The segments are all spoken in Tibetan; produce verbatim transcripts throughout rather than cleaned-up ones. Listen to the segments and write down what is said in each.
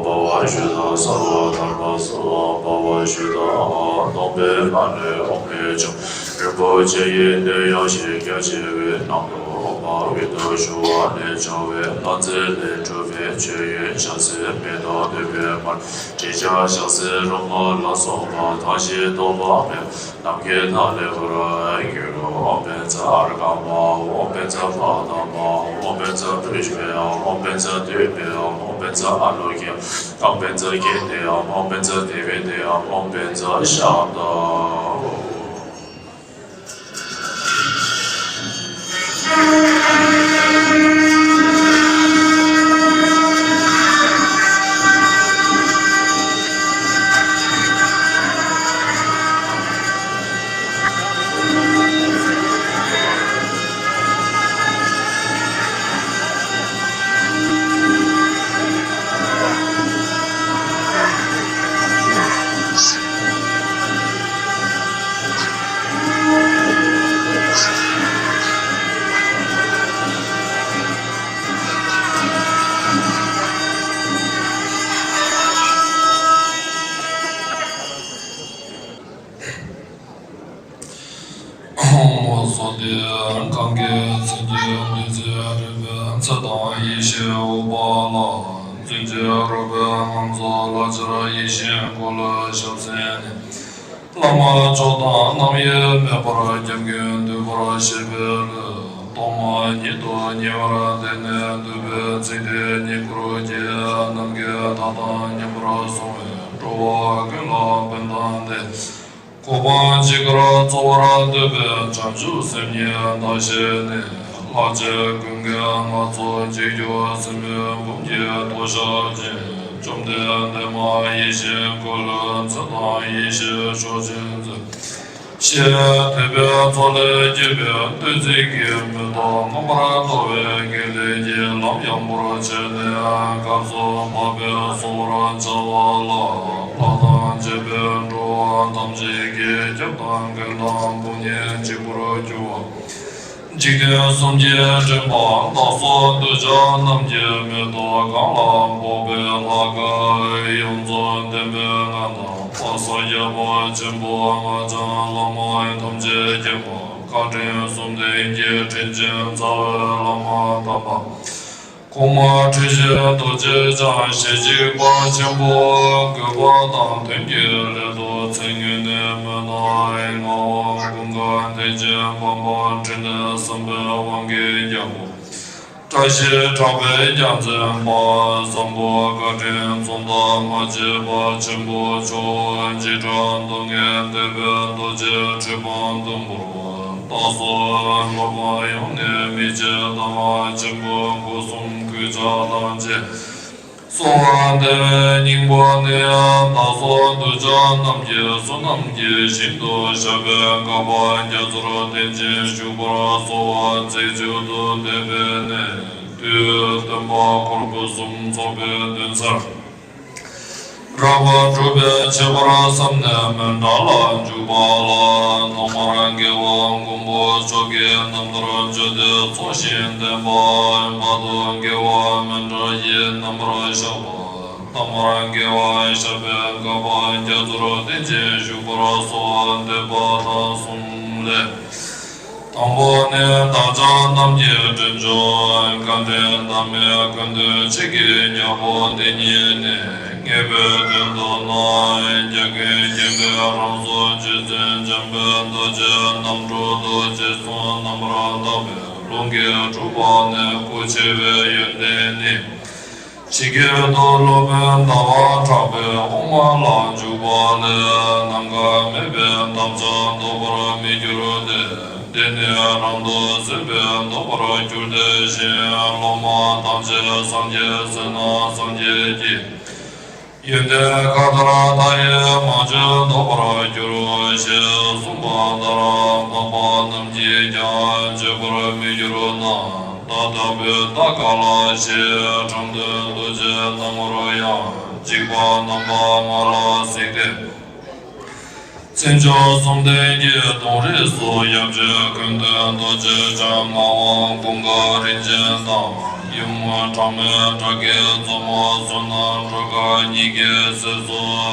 འབར་བ་ཞུ་དང་། གསལ་བ་དམ་པ་གསལ་བ་འབར་བ་ཞུ་དང་། སྟོང་པའི་ངང་ལས་འོད་མི་འབྱུང་། རིན་པོ་ཆེ་ཡི་གདུང་ཡངས་ཤིང་རྒྱ་ཆེ་བའི་ནང་དུ་འོད་དཔག་མེད་དུ་ཞུ་བ་ལས་བྱུང་བའི་ལྷ་རྫས་ལས་གྲུབ་པའི་མཆོད་ཡོན་ཞལ་ཟས་མེ་ཏོག་བདུག་སྤོས་མར་དྲི་ཆབ་ཞལ་ཟས་རོལ་མོ་ལ་སོགས་པ་དང་བཞིན་སྟོང་པ་མེད་པ་ནམ་མཁའི་མཐའ་ཀླས་པར་གྱུར། ཨོཾ་བཛྲ་ཨརྒྷཾ། ཨོཾ་བཛྲ་པཱ་ཏཾ། ཨོཾ་བཛྲ་པུཥྤེ། ཨོཾ་བཛྲ་དྷཱུ་པེ། ཨོཾ་བཛྲ་ཨ་ལོ་ཀྱཾ། ཨོཾ་བཛྲ་ཀཱནྟེ། ཨོཾ་བཛྲ་དེ་བི་ཏེ། ཨོཾ་བཛྲ་ཤཱནྟ། ཨོཾ་སྭ་སྟི། གང་གི་མཚན་གྱི་ནུས་ཚད་རིམ་པས་ཚེ་དང་ཡེ་ཤེས་འོད་དཔག་ལ། བརྫུན་གྱིས་རོལ་པའི་ངང་ཚུལ་ལ་སྦྱར་ཡེ་ཤེས་སྐུ་ལ་ཞབས་སེན་ནས། བླ་མ་མཆོག་དང་རྣམ་དབྱེ་མེད་པར་སྐྱབས་མགོན་འདུས་པར་བཞེད་པའི་བློས། ཐོག་མ་ཉིད་དུ་ཉེ་བར་བསྡད་ནས་འདུས་པའི་ཚིག་དེ་ཉིད་སྐུར་གྱིས་ནམ་མཁའི་མཐའ་དང་མཉམ་པར་སོང་བའི་འགྲོ་བ་ཀུན་ལ་ཕན་བཏགས་ཏེ། གོ་འཕང་ཇི་སྐད་རྩོལ་བར་འདོད་པའི་བྱང་ཆུབ་སེམས་ཉིད་བདག་བཞེས་ནས། ལྷ་ཆོས་ཀུན་དགའི་ངང་ཚུལ་གཅིག་གྱུར་སེམས་དཔའི་འབུམ་གྱིས་ཐོ་བཤགས་ཅིང་། བཅོམ་ལྡན་འདས་མ་ཡེ་ཤེས་སྐུ་ལས་ཚེ་དང་ཡེ་ཤེས་མཆོག་སྦྱིན་མཛད། ཞེས་དད་པའི་ཚོགས་ལས་སྐྱེས་པའི་བསྟོད་ཚིག་གི་མེ་ཏོག་མངོན་པར་མཐོ་བའི་དགེ་ལེགས་ཀྱི་ལམ་ཡངས་པོར་བྱས་ནས་སྐབས་སུ་བབ་པས་གསོལ་བར་བྱ་བ་ལ། ལྷ་དང་བཅས་པའི་འགྲོ་བ་ཐམས་ཅད་ཀྱི་སྐྱབས་དང་མགོན་དང་བུ་གཉིས་གཅིག་པུར་གྱུར་པ། འཇིག་རྟེན་གསུམ་གྱི་འདྲེན་པ་བདག་སོགས་གདུལ་བྱ་རྣམས་ཀྱི་མེ་ཏོག་གང་ལ་ཕོག་པའི་ལྷ་སྐལ་ཡོངས་རྫོགས་ལྡན་པའི་མངའ་བདག་དཔལ་ས་སྐྱ་པ་ཆེན་པོ་སྔགས་འཆང་བླ་མ་ཐམས་ཅད་མཁྱེན་པ་བཀའ་དྲིན་གསུམ་ལྡན་གྱི་དྲིན་ཅན་རྩ་བའི་བླ་མ་དམ་པ། གོང་མ་ཁྲི་བཞི་རྡོ་རྗེ་འཆང་ཞལ་གཅིག་པ་ཆེན་པོ་དགོས་པ་དང་དོན་གྱི་སླད་དུ་ཚེ་སྔོན་ནས་མོན་ནག་ངག་དབང་ཀུན་དགའ་བདེ་ཆེན་དཔལ་འབར་འཕྲིན་ལས་བཟང་པོའི་དབང་གི་རྒྱལ་པོ། བཀྲ་ཤིས་གྲགས་པའི་རྒྱལ་མཚན་པ་བཟང་པོ་བཀའ་དྲིན་རྫོགས་མཐའ་མ་མཆིས་པ་ཆེན་པོ་མཆོག་འཇིགས་སྐྲག་སྡུག་བསྔལ་འདོད་པའི་རྡོ་རྗེ་ཁྲི་འཕང་ཟླུམ་པོར་བདག་སོགས་སློབ་དཔོན་ཡོངས་ནས་མི་ཕྱེད་དང་ཆེན་པོ་སྒོ་གསུམ་གུས་ཕྱག་དང་བཅས་གསོལ་བ་འདེབས་པའི་སྙིང་པོ་ནི། བདག་སོགས་གདུལ་བྱ་རྣམས་ཀྱི་བསོད་ནམས་ཀྱི་ཞིང་དུ་བཤགས་པའི་བསྐལ་པ་རྒྱ་མཚོར་བརྟེན་ཅིང་བཞུགས་པར་གསོལ་བ་རྩེ་གཅིག་ཏུ་བཟླས་པས་ནི། དུས་སྟོན་པ་འཁོར་དགུ་གསུམ་ཚོགས་པའི་གདན་སར། རབ་སྒྲུབ་པའི་ཁྱད་པར་བསམ་ནས་མཎྜལ་ལ་འཇུག་པ་ལ། ཐོག་མར་རྒྱལ་བ་མགོན་པོ་མཆོག་གི་རྣམ་ཐར་བརྗོད་དེ་ཚོགས་ཞིང་བསྟན་པ། བར་དུ་རྒྱལ་བ་མཎྜལ་གྱི་རྣམ་པར་བཞག་པ། ཐ་མར་རྒྱལ་བ་བཤགས་པའི་བསྐལ་པ་རྒྱ་མཚོར་བརྟེན་ཅིང་བཞུགས་པར་གསོལ་བ་འདེབས་པ་དང་གསུམ་ལས། དང་པོ་ནི། བདག་ཅག་རྣམས་ཀྱི་དྲིན་མཆོག་བཀའ་དྲིན་བདག་མེད་ཀུན་འདུས་ཆོས་ཀྱི་རྒྱལ་པོ་འདི་ཉིད་ནི། ངེས་པའི་དོན་དུ་ནི། རྒྱལ་ཀུན་མཁྱེན་པའི་རང་གཟུགས་རྗེ་བཙུན་འཇམ་དཔལ་རྡོ་རྗེ་རྣམ་དྲུག་ཏུ་རྗེས་སུ་རྣམ་པར་དག་པའི་ལུང་གིས་གྲུབ་པ་ནི། སྐུ་ཆེ་བའི་ཡོན་ཏན་ནི། ཇི་སྐད་དུ་སློབ་དཔོན་ཟླ་བ་གྲགས་པའི་དབུ་མ་ལ་འཇུག་པ་ལས། ནམ་མཁའ་མེད་པའི་འདབ་ཆགས་ལྡོག་པར་མི་འགྱུར་ཏེ། དེ་ནི་རང་དུ་ཟད་པས་ལྡོག་པར་འགྱུར་ཏེ་ཞེས། སློབ་མ་ཐམས་ཅད་སངས་རྒྱས་ཟེར་ན་སངས་རྒྱས་ཀྱི། ཡོན་ཏན་མཁའ་ལྟར་མཐའ་ཡས་མ་བརྗོད་ལྡོག་པར་འགྱུར་ཞེས་གསུངས་པ་ལྟར། འཕགས་པ་རྣམས་ཀྱིས་ཀྱང་བརྗོད་པར་མི་འགྱུར་ན། བརྡ་དག་པའི་བརྡ་ག་ལ་ཞེས། དྲང་དོན་རྡོ་རྗེ་སྣང་ངོར་ཡང་། འཇིགས་པ་རྣམ་པ་ལྔ་ལ་གཟིགས་ཏེ། མཚན་མཆོག་གསུམ་ལྡན་གྱི་དོན་རིགས་སུ། ཡབ་རྗེ་ཀུན་བསྟན་རྡོ་རྗེ་འཆང་། ངག་དབང་ཀུན་དགའ་རིན་ཆེན་དང་། ཡུམ་གྲངས་མེད་དགྲ་བགེགས་མཛུབ་མོ་གསུམ་ན་འགྲོ་དགའ་ཉིད་ཀྱི་སྲས་སུ་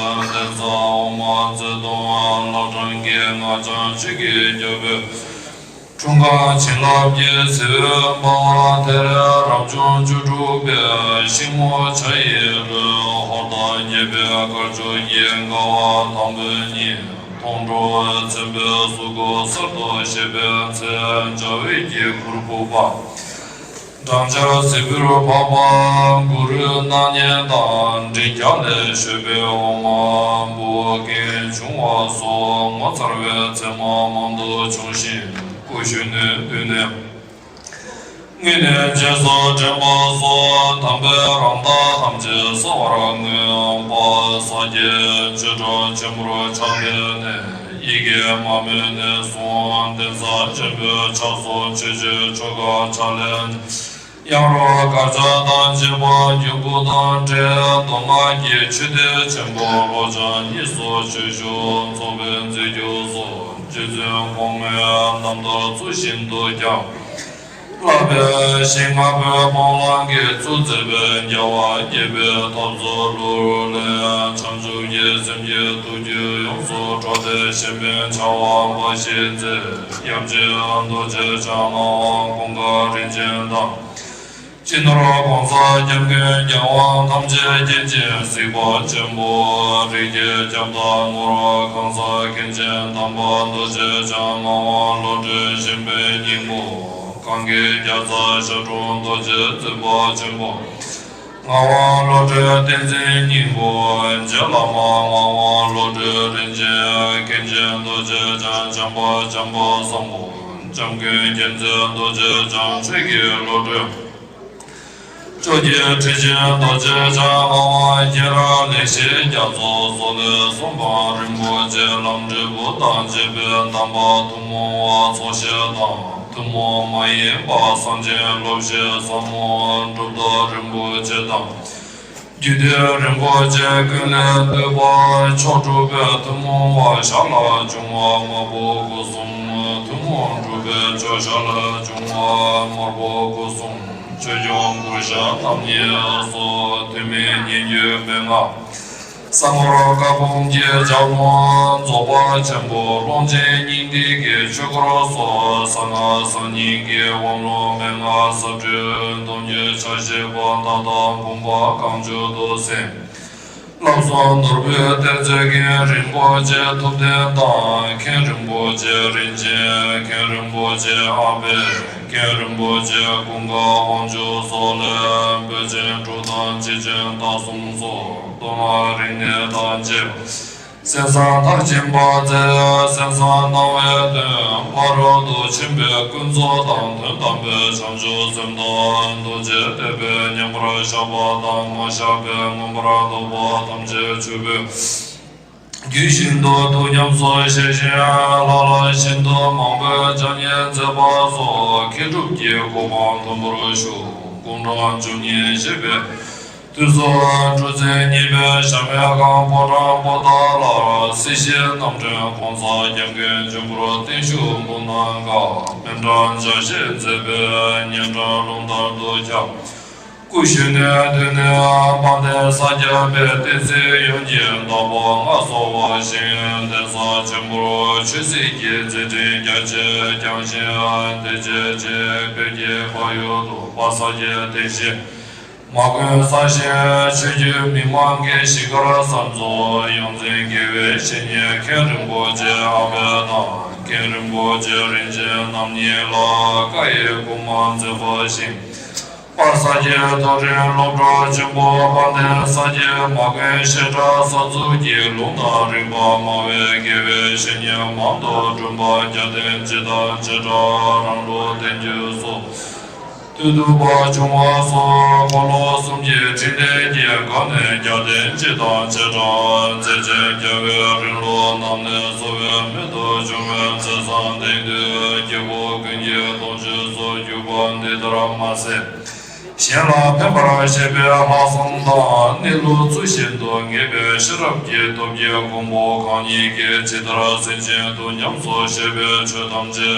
གདན་ས་འོག་མ་ཚེ་ཐུང་ལྷ་གྲངས་ཀྱི་སྔགས་འཆང་ཆོས་ཀྱི་རྒྱལ་པོའི་འཁྲུངས་སྐར་བྱིན་རླབས་ཀྱི་ཟེའུ་འབར་བ་དེར་རབ་བྱུང་བཅུ་དྲུག་པའི་ཤིང་མོ་བྱ་ཡི་ལྷུན་ཧོར་ཟླ་བརྒྱད་པའི་སྐར་ཆོས་ཀྱི་དགའ་བ་དང་པོའི་ཉིན་མཐོང་གྲོལ་མཚན་དཔེའི་གཟུགས་སྐུ་གསར་དུ་བཞད་པའི་ཚེ་འཇའ་འོད་ཀྱི་གུར་ཕུབ་པ། སྦྲང་ཆར་ཟེའུ་འབར་བ་གུ་རུའི་སྣང་བརྙན་དང་མགྲིན་རྒྱན་ལས་བཤོས་པའི་འོ་མ་འབུལ་མཁན་བྱུང་བ་སོགས་ངོ་མཚར་བའི་མཚན་མ་མང་དུ་བྱུང་ཞིང་སྐུ་གཞོན་ནུའི་དུས་ནས་སྔོན་ནས་རྗེས་སུ་དྲན་པ་སོགས་དམ་པའི་རང་རྟགས་ཐམས་ཅད་གསལ་བར་མངོན་པ། ས་སྐྱའི་ཆོས་གྲྭ་ཆེན་པོར་ཕྱག་འཚལ་ནས་ཡི་གེ་མ་མོའི་གནས་སུ་གདན་ས་ཆེན་པོའི་ཕྱག་སོར་ཆོས་སྤྱོད་ཆོ་ག་ཕྱག་ལེན། ཡང་རོ་དཀར་ཆག་དང་བཅས་པ་རྒྱུད་བསྐུལ་དང་འབྲེལ་མདོ་སྔགས་ཀྱི་ཆོས་སྡེ་ཆེན་པོ་ལྷོ་བྱང་གཉིས་སུ་ཆོས་ཞུགས་ཚོགས་པའི་མཛད་བརྒྱུད་སོགས་རྗེ་བཙུན་གོང་མའི་རྣམ་ཐར་ཚུལ་བཞིན་དུ་ཀྱང་བསླབ་པའི་ཞིང་ལྔ་པོའི་སྤང་བླང་གིས་ཚུལ་མཛད་པའི་རྒྱལ་བ་དགྱེས་པའི་ཐབས་སུ་ལུས་ལེན་བྱང་ཆུབ་ཀྱི་སེམས་ཀྱི་ཐུགས་རྒྱུད་ཡོངས་སུ་གྲོལ་ཏེ་གཞན་ཕན་བྱ་བ་འབའ་ཞིག་མཛད། ཡབ་རྗེ་རྡོ་རྗེ་འཆང་ངག་དབང་ཀུན་དགའ་རིན་ཆེན་དང་། སྤྱི་ནོར་གོང་ས་སྐྱབས་མགོན་རྒྱལ་དབང་ཐམས་ཅད་མཁྱེན་ཅིང་གཟིགས་པ་ཆེན་པོ་རིགས་ཀྱི་ཁྱབ་བདག་ངོར་གང་ཟག་མཁན་ཆེན་དམ་པ་རྡོ་རྗེ་འཆང་ངག་དབང་བློ་གྲོས་གཞན་ཕན་སྙིང་པོ་གངྒཱའི་རྒྱལ་ས་ཞབས་དྲུང་རྡོ་རྗེ་བཙུན་པ་ཆེན་པོ་ངག་དབང་བློ་གྲོས་བསྟན་འཛིན་སྙིང་པོ་རྗེ་བླ་མ་ངག་དབང་བློ་གྲོས་རིན་ཆེན་མཁན་ཆེན་རྡོ་རྗེ་འཆང་བྱམས་པ་བྱམས་པ་བཟང་པོ་འཇམ་མགོན་རྒྱལ་མཚན་རྡོ་རྗེ་འཆང་ཆོས་ཀྱི་བློ་གྲོས། ཕྱོགས་ཀྱི་ཁྲི་ཆེན་རྡོ་རྗེ་འཆང་ངག་དབང་ཁྱེད་རང་ལེགས་བཤད་རྒྱ་མཚོ་སོགས་ལས་གསུངས་པ་རིན་པོ་ཆེ་ལམ་འབྲས་བུ་དང་བཅས་པའི་གདམས་པ་ཐུན་མོང་བ་ཚོགས་ཞིང་དང་ཐུན་མོང་མ་ཡིན་པ་གསང་ཆེན་སློབ་བཤད་ཟབ་མོ་གྲུབ་རྟགས་རིན་པོ་ཆེ་དང་། རྒྱུད་སྡེ་རིན་པོ་ཆེ་ཀུན་ལས་བཏུས་པ་མཆོག་གྲུབ་པའི་ཐུན་མོང་བ་ཞལ་ལ་བྱུང་བ་དམར་པོ་སྐུ་གསུམ། ཐུན་མོང་གྲུབ་པའི་མཆོག་ཞལ་ལ་བྱུང་བ་དམར་པོ་སྐུ་གསུམ། ཆོས་སྐྱོང་གུར་ཞབས་རྣམ་གཉིས་སོགས་ཐུན་མིན་སྙན་བརྒྱུད་མན་ངག་གསང་སྔགས་བཀའ་འབུམ་གྱི་ལྗགས་ལུང་རྫོགས་པ་ཆེན་པོ་ཀློང་ཆེན་སྙིང་ཐིག་གི་ཆོས་སྐོར་སོགས་གསང་སྔགས་གསར་རྙིང་གི་དབང་ལུང་མན་ངག་ཟབ་དྲུག་སྡོམ་རྒྱུད་ཕྱག་བཞེས་པ་མཐའ་དག་བུམ་པ་གང་བྱོའི་ཐུགས་སེམས། བསླབ་གསུམ་ནོར་བུའི་གཏེར་མཛོད་མཁན་རིན་པོ་ཆེ་ཐུབ་བསྟན་དང་མཁན་རིན་པོ་ཆེ་རིན་ཆེན། མཁན་རིན་པོ་ཆེ་ཨ་པད། མཁན་རིན་པོ་ཆེ་ཀུན་དགའ་དབང་ཕྱུག་སོགས་ལས་པཎ་ཆེན་དྲུག་དང་རྗེ་བཙུན་རྟགས་གསུམ་སོགས་མདོ་སྔགས་རིག་གནས་དང་བཅས་པ་གསན་བསམ་མཐར་ཕྱིན་པ་མཛད། གསན་བསམ་གནང་བའི་དོན་ཕ་རོལ་ཏུ་ཕྱིན་པའི་ཀུན་རྫོབ་དང་དོན་དམ་པའི་བྱང་ཆུབ་སེམས་དང་རྡོ་རྗེ་ཐེག་པའི་མཉམ་པར་བཞག་པ་དང་མ་བཞག་པའི་མངོན་པར་རྫོགས་པ་ཐམས་ཅད་ཆུ་བོའི་རྒྱུན་བཞིན་དུ་ཐུགས་ཉམས་སུ་བཞེས་ཤིང་ལྷ་ལ་ཤིན་ཏུ་མང་པོས་ཕྱག་བརྙན་མཛད་པ་སོགས་མཁས་གྲུབ་ཀྱི་གོ་འཕང་མཐོན་པོར་ཞུགས། དགུང་གྲངས་བཅུ་གཉིས་བཞེས་པའི་དུས་སུ་གྲུ་འཛིན་གཉིས་པའི་ཞྭ་སྨད་ཁང་ཕོ་བྲང་པོ་ཏཱ་ལར་སྲིད་ཞིའི་རྣམ་འདྲེན་གོང་ས་སྐྱབས་མགོན་ཆེན་པོར་བརྟན་བཞུགས་འབུལ་གནང་སྐབས་སྨན་ཁང་ཕྱག་བཞེས་མཛད་པའི་སྙན་གྲགས་ཀླུང་ལྟར་དུ་ཁྱབ། སྐུ་གཞོན་ནུའི་དུས་ནས་དཔལ་ལྡན་ས་སྐྱ་པའི་བསྟན་སྲིད་ཡོངས་ཀྱི་བདག་པོ་མངའ་གསོལ་བ་བཞིན་གདན་ས་ཆེན་པོར་ཆོས་སྲིད་ཀྱི་མཛད་འཕྲིན་རྒྱ་ཆེར་བསྐྱངས་ཤིང་དེ་རྗེས་ཆེས་བོད་ཀྱི་བར་ཡུལ་དུ་དཔལ་ས་སྐྱའི་རྟེན་གཞི་མ་དགོན་གསར་བཞེངས། ཆོས་བརྒྱུད་མི་མང་གི་གཞིས་སྒར་གསར་འཛུགས། ཡོངས་འཛིན་དགེ་བའི་བཤེས་གཉེན་མཁན་རིན་པོ་ཆེ་ཨ་པད་དང་མཁན་རིན་པོ་ཆེ་རིན་ཆེན་རྣམ་གཉིས་ལ་བཀའ་ཡི་སྐུལ་མ་མཛད་པ་བཞིན། དཔལ་ས་སྐྱའི་རྡོ་རིང་སློབ་གྲྭ་ཆེན་པོ་དཔལ་ལྡན་ས་སྐྱའི་མ་དགོན་བཤད་གྲྭ་གསར་འཛུགས་ཀྱི་ལུང་དང་རིགས་པ་སྨྲ་བའི་དགེ་བའི་བཤེས་གཉེན་མང་དུ་བསྐྲུན་པ་རྒྱལ་བསྟན་སྤྱི་དང་བྱེ་བྲག་རང་ལུགས་བསྟན་བཅོས་སོགས་མཐུས་གཏུགས་པ་བྱུང་བ་སོགས་འཁོར་ལོ་གསུམ་གྱི་འཕྲིན་ལས་ཀྱི་སྒང་ནས་རྒྱལ་བསྟན་སྤྱི་དང་བྱེ་བྲག་མཛད་ཆེན་རྒྱལ་བའི་རིང་ལུགས་རྣམས་ནས་གསོ་བའི་སྨད་དུ་བྱུང་བའི་མཛད་བཟང་དེང་དུས་སྐྱེ་བོ་ཀུན་གྱི་དོན་ཆེད་སུ་གྱུར་པ་འདི་ལྟར་མ་ཟད། གཞན་ལ་ཕན་པར་བྱེད་པའི་ལྷག་བསམ་དང་། གནས་ལུགས་ཚུལ་བཞིན་དུ་ངེས་པའི་ཤེས་རབ་ཀྱི་སྟོབས་ཀྱིས་མགོན་པོ་གང་ཉིད་ཀྱིས་ཇི་ལྟར་སེམས་ཅན་དུ་ཉམས་སུ་བཞེས་པའི་ཆོས་ཐམས་ཅད་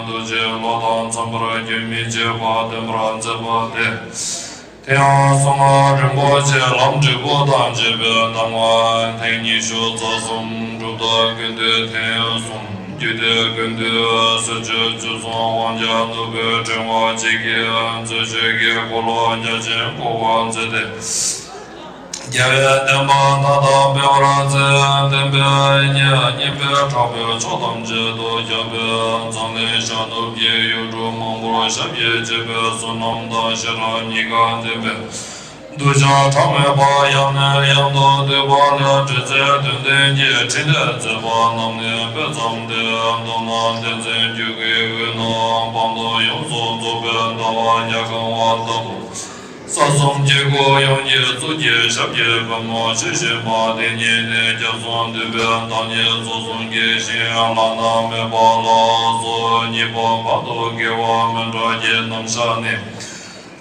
འདུ་བྱེད་བློ་དང་འཚམ་པར་རྒྱུན་མི་འཆད་པར་སྟོན་པར་མཛད་པ་སྟེ། དེ་ཡང་གསང་སྔགས་རིན་པོ་ཆེ་ལམ་འབྲས་བུ་དང་བཅས་པའི་གདམས་ངག་ཐེངས་ཉི་ཤུ་རྩ་གསུམ་སྒྲུབ་ཐབས་ཀུན་བཏུས་ཐེངས་གསུམ། རྒྱུད་སྡེ་ཀུན་བཏུས་ཟེར་བཅུ་བཅུ་གསུམ། དབང་ཆེན་ནོར་བུའི་ཕྲེང་བ་གཅིག་གིས་མཛོད་ཆོས་ཀྱི་འཁོར་ལོ་རྒྱ་ཆེན་བསྐོར་བར་མཛད་དེ། རྒྱལ་བའི་བསྟན་པ་མཐའ་དག་སྤེལ་བར་མཛད། བསྟན་པའི་སྙིང་པོའི་དྲག་པོའི་ཕྱོགས་ཐམས་ཅད་དུ་ཁྱབ་པའི་འཛམ་གླིང་ཤར་ནུབ་ཀྱི་ཡུལ་གྲུ་མང་པོར་ཞབས་ཀྱིས་ཕྱེ་བའི་བསོད་ནམས་དང་ཤེས་རབ་གཉིས་ཀ་ལྡན་པའི། གདུལ་བྱ་གྲངས་མེད་པ་ཡང་ནས་ཡང་དུ་འདུས་པ་ལས་འབྲེལ་ཚད་དོན་ལྡན་གྱི་ཕྲིན་ལས་མཛད་པ་རྣམས་ནི་དཔེ་ཙམ་སྟེ། མདོར་ན་བསྟན་འཛིན་རྒྱུད་ཀྱི་དབུས་ན་བར་དོ་ཡོངས་སུ་རྫོགས་པའི་ཟླ་བ་བརྒྱ་གང་བ་ལྟ་བུ། ས་གསུམ་དཀྱིལ་འཁོར་ཡོངས་ཀྱི་གཙུག་གི་ཞབས་ཀྱི་པདྨོ་ཆོས་བཞིན་པ་དེ་ཉིད་ནི་རྒྱ་མཚོ་འདུས་པའི་བདག་ཉིད་ཚོགས་གསུམ་གྱི་ཞིང་བླ་ན་མེད་པ་ལ་སོགས་གཉིས་པོ་བར་དོ་དགེ་བ་མི་འདྲ་གྱི་རྣམ་གཞག་ནི།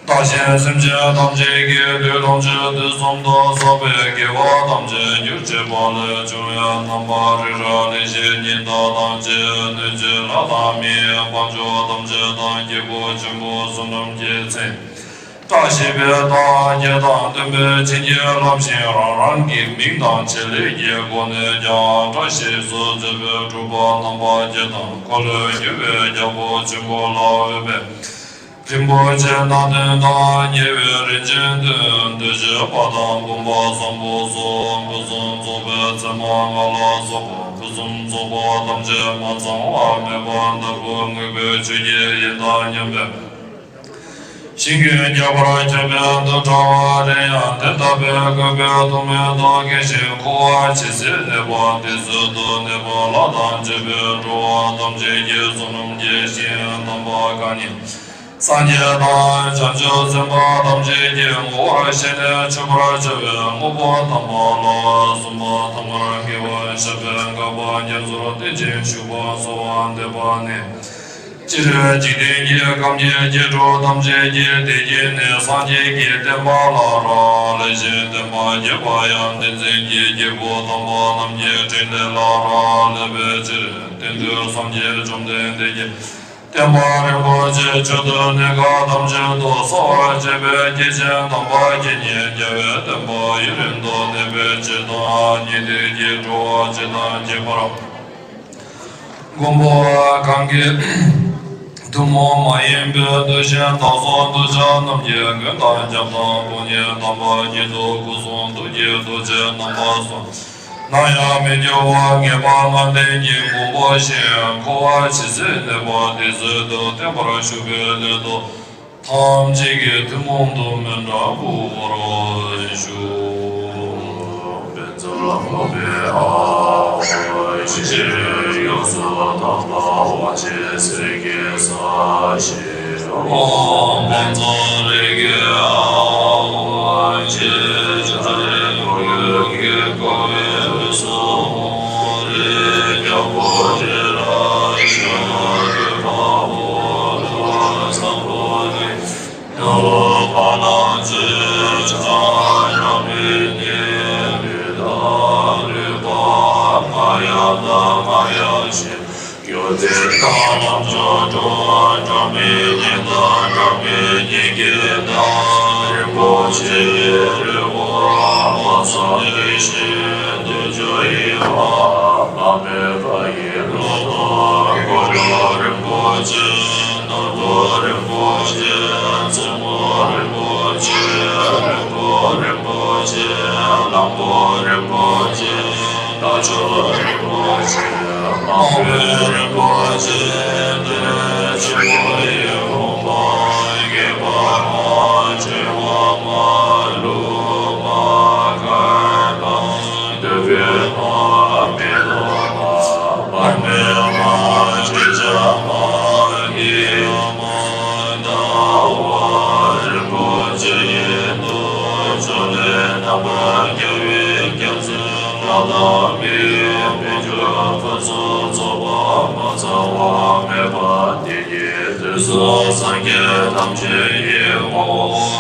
བདག་གཞན་སེམས་ཅན་ཐམས་ཅད་ཀྱི་དུས་ཐམས་ཅད་དུས་གསུམ་དུ་བསགས་པའི་དགེ་བ་ཐམས་ཅད་རྒྱུར་བྱེད་པ་ལས་བྱུང་བའི་རྣམ་པར་རིག་པ་ལས་བྱེད་ཉི་ཟླ་དང་བཅས། སྣོད་བཅུད་ལྷ་དང་མིའི་དཔལ་འབྱོར་ཐམས་ཅད་དང་། སྐྱེས་བུ་ཆེན་པོ་བསོད་ནམས་ཀྱི་མཚན། བཀྲ་ཤིས་པའི་རྟགས་བརྒྱད་དང་ལྡན་པས་བྱིན་གྱིས་བརླབས་ཤིང་། རང་རང་གི་མིང་དང་བྱེད་ལས་ཀྱི་སྒོ་ནས་ཀྱང་བཀྲ་ཤིས་སུ་མཛད་པའི་སྒྲུབ་པ་རྣམ་པ་བརྒྱད་དང་། འཁོར་ལོས་སྒྱུར་བའི་རྒྱལ་པོ་ཆེན་པོ་ལ་འོས་པའི། རིན་པོ་ཆེ་སྣ་བདུན་དང་ཉེ་བའི་རིན་ཆེན་བདུན། འདུས་བྱས་པ་དང་བུམ་པ་བཟང་པོ་སོགས། ཕུན་སུམ་ཚོགས་པའི་མཚན་མ་ལྔ་ལ་སོགས་པ། ཕུན་སུམ་ཚོགས་པ་ཐམས་ཅད་མ་ཚང་བ་མེད་པ་ལྟ་བུ་དངོས་པོའི་ཆོས་ཀྱི་དབྱིངས་དང་མཉམ་པའི། ཞིང་ཀུན་རྒྱས་པར་ཁྱབ་པའི་རྡུལ་ཕྲ་བ་རེ་ཡང་དེ་ལྟ་བུའི་བཀོད་པའི་ཐུགས་སྨོན་དང་བཀའ་བཞིན་འཁོར་བ་ཇི་སྲིད་གནས་པ་དེ་སྲིད་དུ་གནས་པ་ལྷ་དང་བཅས་པའི་འགྲོ་བ་ཐམས་ཅད་ཀྱི་བསོད་ནམས་ཀྱི་ཞིང་དམ་པ་གང་ཉིད། སངས་རྒྱས་དང་བྱང་ཆུབ་སེམས་དཔའ་ཐམས་ཅད་ཀྱི་ངོ་བོར་ཤེས་ནས་མཆོད་པར་བྱ་བའི་དངོས་པོ་དམ་པ་ལ་གསུམ་པ་ཐ་མར་དགེ་བ་བཤགས་པའི་དགག་པ་རྒྱ་མཚོར་བརྟེན་ཅིང་ཞུགས་པ་གསོལ་བ་འདེབས་པ་ནི། སྤྱིར་འཇིག་རྟེན་གྱི་ཁམས་ཀྱི་སྐྱེ་འགྲོ་ཐམས་ཅད་ཀྱི་བདེ་སྐྱིད་ནི་སངས་རྒྱས་ཀྱི་བསྟན་པ་ལ་རག་ལས། གཞན་བསྟན་པ་རྒྱས་པ་ཡང་བསྟན་འཛིན་གྱི་རྒྱལ་པོ་དམ་པ་རྣམས་ཀྱི་ཕྲིན་ལས་ལ་རག་ལས་པའི་ཕྱིར། དེང་དུས་སངས་རྒྱས་བཅོམ་ལྡན་འདས་ཀྱིས་བསྟན་པ་རིན་པོ་ཆེ་མཆོག་ཏུ་གནས་སྐབས་ཐམས་ཅད་དུ་གསལ་བར་བྱེད་པའི་སྐྱེས་ཆེན་དམ་པ་དགེ་བསྙེན་རྒྱལ་བའི་བསྟན་པ་ཡུན་རིང་དུ་གནས་པའི་ཕྱིར་དང་། ཉན་ཐོས་ཀྱི་འགྲོ་བ་ཇི་ལྟར་མཁྱེན་པར། མགོན་པོ་གང་གི་ཐུན་མོང་མ་ཡིན་པའི་གདུལ་ཞིང་དག་སོགས་གདུལ་བྱ་རྣམས་ཀྱི་མགོན་དང་སྐྱབས་དང་དཔུང་གཉེན་དམ་པ་ཉིད་དུ་སྐུ་གསུང་ཐུགས་ཀྱི་རྡོ་རྗེ་རྣམ་པ་གསུམ། ནམ་ཡང་མི་འགྱུར་བ་ངེས་པ་ལྔ་ལྡན་གྱི་མགོན་པོ་ཞིང་འཁོར་བ་ཇི་སྲིད་གནས་པ་དེ་སྲིད་དུ་བརྟན་པར་བཞུགས་པའི་སླད་དུ། ཐམས་ཅད་ཀྱི་ཐུན་མོང་དུ་མཎྜལ་ཕུལ་བར་ཞུ། བཛྲ་ལྷ་མོ་པའི་ཨཱཿ་ཡེ་ཤེས་ཡོངས་སུ་དག་པ་དབང་ཆེན་གསེར་གྱི་ས་གཞི། ཨོཾ་བཛྲ་རེ་ཁེ་ཨཱཿ། ཨོཾ་ཨ་ཏི་ཤ་རེ་ཁོར་ཡུག་གི་འཁོར་བའི་དབུས་སུ་ཧཱུྃ་རེ་རྒྱལ་པོ་རེ་ར་ཤ་རེ་བ་འོ་ལ་ས་པོ་ཏི། ཡོ་བ་ལ་ཙེ་ཙ་ཡ་མི་ནི་རི་ད་རི་པ་མ་ཡ་ད་མ་ཡ་ཤི། ཡོ་ཙེ་ད་ལམ་ཅོ་ཏོ་ཏྲ་མི་ནི་ད་ཏྲ་མི་ནི་གི་ད་རི་པོ་ཆེ་རི་བོ་མ་ས་རི་ཤི་དུ་ཅོ་ཡི་བ་མ་མེ་བ་ཡི་ལོ་ཏོ་ཀོ་ལོ་རི་པོ་ཆེ། ནོར་བུ་རིན་པོ་ཆེ། མཚན་མོ་རིན་པོ་ཆེ། རིན་པོ་རིན་པོ་ཆེ། གླང་པོ་རིན་པོ་ཆེ། རྟ་མཆོག་རིན་པོ་ཆེ། དམག་དཔོན་རིན་པོ་ཆེ། གཏེར་ཆེན་པོ་ཡི་དགོངས་པ་རྒྱས་པ་མ་ཆེ་བ་མ་ལུས་མ་མཁར་མ་འདོད་པའི་མ་མི་ལོ་མ་མར་མེ་མ་ཁྲི་བྱ་མ་གི་མ། ཟླ་བ་རིན་པོ་ཆེ་ཡི་དུ་ཅོ་ལེ་རྣམ་པར་རྒྱལ་བའི་རྒྱལ་མཚན་ལྷ་དང་མིའི་དཔལ་འབྱོར་ཕུན་སུམ་ཚོགས་པ་མ་ཚང་བ་མེད་པ་དེ་ཉིད་དུ་ སོགས་སངས་རྒྱས་ཐམས་ཅད་ཀྱི་དབང་པོ་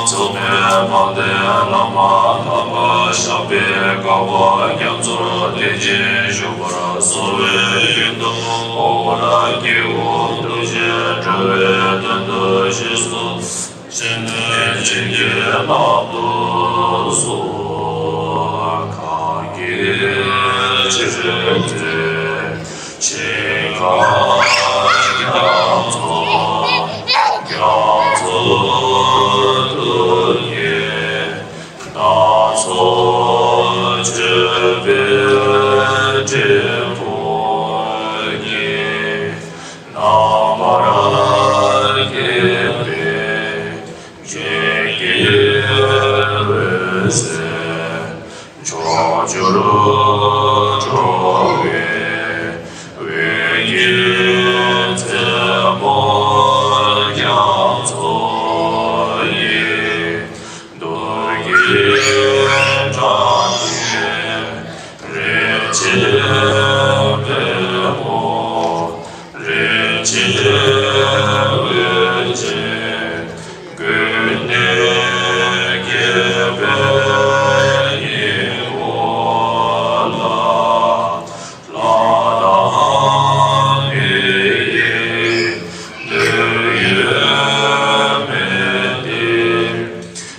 མཚུངས་མེད་དཔལ་ལྡན་བླ་མ་དམ་པ་ཞབས་པད་བསྐལ་པ་རྒྱ་མཚོར་བརྟན་ཅིང་བཞུགས་པར་གསོལ་བའི་ཡོན་དུ་འོ་ར་སྐྱེ་བོ་ཐམས་ཅད་འགྲོ་བའི་དོན་དུ་གཤེགས་སུ་གསོལ། སྤྱན་ནས་བྱིན་གྱིས་བརླབ་ཏུ་གསོལ། གང་གི་ཕྱིར་ཆེན་ཞིང་ཁམས་རྒྱ་མཚོ་རྒྱ་མཚོ་རྡུལ་གྱི་སྣ་ཚོགས་མཆོད་པའི་སྤྲིན་ཕུང་གིས། རྣམ་པར་བརྒྱན་པའི་ཞིང་གི་འོད་ཟེར་ཕྱོགས་བཅུར་འཕྲོ་བའི་འོད་ཀྱི་རྩེ་མོ་རྒྱ་མཚོ་ཡི། རྡུལ་གྱི་གྲངས་ཀྱིས་རིམ་བྱས་པའི་འོག་རིམ་བྱས་འོད་ཀྱིས་ཀུན་ནས་བརྒྱན་པའི་སྙིང་པོ་ལ། ལྷ་དང་མི་ཡི་འདོད་ཡོན་སྨིན་ཏེ།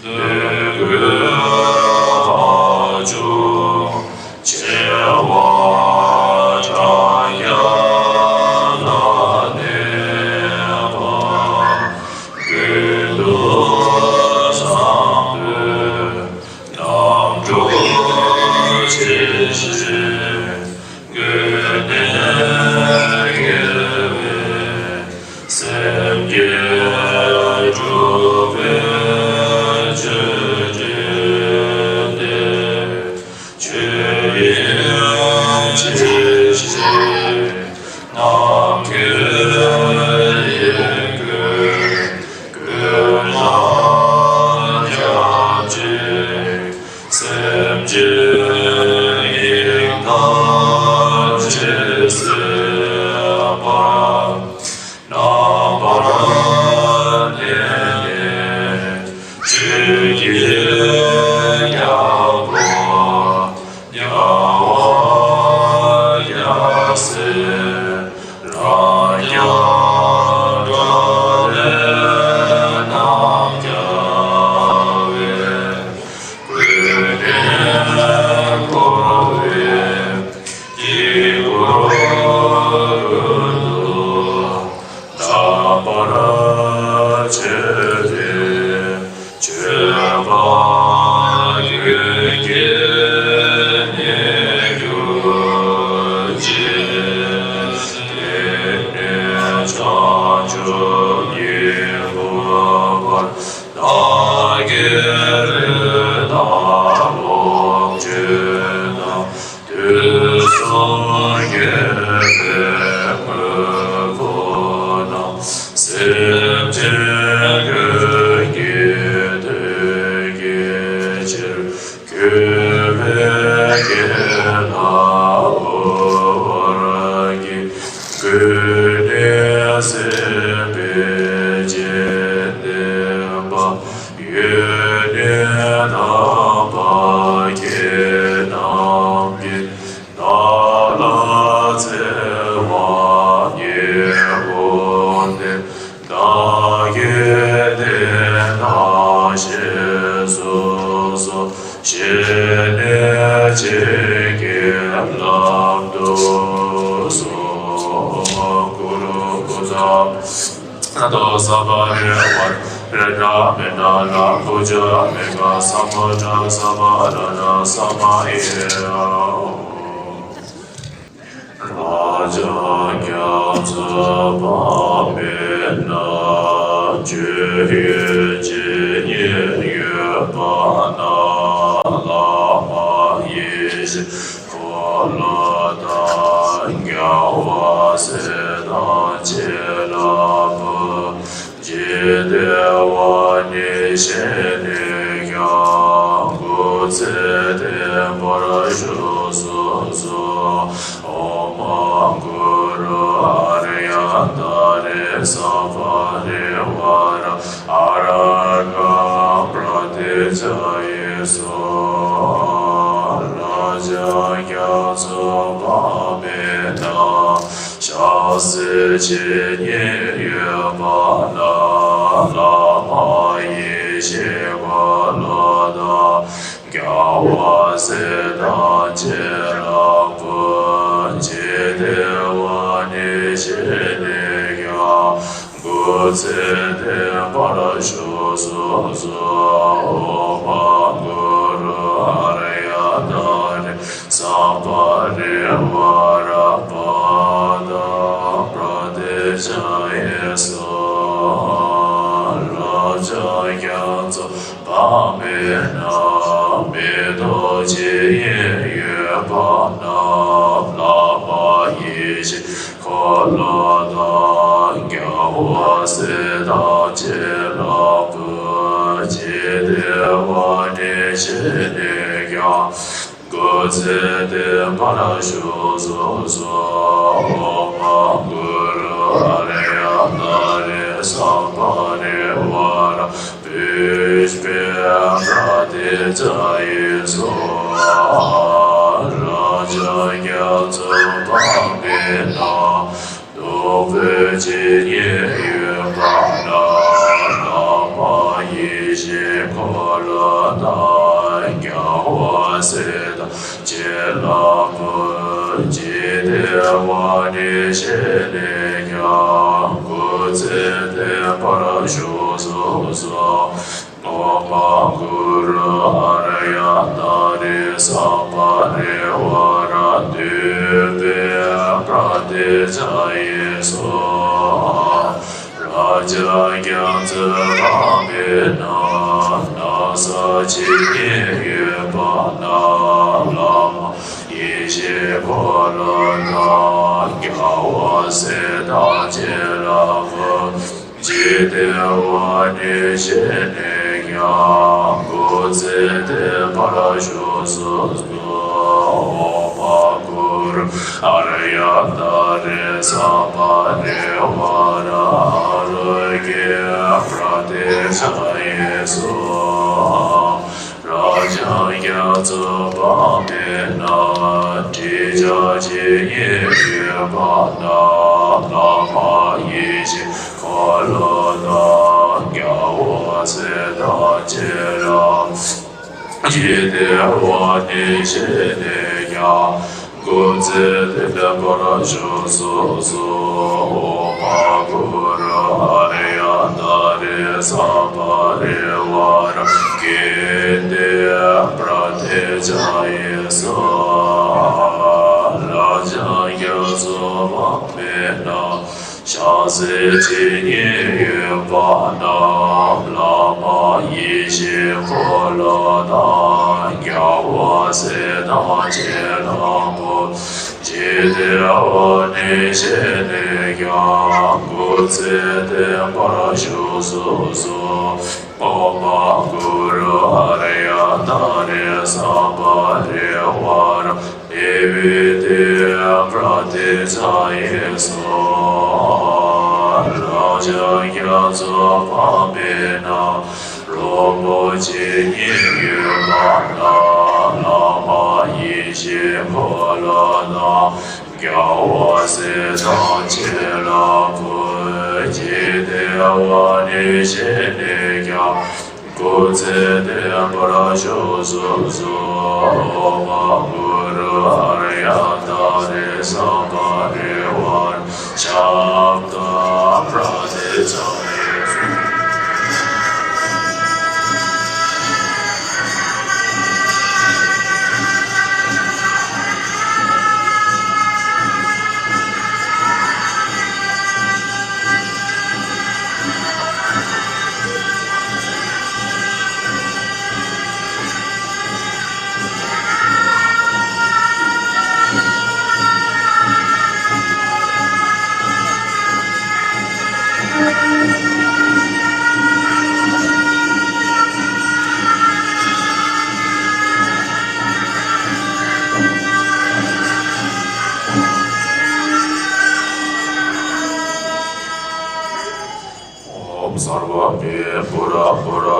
འདོད་དགུའི་ལྷ་ཆུང་བྱེ་བ་ཕྲག་བརྒྱ་ལ་གནས་པ། ཀུན་ཏུ་བཟང་པོའི་རྣམ་གྲོལ་ཆེ་ཞིང་ཀུན་ནས་དགེ་བའི་སེམས་བསྐྱེད་སྒྲུབ་པའི་ཆོས་སྤྱོད་དེ། ཆོས་དབྱིངས་ཆེ་ཞིང་ནམ་མཁའི་དབྱིངས་ཀུན་ཀུན་ལ་ཁྱབ་ཅིང་། སེམས་ཅན་དབྱིངས་ཐམས་ཅད་གསལ་བར་རྣམ་པར་བརྟན་ནས། ཆོས་ཀྱི་རྒྱལ་པོ་རྒྱལ་བ་རྒྱལ་སྲས་རང་རྒྱལ་དགྲ་ལས་རྣམ་རྒྱལ་བའི། ཀུན་ནས་བསྐོར་བའི་དཀྱིལ་འཁོར་ཀུན་ཏུ་རྣམ་པར་མཆོད་པའི་མཆོད་པ་ཀུན་གྱི་དངོས་གྱུར་ཅིག་དེང་ནས་བྱང་ཆུབ་ཀྱི་གོ་འཕང་བདག་གིས་རིགས་དང་ལོངས་སྤྱོད་དང་དུས་གསུམ་དགེ་བའི་དངོས་པོ་རྣམས་སེམས་ཅན་ཀུན་གྱི་དོན་གྱི་ཕྱིར། གུས་པས་བགྱིས་ལ་འབུལ་བར་བགྱི། ཀུན་ནས་གསན་པའི་སྤྱན་ལྡན་པ། ཡོན་ཏན་དམ་པ་ཁྱེད་རྣམས་ཀྱིས། བདག་ལ་འཚེ་བ་ཉེས་པོ་འདི། བདག་གིས་དེ་ལྟར་ཞེས་གསུངས་སོ། ཞལ་ནས་ཆེ་སྐད་ལབ་ཏུ་གསོལ། གུ་རུ་བུདྡྷ་ས་ཏོ་སརྦ་རི་ཝར་ར་ཏ་མེ་ཏ་ལ་བུ་ཇ་མེ་ག་ས་མུ་དྲ་ས་བ་ར་ཏ་ས་མ་ཡེ། ལྷ་བྱང་རྒྱ་མཚོ་འཕགས་པའི་ནང་། སྤྱོད་ཡུལ་ཇི་སྙེད་ཡོད་པ་རྣམས། བླ་མ་ཡེ་ཤེས་འཁོར་ལོ་དང་། རྒྱལ་བ་སྲས་དང་བྱིན་རླབས་ཕུན་སུམ་ཚོགས། ཇི་ལྟ་བ་ཉིད་བཞེས་ནས་ཀྱང་། སྐུ་ཚེ་བརྟན་པར་བཞུགས་སུ་གསོལ། ཨོཾ་གུ་རུ་ཨཱརྱ་ཏཱ་རེ་ སྤ་རི་ཝཱ་ར་ཨ་ར་ཧ་པྲ་ཏི་ཇ་ཡེ་སྭཱ་ཧཱ། རཱ་ཛ་རྒྱ་མཚོ་དཔག་མེད་ན། ཞལ་གཟིགས་ཇི་སྙེད་ཡོད་པ་ན། བླ་མ་ཡེ་ཤེས་འཁོར་ལོ་དང་། རྒྱལ་བ་སྲས་དང་བྱིན་རླབས་ཀུན། ཇི་ལྟ་བ་ནི་བཞིན་དུ་ཀྱང་། སྐུ་ཚེ་བརྟན་པར་བཞུགས་གསོལ་གསོལ། ཨོཾ་མ་གུ་རུ་ཨཱརྱ་ཏཱ་རེ་སྤ་རི་ཝཱ་ར་པ་དང་པྲ་ཏི་ཇ་ཡེ་སྭཱ་ཧཱ། རཱ་ཛ་རྒྱ་མཚོ་དཔག་མེད་ན། མེ་ཏོག་ཇི་སྙེད་ཡོད་པ་ན། བླ་མ་ཡེ་ཤེས་འཁོར་ལོ་དང་། རྒྱལ་བ་སྲས་དང་བྱིན་རླབས་ཀུན། ཇི་ལྟ་བ་ནི་བཞིན་དུ་ཀྱང་། སྐུ་ཚེ་བརྟན་པར་བཞུགས་གསོལ་གསོལ། ཨོཾ་མ་གུ་རུ་ཨཱརྱ་ཏཱ་རེ་སྤ་རི་ཝཱ་ར་པུཥྤེ་པྲ་ཏི་ཇ་ཡེ་སྭཱ་ཧཱ། རཱ་ཛ་རྒྱ་མཚོ་དཔག་མེད་ན། ནོར་བུ་ཇི་སྙེད་ཡོད་པ་ན། བླ་མ་ཡེ་ཤེས་འཁོར་ལོ་དང་། རྒྱལ་བ་སྲས་དང་བྱིན་རླབས་ཀུན། ཇི་ལྟ་བ་ནི་བཞིན་དུ་ཀྱང་། སྐུ་ཚེ་བརྟན་པར་བཞུགས་གསོལ་གསོལ། ཨོཾ་མ་གུ་རུ་ཨཱརྱ་ཏཱ་རེ་སྤ་རི་ཝཱ་ར་དུཏྟེ་པྲ་ཏི་ཇ་ཡེ་སྭཱ་ཧཱ། རཱ་ཛ་རྒྱ་མཚོ་དཔག་མེད་ན། ན་བཟའ་ཇི་སྙེད་ཡོད་པ་ན། བླ་མ་ཡེ་ཤེས་འཁོར་ལོ་དང་། རྒྱལ་བ་སྲས་དང་བྱིན་རླབས་ཀུན། ཇི་ལྟ་བ་ནི་བཞིན་དུ་ཀྱང་། སྐུ་ཚེ་བརྟན་པར་བཞུགས་གསོལ་གསོལ། ཨོཾ་མ་གུ་རུ་ཨཱརྱ་ཏཱ་རེ་སྤ་རི་ཝཱ་ར་ཨཱ་ལོ་ཀེ་པྲ་ཏི་ཇ་ཡེ་སྭཱ་ཧཱ། རཱ་ཛ་རྒྱ་མཚོ་དཔག་མེད་ན། དྲི་ཆབ་ཇི་སྙེད་ཡོད་པ་ན། བླ་མ་ཡེ་ཤེས་འཁོར་ལོ་དང་། རྒྱལ་བ་སྲས་དང་བྱིན་རླབས། ཇི་ལྟ་བ་ནི་བཞིན་དུ་ཀྱང་། སྐུ་ཚེ་བརྟན་པར་བཞུགས་གསོལ་གསོལ། ཨོཾ་མ་གུ་རུ་ཨཱརྱ་ཏཱ་རེ་སྤ་རི་ཝཱ་ར་ཀིརྟི་པྲ་ཏི་ཇ་ཡེ་སྭཱ་ཧཱ། རཱ་ཛ་རྒྱ་མཚོ་དཔག་མེད་ན། ཞལ་ཟས་ཇི་སྙེད་ཡོད་པ་ན། བླ་མ་ཡེ་ཤེས་འཁོར་ལོ་དང་། རྒྱལ་བ་སྲས་དང་བྱིན་རླབས་ཀུན། ཇི་ལྟ་བ་ནི་བཞིན་དུ་ཀྱང་། སྐུ་ཚེ་བརྟན་པར་བཞུགས་གསོལ་གསོལ། ཨོཾ་མ་གུ་རུ་ཨཱརྱ་ཏཱ་རེ་སྤ་རི་ཝཱ་ར་ནི་བི་ཏི་པྲ་ཏི་ཇ་ཡེ་སྭཱ་ཧཱ། རཱ་ཛ་རྒྱ་མཚོ་དཔག་མེད་ན། རོལ་མོ་ཇི་སྙེད་ཡོད་པ་ན། བླ་མ་ཡེ་ཤེས་འཁོར་ལོ་དང་། རྒྱལ་བ་སྲས་དང་བྱིན་རླབས་ཀུན། ཇི་ལྟ་བ་ནི་བཞིན་དུ་ཀྱང་། སྐུ་ཚེ་བརྟན་པར་བཞུགས་གསོལ་གསོལ། ཨོཾ་མ་གུ་རུ་ཨཱརྱ་ཏཱ་རེ་སྤ་རི་ཝཱ་ར་ཤབྡ་པྲ་ཏི་ཇ་ཡེ་སྭཱ་ཧཱ།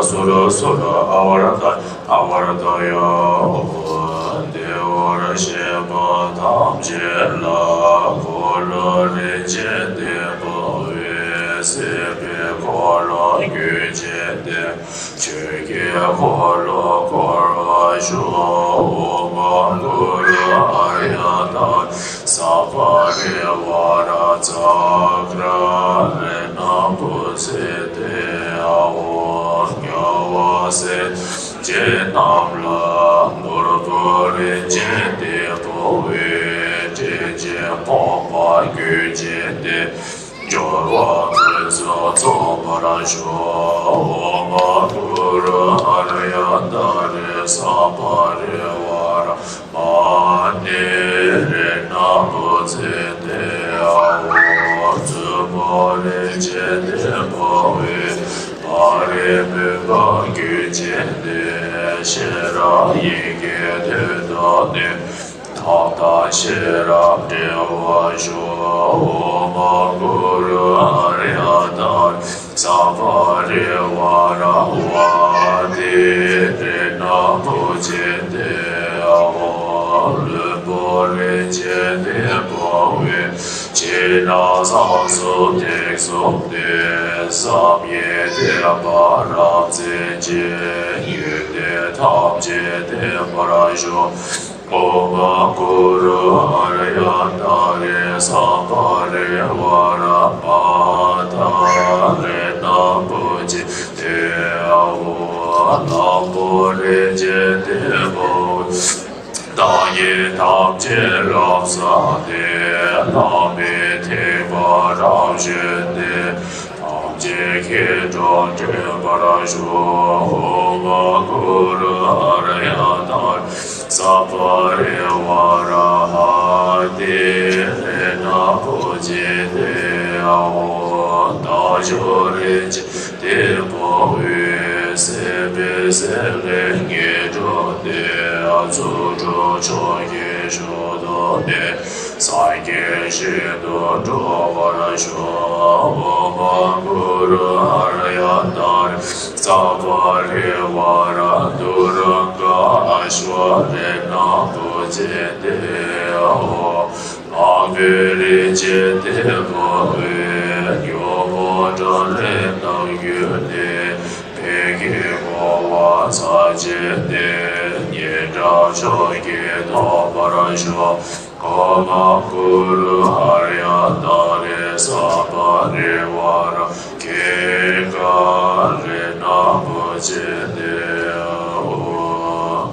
སུ་ར་སུ་ར་ཨ་ཝ་ར་ཏ་ཨ་ཝ་ར་ཏ་ཡ། བདེ་བར་གཤེགས་པ་ཐམས་ཅད་ལ། འཁོར་ལོ་རིན་ཆེན་ལྡན་པ་བས། སྲིད་པའི་འཁོར་ལོ་རྒྱུན་ཆད་དེ། ཆོས་ཀྱི་འཁོར་ལོ་བསྐོར་བར་ཤོག་ཨོཾ་ཨ་གུ་རུ་ཨཱརྱ་ཏཱ་རེ་སབ་པ་རི་ཝཱ་ར་ཙཀྲ་རཏྣ་པུ་ཛི་ཏེ་ཨ་ཧོ། དམྱལ་བ་སྲིན་པོའི་རྣམ་སྣང་ལ། ནོར་བུ་རིན་ཆེན་ལྡན་པ་བས། དྲིན་ཅན་ཕོངས་པ་རྒྱུན་ཆད་དེ། འབྱོར་བ་ཕུན་སུམ་ཚོགས་པར་ཤོག་ཨོཾ་ཨ་གུ་རུ་ཨཱརྱ་ཏཱ་རེ་སབ་པ་རི་ཝཱ་ར་མ་ཎི་རཏྣ་པུ་ཛི་ཏེ་ཨ་ཧོ། བཙུན་མོ་རིན་ཆེན་ལྡན་པ་བས། སྤ་རི་མུན་པ་རྒྱུན་ཆད་དེ། ཤེས་རབ་ཡིད་ཀྱི་མཐུ་དང་ནི། ཐབས་དང་ཤེས་རབ་འཕྲད་པར་ཤོག་ཨོཾ་ཨ་གུ་རུ་ཨཱརྱ་ཏཱ་རེ་སབ་པ་རི་ཝཱ་ར་ཝཱ་ཏི་རཏྣ་པུ་ཛི་ཏེ་ཨ་ཧོ། ལྷུན་པོ་རིན་ཆེན་ལྡན་པ་བས། ཕྱི་ནང་གསང་གསུམ་ཐེག་གསུམ་སྟེ། བསམ་ཡས་བསྟན་པ་རབ་མཛེས་ཅན། ཡོན་ཏན་ཐམས་ཅད་ལྡན་པར་ཤོག་ཨོཾ་ཨ་གུ་རུ་ཨཱརྱ་ཏཱ་རེ་སབ་པ་རི་ཝཱ་ར་མ་ཏཱ་རཏྣ་པུ་ཛི་ཏེ་ཨ་ཧོ། ནག་པོ་རིན་ཆེན་ལྡན་པ་བས། བདག་ཉིད་ཐམས་ཅད་བློ་བཟང་སྟེ། ལྷ་མིའི་ཐེག་པ་རབ་བཞིན་ཏེ། ཐམས་ཅད་མཁྱེན་གྲོལ་འདྲེན་པར་ཤོག་ཨོཾ་ཨ་གུ་རུ་ཨཱརྱ་ཏཱ་རེ་སབ་པ་རི་ཝཱ་ར་ཧ་ཏི་རཏྣ་པུ་ཛི་ཏེ་ཨ་ཧོ། རྟ་མཆོག་རིན་ཆེན་ལྡན་པ་བས། སྲིད་པའི་སེམས་ལས་ངེས་འགྲོ་སྟེ། ཚོགས་དྲུག་མཆོག་གི་མཆོག་ཏུ་གནས། སངས་རྒྱས་ཞིང་དུ་འགྲོ་བར་ཤོག་ཨོཾ་ཨ་གུ་རུ་ཨཱརྱ་ཏཱ་རེ་སབ་པ་རི་ཝཱ་ར་ཏུ་རུ་ཀ་ཨ་ཤྭ་རཏྣ་པུ་ཛི་ཏེ་ཨ་ཧོ། ནག་པོའི་རིན་ཆེན་ལྡན་པ་བས། ཉོན་མོངས་དགྲ་ལས་རྣམ་གྱུར་ནས། ཕས་ཀྱི་རྒོལ་བ་མཚོན་བྱེད་ནས། སྙན་གྲགས་མཆོག་གིས་མཐོང་བར་ཤོག་ཨོཾ་ཨ་གུ་རུ་ཨཱརྱ་ཏཱ་རེ་སབ་པ་རི་ཝཱ་ར་ཀེ་ཀ་རཏྣ་པུ་ཛི་ཏེ་ཨ་ཧོ།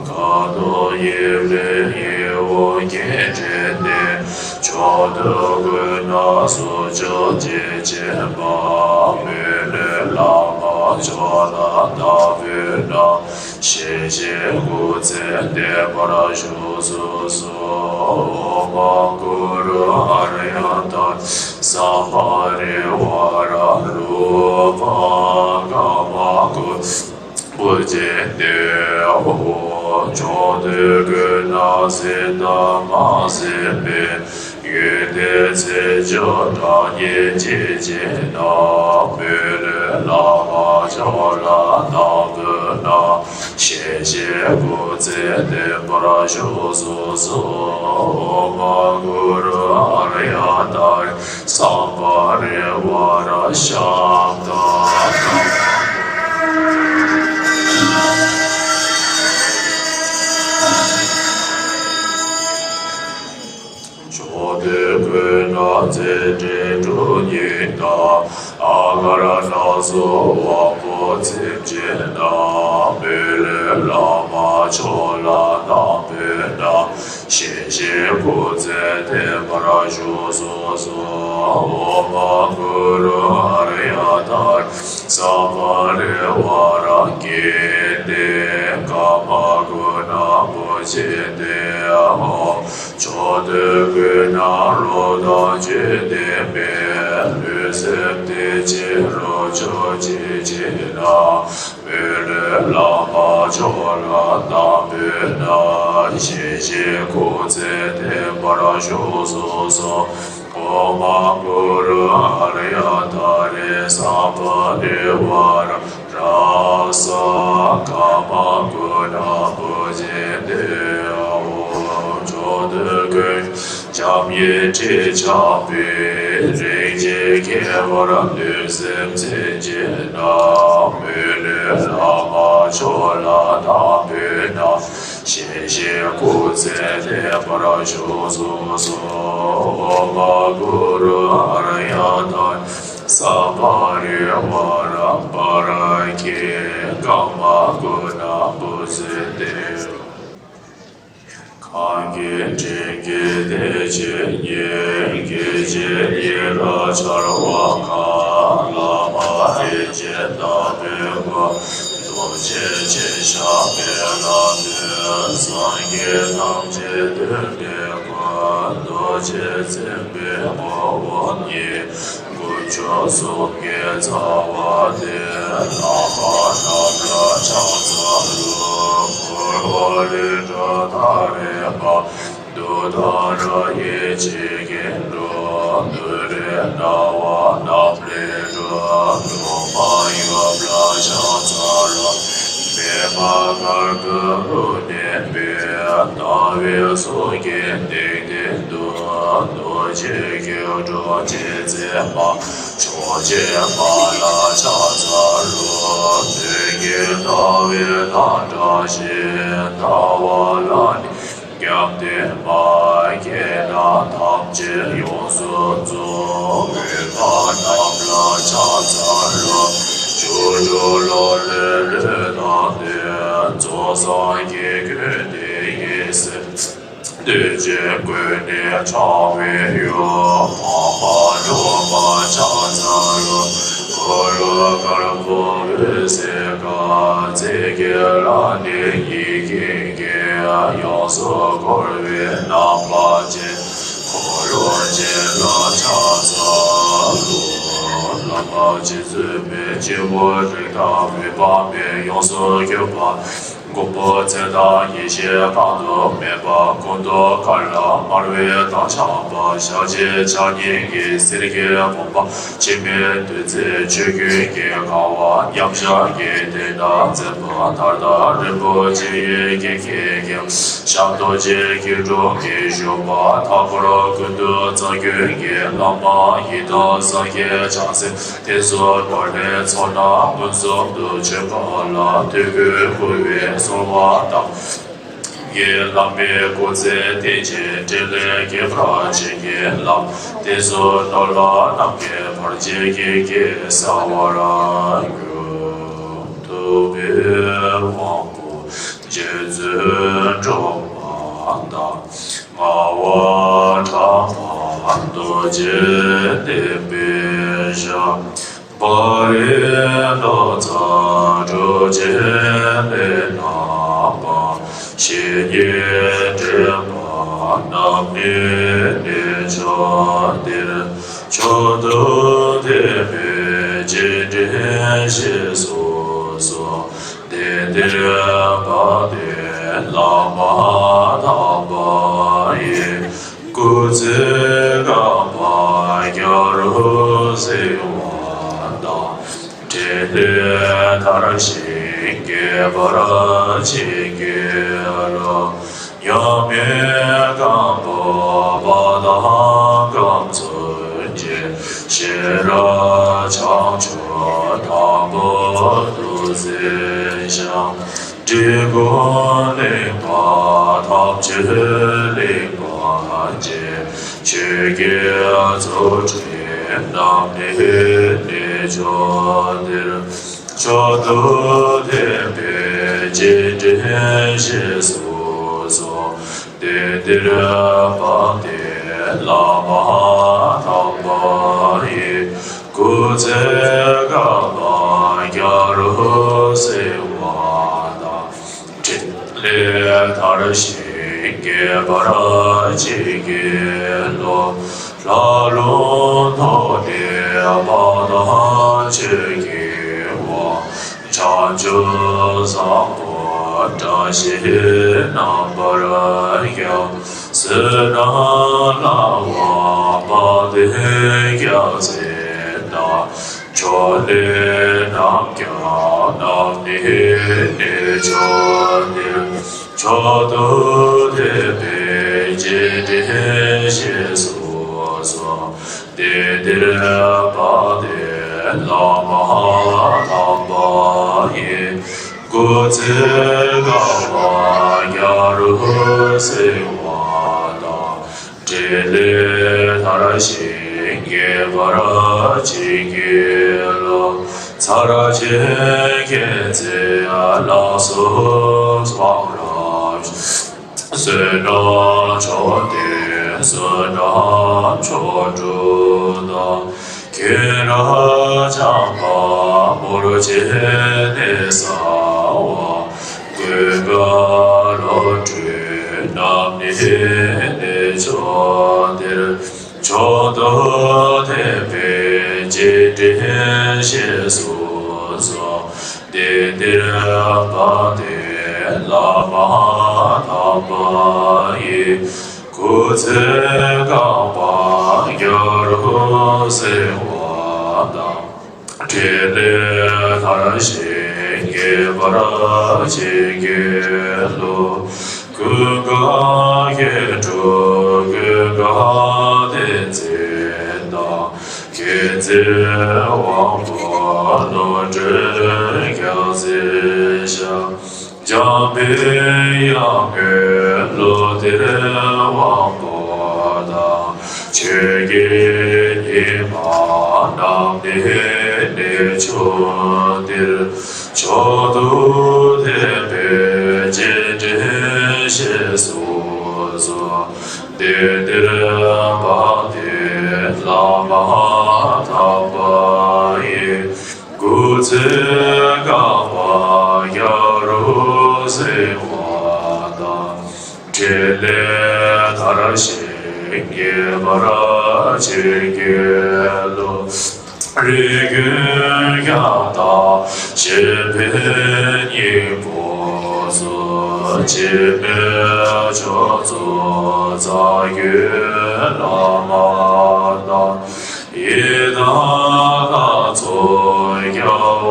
ཁ་དོག་དབྱིབས་ལེགས་དབྱེ་བ་རྒྱས་འབྲིང་ནས། ཕྱོགས་དུས་ཀུན་ན་གཟུགས་མཆོག་སྤྱན་ཆེན་པ། མི་ལུས་ལྷག་མ་མཆོག་ལ་བདག་འབུལ་ན། ཞལ་བཞེས་སྐུ་ཚེ་བརྟན་པར་ཤོག་ཨོཾ་ཨ་གུ་རུ་ཨཱརྱ་ཏཱ་རེ་སབ་པ་རི་ཝཱ་ར་རཱུ་པ་ཀ་མ་ཀུ་པུ་ཛི་ཏེ་ཨ་ཧོ། ཕྱོགས་དུས་ཀུན་ན་གཟི་དང་མ་གཟི་པའི། ཡོན་ཏན་ཚེ་མཆོག་དགྲ་གཉེན་བྱེད་ཅིང་ན། མི་ལུས་ལྷག་མ་མཆོག་ལ་བདག་འབུལ་ན། ཞལ་བཞེས་སྐུ་ཚེ་བརྟན་པར་ཤོག་ཨོཾ་ཨ་གུ་རུ་ཨཱརྱ་ཏཱ་རེ་སམྦྷ་ཝེ་ཝ་ར་ཤ་ཏ་ཀ་མ་ཕྱོགས་དུས་ཀུན་ན་ཚེ་འདྲེན་གྲོལ་སྙིང་དང་། ཨ་ག་ར་སྣ་ཚོགས་དབང་པོ་ཚིམ་བྱེད་ན། མི་ལུས་ལྷག་མ་མཆོག་ལ་བདག་འབུལ་ན། ཞལ་བཞེས་སྐུ་ཚེ་བརྟན་པར་ཤོག་ཨོཾ་ཨ་གུ་རུ་ཨཱརྱ་ཏཱ་རེ་སམྦྷ་ཝེ་ཝ་ར་ཀིརྟི་ཀ་མ་གུ་ཎ་བུ་ཇི་ཏེ་ཧོ། ཕྱོགས་དུས་ཀུན་ན་བློ་དང་བཅས་ཏེ་འབད། ལུས་སེམས་བདེ་ཆེན་རོ་མཆོག་སྐྱེད་བྱེད་ན། མི་ལུས་ལྷག་མ་མཆོག་ལ་བདག་འབུལ་ན། ཞལ་བཞེས་སྐུ་ཚེ་བརྟན་པར་ཤོག་ཨོཾ་ཨ་གུ་རུ་ཨཱརྱ་ཏཱ་རེ་སམྦྷ་ཝེ་ཝ་ར་ ར་ས་ཀ་མ་གུ་ན་བུ་ཟེ་ཏེ་འོ། མཆོག་ཏུ་ཀུན་འཇམ་ཡེ་ཁྲི་འཇམ་པའི། རིགས་ཀྱི་ཁྱད་པར་ལུས་སེམས་མཚན་བཅས་རྣམས། མི་ལུས་ལྷག་མ་མཆོག་ལ་དམ་པའི་ནང་། ཞལ་བཞེས་སྐུ་ཚེ་བརྟན་པར་ཤོག་གསུངས་སོ། ཨོཾ་གུ་རུ་ཨཱརྱ་ཏ་ཡ་སམྦྷ་རི་ཝཱ་ར་པཱ་ར་ཀྱེ་ཀ་མ་གུ་ན་བུ་ཟེ་ཏེ། གང་གིས་དྲིན་གྱིས་དེ་བྱས་ཉིད། སྐྱེ་མཆེད་ཉེ་རབས་འཆར་བ་གང་། བླ་མ་རིན་ཆེན་བདག་པོའི་སྐུ། རྡོ་རྗེ་ཅན་ཞབས་པད་ལ་གནོན། སངས་རྒྱས་ཐམས་ཅད་འདུས་པའི་སྐུ། རྡོ་རྗེ་སེམས་དཔའི་ངོ་བོ་ཉིད། དཀོན་མཆོག་གསུམ་གྱི་རྩ་བ་སྟེ། ལྷག་མ་རྣམས་ལ་ཕྱག་འཚལ་ལོ། འཁོར་བ་ལས་སྒྲོལ་མཐའ་ཡས་པ། གདུགས་དང་རོ་ཡི་འཇིགས་ཀྱི་འགྲོ། གདོན་རིགས་སྣང་བ་རྣམས་ལས་སྒྲོལ། འགྲོ་མ་ཡུམ་ལ་ཕྱག་འཚལ་ལོ། མི་ཕམ་གར་དང་རུ་གནས་པའི། རྣ་བའི་ཚོགས་ཀྱིས་དེང་འདིར་འདུད། རྡོ་རྗེ་སྐྱིལ་ཀྲུང་ཅན་མཛད་པ། མཆོག་སྦྱིན་པ་ལ་ཕྱག་འཚལ་ལོ། མདུན་གྱི་ཟླ་བའི་མཐའ་བྲང་བཞིན། ཟླ་བ་ལ་ནི་རྒྱབ་བརྟེན་པ། ཁྱེད་རྣམས་ཐམས་ཅད་ཡོངས་སུ་རྫོགས། འོད་དཔག་རྣམས་ལ་ཕྱག་འཚལ་ལོ། བྱུང་འགྲོ་ལོ་ལས་ལུས་དང་ལྡན། རྫོགས་སངས་རྒྱས་ཀུན་དེ་ཡི་སྲས། དོན་ཆེན་ཀུན་ནས་ཕྲེང་བའི་དབྱིངས། འཕགས་པ་སྒྲོལ་མ་ཕྱག་འཚལ་ལོ། འཁོར་ལོ་དཀར་པོ་འོད་ཟེར་དཀར། རྩེ་གཅིག་ལ་ནི་ཡིད་ཀྱི་རྒྱན། ཡོངས་སུ་བསྐོར་བའི་རྣམ་པ་ཅན། འཁོར་ལོ་ཅན་ལ་ཕྱག་འཚལ་ལོ། བླ་མ་རྗེ་བཙུན་མའི་སྤྱི་བོ་རིགས་དང་མི་ཕམ་པས་ཡོངས་སུ་གྱུར་པ། མགོན་པོ་ཚེ་དང་ཡེ་ཤེས་དཔག་ཏུ་མེད་པ། སྐུ་མདོག་དཀར་ལ་དམར་བའི་མདངས་ཤར་བ། ཞལ་གཅིག་ཕྱག་གཉིས་ཀྱིས་གསེར་གྱི་བུམ་པ། འཆི་མེད་བདུད་རྩིའི་ཆུ་རྒྱུན་གྱིས་གང་བ། མཉམ་གཞག་གི་དེ་ན་མཛད་པ། དར་དང་རིན་པོ་ཆེ་ཡི་རྒྱན་གྱིས་བརྒྱན། ཞབས་རྡོ་རྗེ་སྐྱིལ་ཀྲུང་གིས་བཞུགས་པ། མཐའ་འཁོར་ཀུན་ཏུ་རྩ་རྒྱུད་ཀྱི་བླ་མ་ཡི་དམ་སངས་རྒྱས་བྱང་སེམས། དེ་ཚོ་ནོར་ལྷའི་ཚོགས་རྣམས་མངོན་སུམ་དུ་བྱོན་པ་ལ་དུས་ཀུན་བསྐུལ་བའི་གསོལ་བ་བཏབ། ཡི་བླ་མའི་སྐུ་ཚེ་བརྟན་ཅིང་འཕྲིན་ལས་རྒྱས་པར་བྱིན་གྱིས་བརླབས། དེ་ཚོ་ནོར་ལྷ་རྣམས་ཀྱི་བར་ཆད་ཀྱི་རྐྱེན་སེལ་བར་འགྱུར། ཐུབ་པའི་དབང་པོ་རྗེ་བཙུན་སྒྲོལ་མ་དང་། ངག་དབང་གྲགས་པ་རྡོ་རྗེ་གདན་པའི་ཞབས། པ་རི་ཏ་ཙ་གྲུ་ཆེན་ལས་བསྣམས་པ། བཤེས་གཉེན་དྲེགས་པ་རྣམས་ནི་གནས་མཆོག་འདིར། མཆོག་ཏུ་ཐིམ་པས་རྗེས་དྲན་ཞེས་གསུངས་སོ། གདན་འདིར་དཔལ་ལྡན་བླ་མ་དམ་པ་ཡི། སྐུ་ཚེ་རྐང་པ་རྒྱ་རུ་གཟིང་བ་དང་། འཕྲིན་ལས་དར་ཞིང་རྒྱས་པར་བྱིན་གྱིས་རློབས། མྱ་ངན་སྐོམ་པ་དང་རྐང་ཚུན་ཆད། ཤེས་རབ་བྱང་ཆུབ་དང་པོ་ཏུ་མཛད་ཞིང་། འབྲི་གུང་གླིང་པ་ཐམས་ཅད་གླིང་པ་ཅན། ཆོས་ཀྱི་ཚོགས་དྲན་རྣམས་ནི་གནས་མཆོག་འདིར། མཆོག་ཏུ་ཐིམ་པས་རྗེས་དྲན་ཞེས་གསུངས་སོ། གདན་འདིར་དཔལ་ལྡན་བླ་མ་དམ་པ་ཡི། སྐུ་ཚེ་རྐང་པ་རྒྱ་རུ་གཟིང་བ་དང་། འཕྲིན་ལས་དར་ཞིང་རྒྱས་པར་བྱིན་གྱིས་རློབས། ལྷ་ལུང་ཐོག་ནས་འཕགས་དང་ཆོས་ཀྱི་དབང་། བྱང་ཆུབ་བཟང་པོ་བཀྲ་ཤིས་རྣམ་པར་རྒྱལ། བསོད་ནམས་ལྷ་དབང་དཔལ་ལྡན་རྒྱལ་མཚན་དང་། ཕྱོགས་ལས་རྣམས་ཀྱང་ རྣམས་ནི་གནས་མཆོག་འདིར། མཆོག་ཏུ་ཐོས་པའི་རྗེས་དྲན་ཞེས་སུ་གསུངས། དེ་འདིར་འབངས་དེ་བླ་མ་དམ་པ་ཡི། སྐུ་ཚེ་གང་བར་རྒྱལ་རོལ་གསལ་བ་དང་། འཕྲིན་ལས་དར་ཞིང་རྒྱས་པར་བྱིན་གྱིས་རློབས། ཚར་གཅོད་མཁྱེན་བརྩེ་ལགས་སོ་སྤང་རབ། བསོད་ནམས་མཆོག་ལྡན་བསོད་ནམས་མཆོག་གྲུབ་དང་། མཁྱེན་རབ་འཇམ་དཔལ་དཔའ་བོས་སྤྱན་ནས་གསལ་བ། ཀུན་དགའ་བློ་གྲོས་རྣམས་ནི་གནས་མཆོག་འདིར། མཆོག་ཏུ་ཐོས་པའི་རྗེས་དྲན་ཞེས་སུ་གསུངས། དེ་འདིར་འབངས་དེ་བླ་མ་དམ་པ་ཡི། སྐུ་ཚེ་གང་བར་རྒྱལ་རོལ་གསལ་བ་དང་། འཕྲིན་ལས་དར་ཞིང་རྒྱས་པར་བྱིན་གྱིས་རློབས། ཀུན་དགའ་མཁས་གྲུབ་ཀུན་དགའ་བསྟན་འཛིན་དང་། མཁྱེན་བརྩེ་དབང་པོ་བློ་གྲོས་རྒྱལ་མཚན་ཞབས། འཇམ་དཔལ་དབྱངས་དངོས་བློ་གཏེར་དབང་པོ་དང་། ཆོས་ཀྱི་ཉི་མ་རྣམས་ནི་གནས་མཆོག་འདིར། མཆོག་ཏུ་ཐོས་པའི་རྗེས་དྲན་ཞེས་སུ་གསུངས། དེ་འདིར་འབངས་དེ་བླ་མ་དམ་པ་ཡི། སྐུ་ཚེ་གང་བར་རྒྱལ་རོལ་གསལ་བ་དང་། འཕྲིན་ལས་དར་ཞིང་རྒྱས་པར་བྱིན་གྱིས་རློབས། རིགས་ཀུན་ཀྱང་དག་ཞིང་ཕན་སྙིང་པོ་སོགས། འཆི་མེད་མཆོག་ཚོགས་རྩ་བརྒྱུད་བླ་མ་དང་། ཡི་དམ་ལྷ་ཚོགས་རྒྱལ་བ་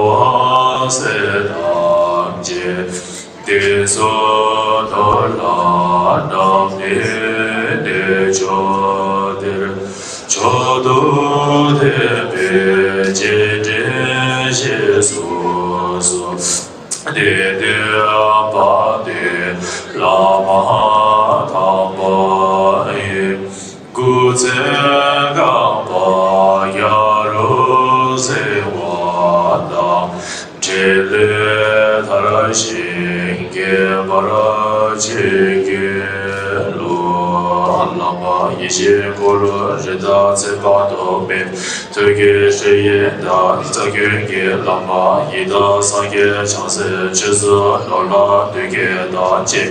སྲས་ཐམས་ཅད། དེ་ཚོགས་ཐོབ་ལ་རྣམས་ནི་གནས་མཆོག་འདིར། མཆོག་ཏུ་ཐོས་པའི་རྗེས་དྲན་ཞེས་སུ་གསུངས། དེ་འདིར་འབངས་དེ་བླ་མ་དམ་པ་ཡི། སྐུ་ཚེ་གང་བར་རྒྱལ་རོལ་གསལ་བ་དང་། འཕྲིན་ལས་དར་ཞིང་རྒྱས་པར་བྱིན་གྱིས་རློབས། བླ་མ་ཡེ་ཤེས་འཁོར་ལོ་རིགས་དང་ཚེ་དཔག་ཏུ་མེད། ཐུགས་ཀྱི་སྲས་ཡི་དམ་རྩ་བརྒྱུད་ཀྱི་བླ་མ་ཡི་དམ་སངས་རྒྱས་བྱང་སེམས་ཆོས་སྲུང་ནོར་ལྷ་དུས་ཀྱི་དམ་ཅན།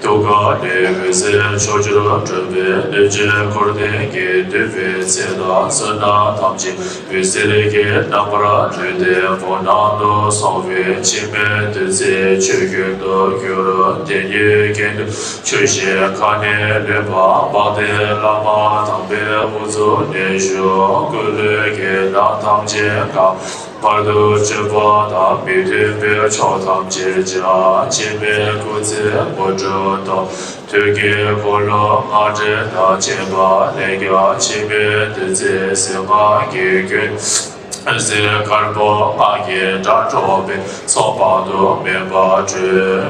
ཐུགས་ཀ་ནས་འོད་ཟེར་ཕྱོགས་བཅུར་འཕྲོས་པས། བློ་ཆོས་འཁོར་ལྡན་གྱིས་བསྡུས་པའི་ཚེ་དང་བསོད་ནམས་ཐམས་ཅད་འོད་ཟེར་གྱི་རྣམ་པར་གྲོལ་ཏེ། བོད་ནང་དུ་སོང་བའི་འཆི་མེད་བདུད་རྩིའི་ཆོས་ཀུན་ཏུ་གྱུར། དེ་ཉིད་གྱེན་དུ་ཆུ་བཞི་ཁ་ནས་ལེན་པ། འབངས་དེ་བླ་མ་དམ་པའི་དབུ་གཙུག་ནས་ཞུགས། སྐུ་ལུས་ཀྱི་ནང་ཐམས་ཅད་གང་། བར་དུ་གཅོད་པ་དང་། མི་མཐུན་པའི་ཕྱོགས་ཐམས་ཅད་སྦྱངས། འཆི་མེད་སྐུ་ཚེ་མུ་འགྲོ་དང་། ཐུགས་ཀྱི་འཁོར་ལོ་སྔགས་ཕྲེང་དང་བཅས་པ་ལས་ཀྱང་། འཆི་མེད་བདུད་རྩིའི་གཟེར་ལྔ་གིས་གོས། གཟེར་དཀར་པོ་ལྔ་ཡིས་སྐྲ་བཀྲོལ་བས། ཚོགས་དཔག་ཏུ་མེད་པ་གྲོལ།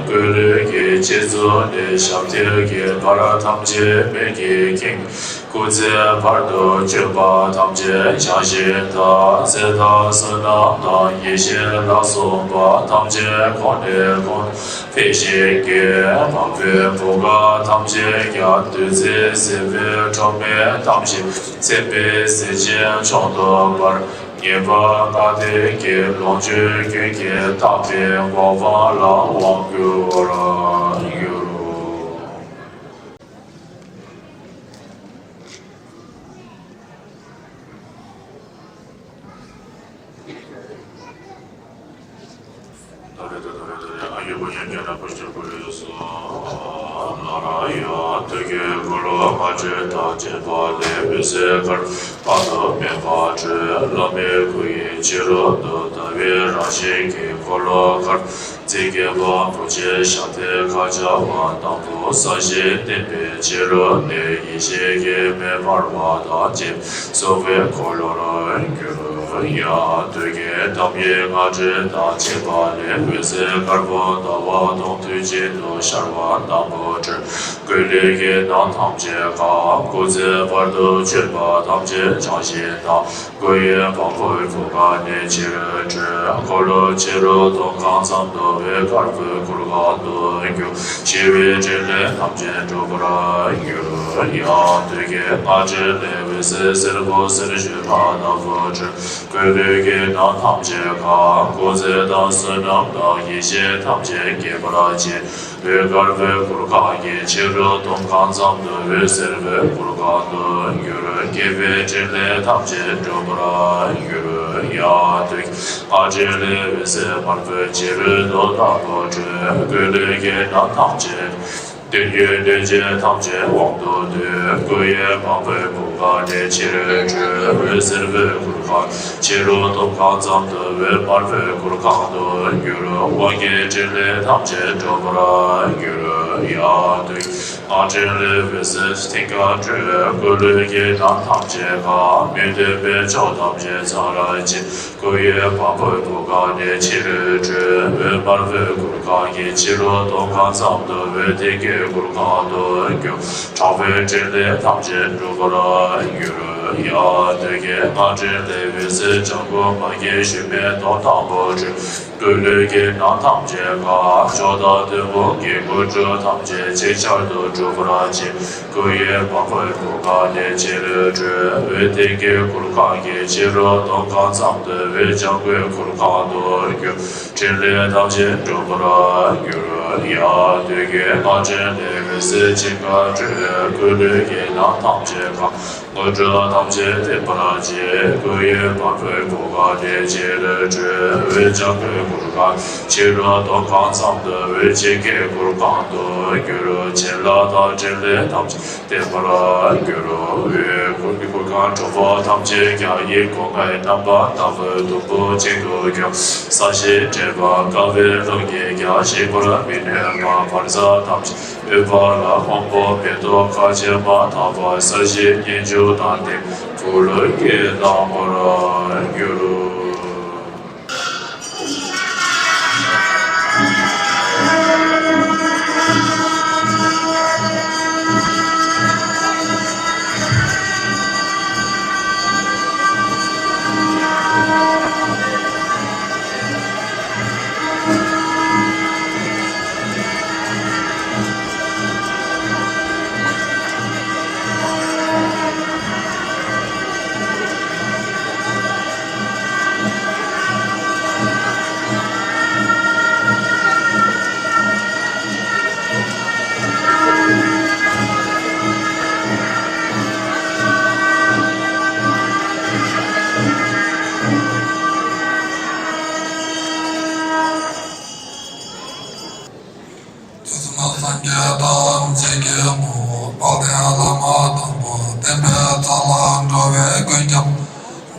སྐུ་ལུས་ཀྱི་སྤྱི་གཙུག་ནས་ཞབས་མཐིལ་གྱི་བར་ཐམས་ཅད་མེ་གིས་ཁེངས། སྐུ་ཚེ་བར་དུ་གཅོད་པ་ཐམས་ཅད་བྱང་ཞིང་དག། ཚེ་དང་བསོད་ནམས་དང་ཡེ་ཤེས་ལ་སོགས་པ་ཐམས་ཅད་གོང་ནས་གོང་དུ་འཕེལ་ཞིང་རྒྱས། འཕགས་པའི་བུ་ག་ཐམས་ཅད་ཀྱང་བདུད་རྩིའི་གཟེར་པའི་ཁྲོག་མས་གཏམས་ཤིང་། སྲིད་པའི་གཟེར་ཆེན་མཆོག་ཏུ་འབར། ཉེས་པ་ལྔ་ལྡན་གྱི་ལོངས་སྤྱོད་ཀུན་གྱིས་གཏམས་པའི་གོ་འཕང་ལ་དབང་བསྒྱུར་བར་འགྱུར། ལྔ་བཅུ་དང་བཅས་པ་ལས་འོད་ཟེར་དཀར་དཔག་ཏུ་མེད་པ་འཕྲོས། བླ་མའི་སྐུ་ཡི་ཕྱི་རོལ་དུ་ཟླ་བའི་རང་བཞིན་གྱི་འཁོར་ལོ་དཀར་རྩིབས་བརྒྱད་པ་བུམ་ཆེན་ཞབས་མཐིལ་ཁ་སྦྱར་བ་དང་པོ་ས་གཞིར་བསྟིམ་པའི་ཕྱི་རོལ་ནས་ཡེ་ཤེས་ཀྱི་མེ་འབར་བ་དང་བཅས་སྲུང་བའི་འཁོར་ལོར་གྱུར། ཡང་དུས་ཀྱི་ཐ་མའི་སྔ་དྲོ་དང་བཅས་པ་ལས་འོད་ཟེར་དཀར་པོ་ཟླ་བ་སྟོང་དུས་གཅིག་ཏུ་ཤར་བ་དང་པོ་འཕྲོས། སྐུ་ལུས་ཀྱི་ནང་ཐམས་ཅད་གང་། སྐུ་ཚེ་བར་དུ་གཅོད་པ་ཐམས་ཅད་བྱང་ཞིང་དག། སྐུ་ཡི་བ་སྤུའི་བུ་ག་ནས་ཕྱི་རུ་འཕྲོས། འཁོར་ལོ་ཕྱི་རོལ་དུ་གང་ཙམ་དུ་བའི་དཀར་པོའི་གུར་ཁང་དུ་གྱུར། ཞི་བའི་ཕྲིན་ལས་ཐམས་ཅད་འགྲུབ་པར་འགྱུར། ཡང་དུས་ཀྱི་སྔ་དྲོ་ལས་འོད་ཟེར་སེར་པོ་གསེར་ཞུན་མ་ལྟ་བུ་འཕྲོས། སྐུ་ལུས་ཀྱི་ནང་ཐམས་ཅད་གང་། སྐུ་ཚེ་དང་བསོད་ནམས་དང་ཡེ་ཤེས་ཐམས་ཅད་རྒྱས་པར་བྱེད། འོད་དཀར་པོའི་གུར་ཁང་གི་ཕྱི་རོལ་དུ་གང་ཙམ་དུ་འོད་སེར་པོའི་གུར་ཁང་དུ་གྱུར། སྐྱེས་པའི་ཕྲིན་ལས་ཐམས་ཅད་འགྲུབ་པར་འགྱུར། ཡང་དུས་ཀྱི་སྔ་དྲོ་ལས་འོད་ཟེར་དམར་པོའི་ཕྱི་རོལ་དུ་དང་པོ་འཕྲོས། སྐུ་ལུས་ཀྱི་ནང་ཐམས་ཅད། གདོན་བགེགས་གདོན་བགེགས་ཐམས་ཅད་དབང་དུ་འདུས། སྐུ་ཡི་བ་སྤུའི་བུ་ག་ནས་ཕྱི་རུ་འཕྲོས། འོད་སེར་པོའི་གུར་ཁང་ཕྱི་རོལ་དུ་གང་ཙམ་དུ་འོད་དམར་པོའི་གུར་ཁང་དུ་གྱུར། དབང་གི་ཕྲིན་ལས་ཐམས་ཅད་འགྲུབ་པར་འགྱུར། ཡང་དུས་ཀྱི་སྔ་དྲོ་ལས་འོད་ཟེར་མཐིང་ག་འཕྲོས། སྐུ་ལུས་ཀྱི་ནང་ཐམས་ཅད་གང་། མི་མཐུན་པའི་ཕྱོགས་ཐམས་ཅད་ཚར་བར་བྱེད། སྐུ་ཡི་བ་སྤུའི་བུ་ག་ནས་ཕྱི་རུ་འཕྲོས། འོད་དམར་པོའི་གུར་ཁང་གི་ཕྱི་རོལ་དུ་གང་ཙམ་དུ་འོད་མཐིང་གའི་གུར་ཁང་དུ་གྱུར། དྲག་པོའི་ཕྲིན་ལས་ཐམས་ཅད་འགྲུབ་པར་འགྱུར། ཡང་དུས་ཀྱི་སྔ་དྲོ་ལས་འོད་ཟེར་ལྗང་གུ་མ་སྐྱེས་ཞུན་མའི་མདོག་དང་པོ་འཕྲོས། སྐུ་ལུས་ཀྱི་ནང་ཐམས་ཅད་གང་། མཆོག་དང་ཐུན་མོང་གི་དངོས་གྲུབ་ཐམས་ཅད་ཅིག་ཅར་དུ་འགྲུབ་པར་བྱེད། སྐུ་ཡི་བ་སྤུའི་བུ་ག་ནས་ཕྱི་རུ་འཕྲོས། འོད་མཐིང་གའི་གུར་ཁང་གི་ཕྱི་རོལ་དུ་གང་ཙམ་དུ་འོད་ལྗང་གུའི་གུར་ཁང་དུ་གྱུར། ཕྲིན་ལས་ཐམས་ཅད་འགྲུབ་པར་འགྱུར། ཡང་དུས་ཀྱི་སྔ་དྲོ་ལས་འོད་ཟེར་འཆིང་ག་འཕྲོས། སྐུ་ལུས་ཀྱི་ནང་ཐམས་ཅད་གང་། དངོས་གྲུབ་ཐམས་ཅད་ཐེབས་པར་བྱེད། སྐུ་ཡི་བ་སྤུའི་བུ་ག་ནས་ཕྱི་རུ་འཕྲོས། འོད་ལྗང་གུའི་གུར་ཁང་ཕྱི་རོལ་དུ་གང་ཙམ་དུ་འོད་མཐིང་གའི་གུར་ཁང་དུ་གྱུར། བྱིན་རླབས་དང་ཕྲིན་ལས་ཐམས་ཅད་ཐེབས་པར་འགྱུར། འོད་གུར་གྱི་གུར་ཁང་ཁྲོ་བོ་ཐམས་ཅད་ཀྱང་ཡིད་ཀུན་དགའི་རྣམ་པ་ལྟ་བུ་དུམ་བུ་གཅིག་ཏུ་གྱུར། ས་གཞི་འདྲེས་པ་དཀའ་བའི་རླུང་གིས་ཀྱང་ཞིག་པར་མི་ནུས་པ་བར་མཚམས་ཐམས་ཅད། འོད་དཔག་ལ་དབང་པོ་མེ་ཏོག་ཁ་ཕྱེ་མ་དག་པ་ས་གཞི་སྙན་བརྒྱུད་དང་ལྡན་པ་ལྷུན་གྱིས་ལྡན་པར་གྱུར། དུས་གསུམ་སངས་རྒྱས་ཐམས་ཅད་ཀྱི་ངོ་བོ། དཔལ་ལྡན་བླ་མ་དམ་པ་བསྟན་པའི་རྩ་ལ་འགྲོ་བའི་མགོན་སྐྱབས།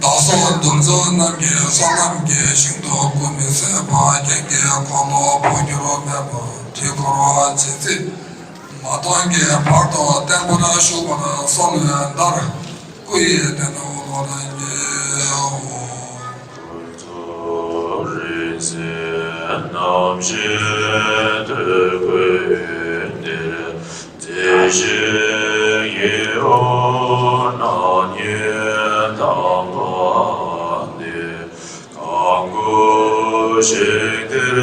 བདག་སོགས་གདུལ་བྱ་རྣམས་ཀྱི་བསོད་ནམས་ཀྱི་ཞིང་དུ་སྐུ་མི་ཟད་པ་རྒྱན་གྱི་འཁོར་ལོ་འཕོ་འགྱུར་མེད་པར་དུས་འཁོར་བ་ཇི་སྲིད་མ་སྟོངས་ཀྱི་བར་དུ་བརྟན་པོར་བཞུགས་པར་གསོལ་བའི་བརྡར། སྐུ་ཡི་སྟེང་དུ་ལོངས་སྤྱོད་དགོས། རིང་བསྲེལ་རྣམ་བཞི་དུས་ཀུན་འདིར་མཛེས་ཤིང་ཡིད་འོང་སྣང་བརྙེས་དམ་པ་འདི། གང་སྐུ་ཞིང་འདིར་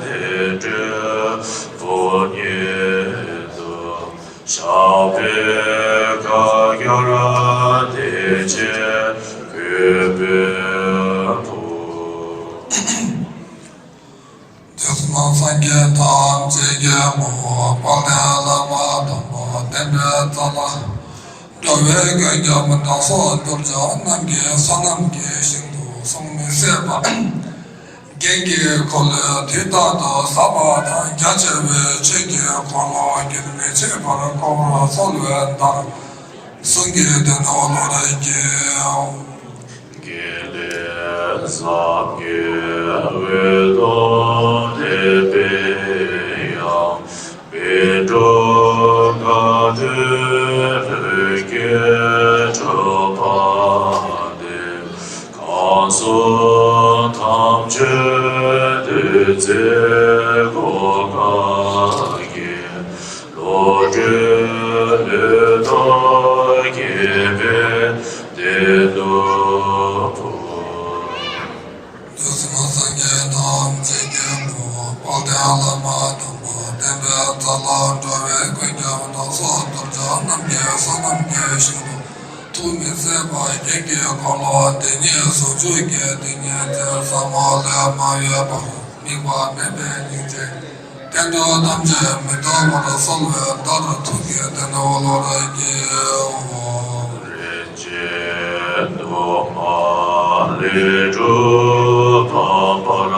བདེ་འབྲེལ་ཕོ་ཉིད་དུ། ཞབས་པད་ཁ་སྐྱོར་བདེ་ཆེན་གུས་པས་འབུལ། དུས་གསུམ་སངས་རྒྱས་ཐམས་ཅད་ཀྱི་ངོ་བོ། དཔལ་ལྡན་བླ་མ་དམ་པ་བསྟན་པའི་རྩ་ལ་འགྲོ་བའི་མགོན་སྐྱབས། བདག་སོགས་གདུལ་བྱ་རྣམས་ཀྱི་བསོད་ནམས་ཀྱི་ཞིང་དུ་གསུང་མི་ཟད་པ། རྒྱན་གྱི་འཁོར་ལོས་དུས་རྟག་ཏུ་ཟབ་པ་དང་རྒྱ་ཆེ་བའི་ཆོས་ཀྱི་འཁོར་ལོ་རྒྱུན་མི་ཆད་པར་བསྐོར་བར་གསོལ་བའི་བརྡར། གསུང་གི་དོན་ཨོ་ལོ་ར་གྱི། དགེ་ལེགས་ཟབ་རྒྱས་འོད་སྟོང་ལྡན་པའི་དབྱངས། པཎ་གྲུབ་དགའ་སྟོན་ལྷུན་གྱིས་གྲུབ་པ་འདི། གང་གསུང་ཐམས་ཅད་བདུད་རྩིའི་གོ་འཕང་གི། བློ་གྲོས་ལུས་ཐོག་དགྱེས་པའི་བདེ་སྟོབས་པོ། དུས་གསུམ་སངས་རྒྱས་ཐམས་ཅད་ཀྱི་ངོ་བོ་དཔལ་ལྡན་བླ་མ་དམ་པ་བསྟན་པའི་རྩ་ལག་འགྲོ་བའི་ཀུན་ཁྱབ་བདག་སོགས་གདུལ་བྱ་རྣམས་ཀྱི་བསོད་ནམས་ཀྱི་ཞིང་དུ་ཐུགས་མི་ཟད་པ་རྒྱན་གྱི་འཁོར་ལོ་འདི་ཉིད་ཟུང་འཇུག་གི་དེ་ཉིད་དེ་ཟབ་མོ་ལས་མ་གཡོས་པར་དམིགས་པ་མེད་པའི་སྙིང་རྗེ། བསྟན་འགྲོ་ཐམས་ཅད་མི་ལྡོག་པར་གསོལ་བའི་བརྡར། ཐུགས་ཀྱི་དོན་ཨོ་ལོ་ར་གྱི་འོ། རིན་ཆེན་གདུང་མ་ལས་གྲུབ་པ་འབར་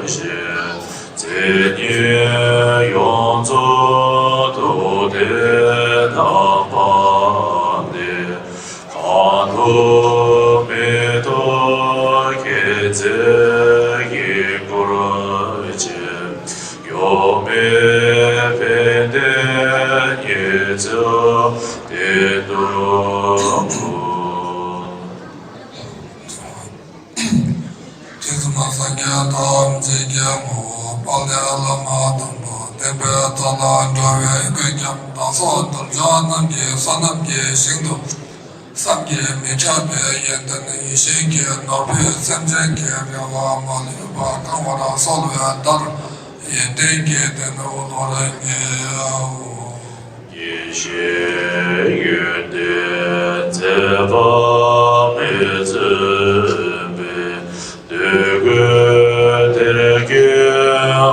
བཞིན། མཚན་ཉིད་ཡོངས་རྫོགས་ཐུགས་ལྡན་དམ་པ་འདི། གང་ཐོབ་མི་ཐོབ་མཁྱེན་བརྩེ་ཡི་དཀོར་ཆེན། གཡོ་མེད་ཕན་བདེའི་ཉེར་འཚོའི་བདེ་སྟོབས་པོ། དུས་གསུམ་སངས་རྒྱས་ཐམས་ཅད་ཀྱི་ངོ་བོ་དཔལ་ལྡན་བླ་མ་དམ་པ་བསྟན་པའི་རྩ་ལག་འགྲོ་བའི་ཀུན་ཁྱབ་བདག་སོགས་གདུལ་བྱ་རྣམས་ཀྱི་བསོད་ནམས་ཀྱི་ཞིང་དུ། བསམ་གྱིས་མི་ཁྱབ་པའི་ཡོན་ཏན་ཡིད་བཞིན་གྱི་ནོར་བུས་སེམས་ཅན་གྱི་རེ་བ་མ་ལུས་པ་བསྐང་བར་གསོལ་བའི་བརྡར། ཡོན་ཏན་གྱི་དོན་ཨོ་ལོ་ར་གྱི་འོ། ཡེ་ཤེས་ཡོན་ཏན་མཛད་པ་མི་བརྫུན་པའི། འདོད་དགུའི་གཏེར་གྱི་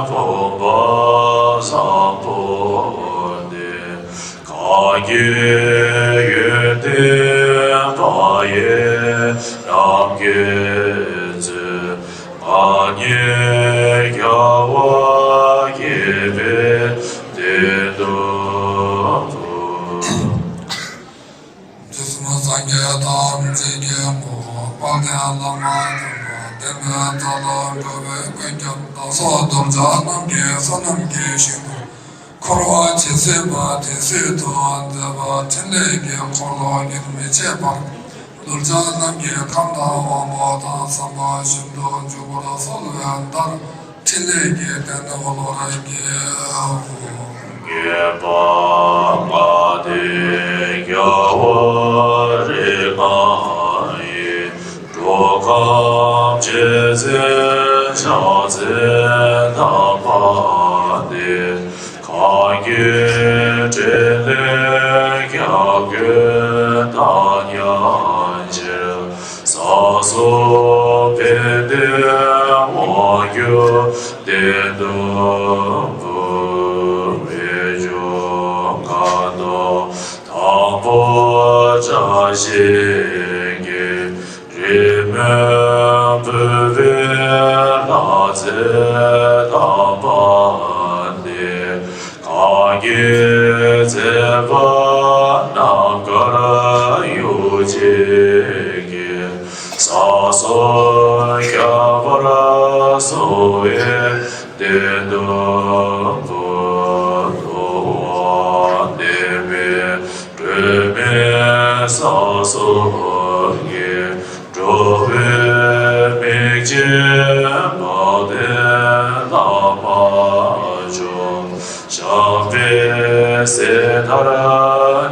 བུམ་པ་བཟང་པོ་འདི། གང་གི་ཡོན་ཏན་མ་ཡིན་རང་གི་ཚུལ། ང་ཉིད་རྒྱལ་བ་དགྱེས་པའི་བདེ་སྟོབས་པོ། དུས་གསུམ་སངས་རྒྱས་ཐམས་ཅད་ཀྱི་ངོ་བོ་དཔལ་ལྡན་བླ་མ་དམ་པ་བསྟན་པའི་རྩ་ལག་འགྲོ་བའི་ཀུན་ཁྱབ་བདག་སོགས་གདུལ་བྱ་རྣམས་ཀྱི་བསོད་ནམས་ཀྱི་ཞིང་དུ། འཁོར་བ་ཇི་སྲིད་པ་དེ་སྲིད་དུ་མཛད་པ་འཕྲིན་ལས་ཀྱི་འཁོར་ལོ་རྒྱུན་མི་ཆད་པར། གདུལ་བྱ་རྣམས་ཀྱི་ཁམས་དང་དབང་པོ་དང་བསམ་པ་བཞིན་དུ་འཇུག་པར་གསོལ་བའི་བརྡར། འཕྲིན་ལས་ཀྱི་དོན་ཨོ་ལོ་ར་གྱི་འོ། དགྱེས་པ་ལྔ་སྟེ་རྒྱལ་བ་རིགས་ལྔ་ཡི། འགྲོ་ཁམས་ཇི་སྲིད་ཕྱག་འཚལ་དམ་པ་འདི། གང་གི་འཕྲིན་ལས་ཁྱབ་ཀུན་བདག་ཉིད་ཕྱིར། ས་སོགས་ཕན་བདེའི་དབང་གྱུར་བདེ་སྟོབས་པོ། རྨད་བྱུང་ཁ་དོག་དང་པོ་བཀྲ་ཤིས་ཀྱི། རི་མོའི་བུ་བའི་ལྷ་རྫས་དམ་པ་འདི། གང་གི་མཛད་པ་རྣམ་དཀར་ཡོ་བྱད་ཀྱིས། ས་སོགས་ཁྱབ་པར་གསོལ་བའི་བདེ་སྟོབས་པོ། ཐུབ་དབང་ལྡན་པའི་སྒྲོན་མེ་ས་སོགས་ཀྱི། འགྲོ་བའི་མིག་འབྱེད་དཔལ་ལྡན་བླ་མ་མཆོག། ཞབས་པད་སྲིད་མཐར་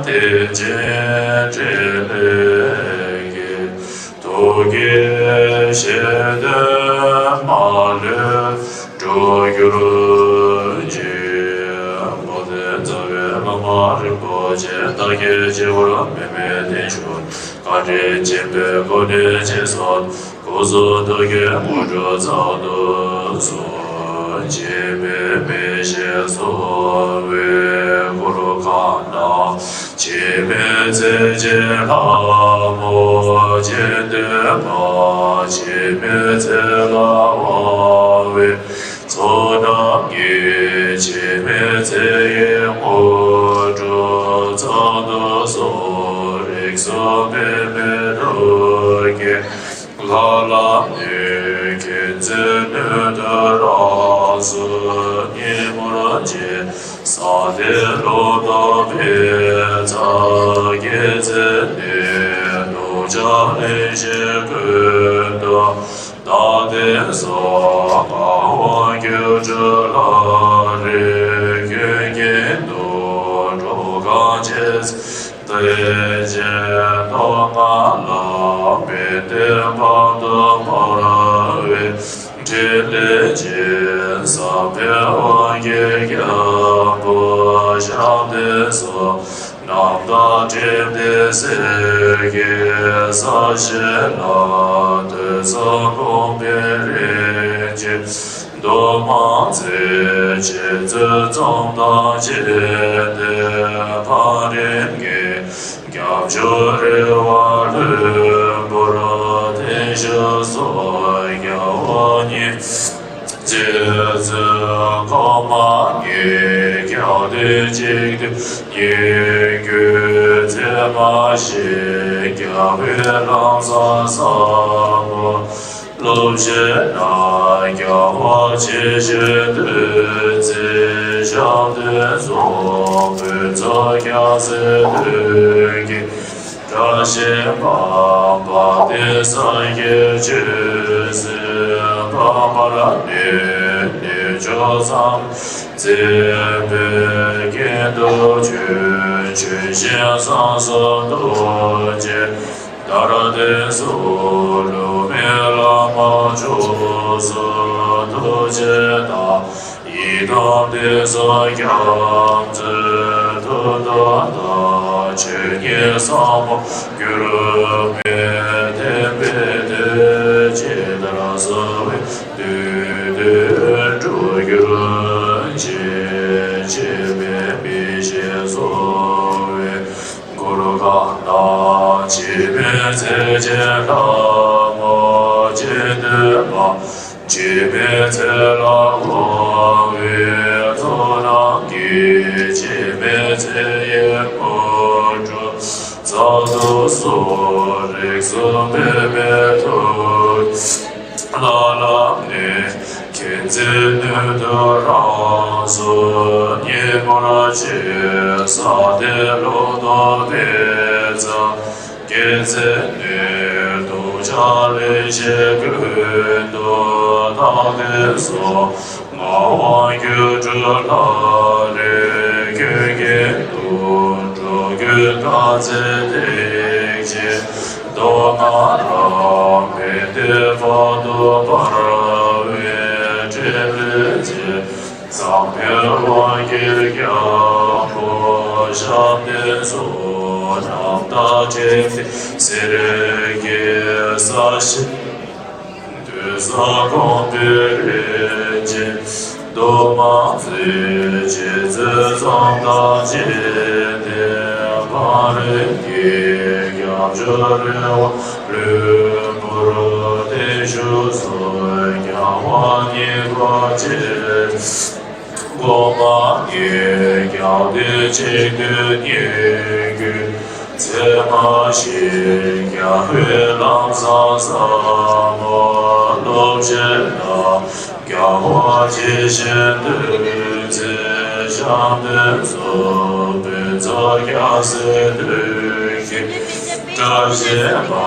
བསྟན་ཅིང་འཕྲིན་ལས་ཀྱི། ཐུགས་ཀྱི་བཞེད་དོན་མ་ལུས་འགྲུབ་གྱུར་ཅིག། བློ་ལྡན་རྩ་བའི་བླ་མ་རིན་པོ་ཆེ། བདག་གི་སྤྱི་བོར་མི་མེད་བརྟན་བཞུགས། བཀའ་དྲིན་ཆེན་པོས་སྐུ་ལས་ཆེ་སོགས། སྐུ་གསུང་ཐུགས་ཀྱི་དངོས་གྲུབ་ཚང་དུ་སོང་། འཆི་མེད་མི་ཤིགས་གསོལ་བའི་གུ་རུ་ཁམས་དང་། འཆི་མེད་ཚེ་ཆེན་ལྷ་མོ་སྤྱན་སྟོན་པ། འཆི་མེད་ཚེ་ལ་དབང་བའི་ཚོགས་རྣམས་ཀྱིས། འཆི་མེད་ཚེ་ཡི་དངོས་གྲུབ་ཚང་དུ་སོང་། རིགས་གསུམ་པདྨའི་ཐུགས་ཀྱི་ལྷ་ལ་གནས། མཁྱེན་བརྩེ་སྣོད་དུ་རང་གཟུགས་ཉིད་མོར་བཅས། ས་སྟེང་ལུང་སྟོང་པའི་ཚལ་གྱི་རྩེ་ནས། གདུལ་བྱ་ལེགས་བཤད་ཀུན་ཏུ་བདག་བསྟན་སོགས། ངག་དབང་སྒྱུ་འཕྲུལ་ལྷ་རིས་ཀུན་གྱི་དོན། འགྲོ་ཁམས་ཇི་སྲིད་བདེ་ཆེན་སྟོང་པ་ལ། དཔལ་ལྡན་དཔལ་དུ་འབར་བའི་ཕྲིན་ལས་ཅན། ཟབ་པའི་དབང་གི་རྒྱལ་པོ་ཞབས་བརྟན་སོགས། རྣམ་དག་ཕྲིན་ལས་གསེར་གྱི་ས་གཞི་ལ། ཐོས་བསམ་སྒོམ་པའི་རིན་ཆེན་གཏོར་མ་མཛད། རྗེ་བཙུན་འཛོམས་དང་མཇལ་ཏེ་ཕ་རོལ་ངས། སྐྱབས་མཆོག་རོལ་པ་ལྷུན་པོར་བརྟན་བཞུགས་སོ། རྒྱལ་བ་ཉིད་རྗེ་བཙུན་གོང་མ་ལྔས། རྒྱལ་བསྟན་གཅིག་བསྟོད་སྙན་བརྒྱུད་ཚད་མ་ཞིག་རྒྱལ་བའི་ལམ་བཟང་ཟབ་མོ་སློབ་བྱིན་ན། རྒྱལ་བ་ཇི་བཞིན་འདུས་མཛད་ཞབས་བརྟན་སོགས། ཕུན་ཚོགས་རྒྱལ་སྲས་མདུན་བསྐྱེད་བཀྲ་ཤིས་པ། དཔལ་ལྡན་ས་སྐྱའི་ཆོས་སྲིད་པ། མར་གནས་གནས་མཆོག་ཚང་མཛད་པའི་དགེ་འདུན་ཆོས། ཆོས་སྦྱིན་བསང་གསུམ་ཐུགས་རྗེ་ལྟར་ལྡན་སོགས། སློབ་མའི་བླ་མ་མཆོག་གསུམ་ཐུགས་རྗེ་དང་། ཡི་དམ་དེ་སོགས་སྐྱབས་འཛིན་ཐུགས་དམ་དང་། ཆོས་ཉིད་ཟབ་མོ་གུ་རུ་མའི་བསྟན་པའི་དོན། ཇི་ལྟར་གསུངས་པའི་དོན་དུ་འགྲོ་གྱུར་ཅིག་འཆི་མེད་མི་ཤེས་གསོལ་བའི་གུར་དཀར་ན། འཆི་མེད་ཚེ་ཆེན་ལྷ་མོ་སྤྱན་སྟོན་པ། འཆི་མེད་ཚེ་ལ་དབང་བའི་ཚོགས་རྣམས་ཀྱིས། འཆི་མེད་ཚེ་ཡི་དངོས་གྲུབ་ཚང་དུ་སོང་། རིགས་གསུམ་པདྨའི་ཐུགས་ཀྱི་ལྷ་ལ་གནས། མཁྱེན་བརྩེ་སྣོད་དུ་རང་གཟུགས་ཉིད་མོར་བཅས། ས་སྟེང་ལུང་སྟོང་པའི་ཚལ་གྱི་རྩེ་ནས། གདུལ་བྱ་ལེགས་བཤད་ཀུན་ཏུ་བདག་བསྟན་སོགས། ངག་དབང་སྒྱུ་འཕྲུལ་ལྷ་རིས་ཀུན་གྱི་དོན། འགྲོ་ཀུན་དཀའ་སྤྱད་ཐེག་ཆེན་གཏོར་མ་རབ། དཔལ་ལྡན་དཔལ་དུ་འབར་བའི་ཕྲིན་ལས་ཅན། ཟབ་པའི་དབང་གི་རྒྱལ་པོ་ཞབས་བརྟན་སོགས། རྣམ་དག་ཕྲིན་ལས་གསེར་གྱི་ས་གཞི། ཐོས་བསམ་སྒོམ་པའི་རིན་ཆེན་གཏོར་མ་མཛད། རྗེ་བཙུན་འཛོམས་དང་མཇལ་ཏེ་ཕ་རོལ་ངས། སྐྱབས་མཆོག་རོལ་པ་ལྷུན་པོར་བརྟན་བཞུགས་སོ། རྒྱལ་བ་ཉིད་མོར་བཅས། གོང་མ་ལྔས། རྒྱལ་བསྟན་གཅིག་བསྟོད་སྙན་བརྒྱུད་ཚད་མ་ཞིག་རྒྱལ་བའི་ལམ་བཟང་ཟབ་མོ་སློབ་བྱིན་ན། རྒྱལ་བ་ཇི་བཞིན་འདུས་མཛད་ཞབས་བརྟན་སོགས། ཕུན་ཚོགས་རྒྱལ་སྲས་མདུན་བསྐྱེད་བཀྲ་ཤིས་པ།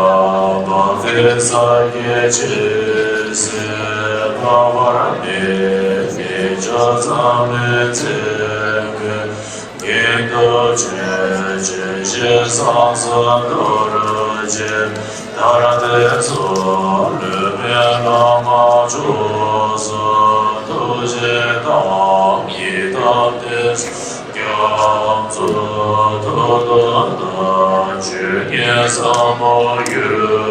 དཔལ་ལྡན་ས་སྐྱའི་ཆོས་སྲིད་པ། མར་གནས་གནས་མཆོག་ཚང་མའི་མཛད་པའི་དགེ་འདུན་ཆོས། ཆོས་སྦྱིན་བསང་གསུམ་ཐུགས་རྗེ་ལྟར་ལྡན་སོགས། སློབ་མའི་བླ་མ་མཆོག་གསུམ་ཐུགས་རྗེ་དང་། ཡི་དམ་དེ་སོགས་སྐྱབས་སུ་ཐུགས་དམ་དང་། ཆོས་ཉིད་ཟབ་མོ་གུ་རུ་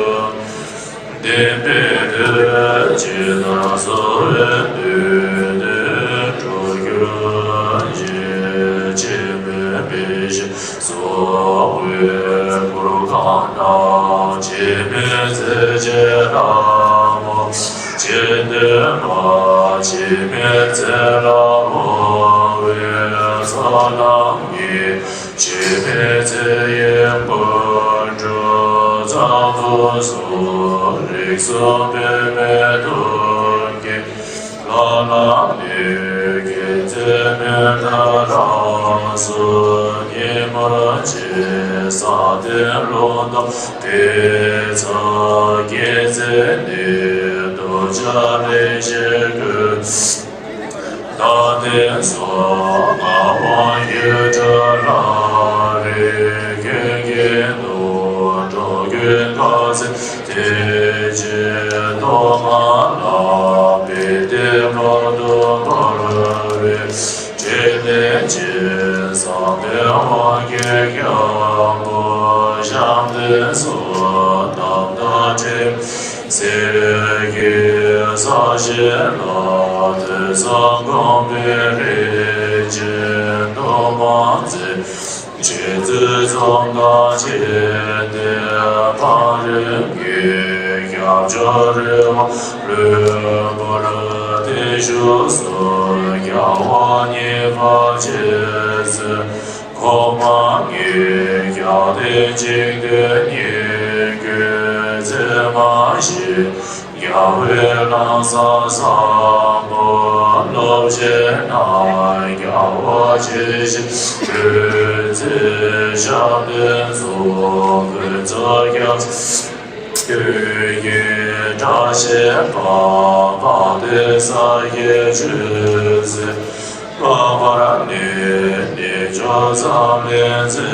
བསྟན་པའི་དོན། ཇི་ལྟར་གསུངས་པའི་དོན་དུ་འགྲོ་གྱུར་ཅིག་འཆི་མེད་མི་ གསོལ་བའི་གུར་ཁང་ནང་། འཆི་མེད་རྩེ་གཅིག་ལྷ་མོ་ཆེ་འདུས་མ། འཆི་མེད་ཚེ་ལ་དབང་བའི་ཚོགས་རྣམས་ཀྱིས། འཆི་མེད་ཚེ་ཡི་ཀུན་འགྲོ་ཚོགས་རྫོགས་སོ། རིགས་གསུམ་པདྨའི་ཐུགས་ཀྱི་ལྷ་རྣམས་ནི། མཁྱེན་བརྩེ་མི་ལྡན་རང་སྲོག་ཉིད་མ་བྱེད། བསམ་གཏན་ལུང་དང་ཏེ་ཚ་སྐྱེད་ཚལ་ནས། རྡོ་རྗེ་ལྷན་ཅིག་སྐུ། རྟ་སྟན་སོགས་ངག་དབང་ཡུལ་གྲུ་ལྷ་རིས་ཀུན་གྱི་ནོར། འགྲོ་ཀུན་དགའ་ཚལ་ཐེག་ཆེན་ཐོག་མ་ལ། དཔལ་ལྡན་དཔལ་དུ་འབར་བའི་ཕྲིན་ལས་ཀྱིས། བསམ་པའི་དབང་གིས་སྐྱབས་སུ་བྱམས་ལྡན་སོགས། རྣམ་དག་ཕྲིན་ལས་གསེར་གྱི་ས་གཞི་ལ། ཐོས་བསམ་སྒོམ་པའི་རིན་ཆེན་གཏོར་མ་རྩེ། རྗེ་བཙུན་འཛོམས་དང་མཆེད་ལྡན་དཔལ་རིམ་གྱི། སྐྱབས་མཆོག་རི་དབང་ལྷུན་པོར་བརྟན་བཞུགས་སོ། རྒྱལ་བ་གཉིས་པ་རྗེ་བཙུན་གོང་མ་ལྔའི། རྒྱལ་བསྟན་འཇིག་རྟེན་སྙིང་པོའི་མཚན་མ་བཞིན། རྒྱལ་བའི་ལམ་བཟང་ཟབ་མོ་སློབ་ཆེན་ནང་། རྒྱལ་བ་ཇི་བཞིན་གྲོལ་མཛད་ཞབས་བརྟན་སོགས། ཀུན་རྫོབ་སྐྱབས་བཅོལ་དུས་ཀྱི་བཀྲ་ཤིས་པ། དཔལ་ལྡན་ས་སྐྱའི་ཆོས་སྲིད་པ། བར་གནས་རྣལ་འབྱོར་འཛམ་གླིང་མཛེས་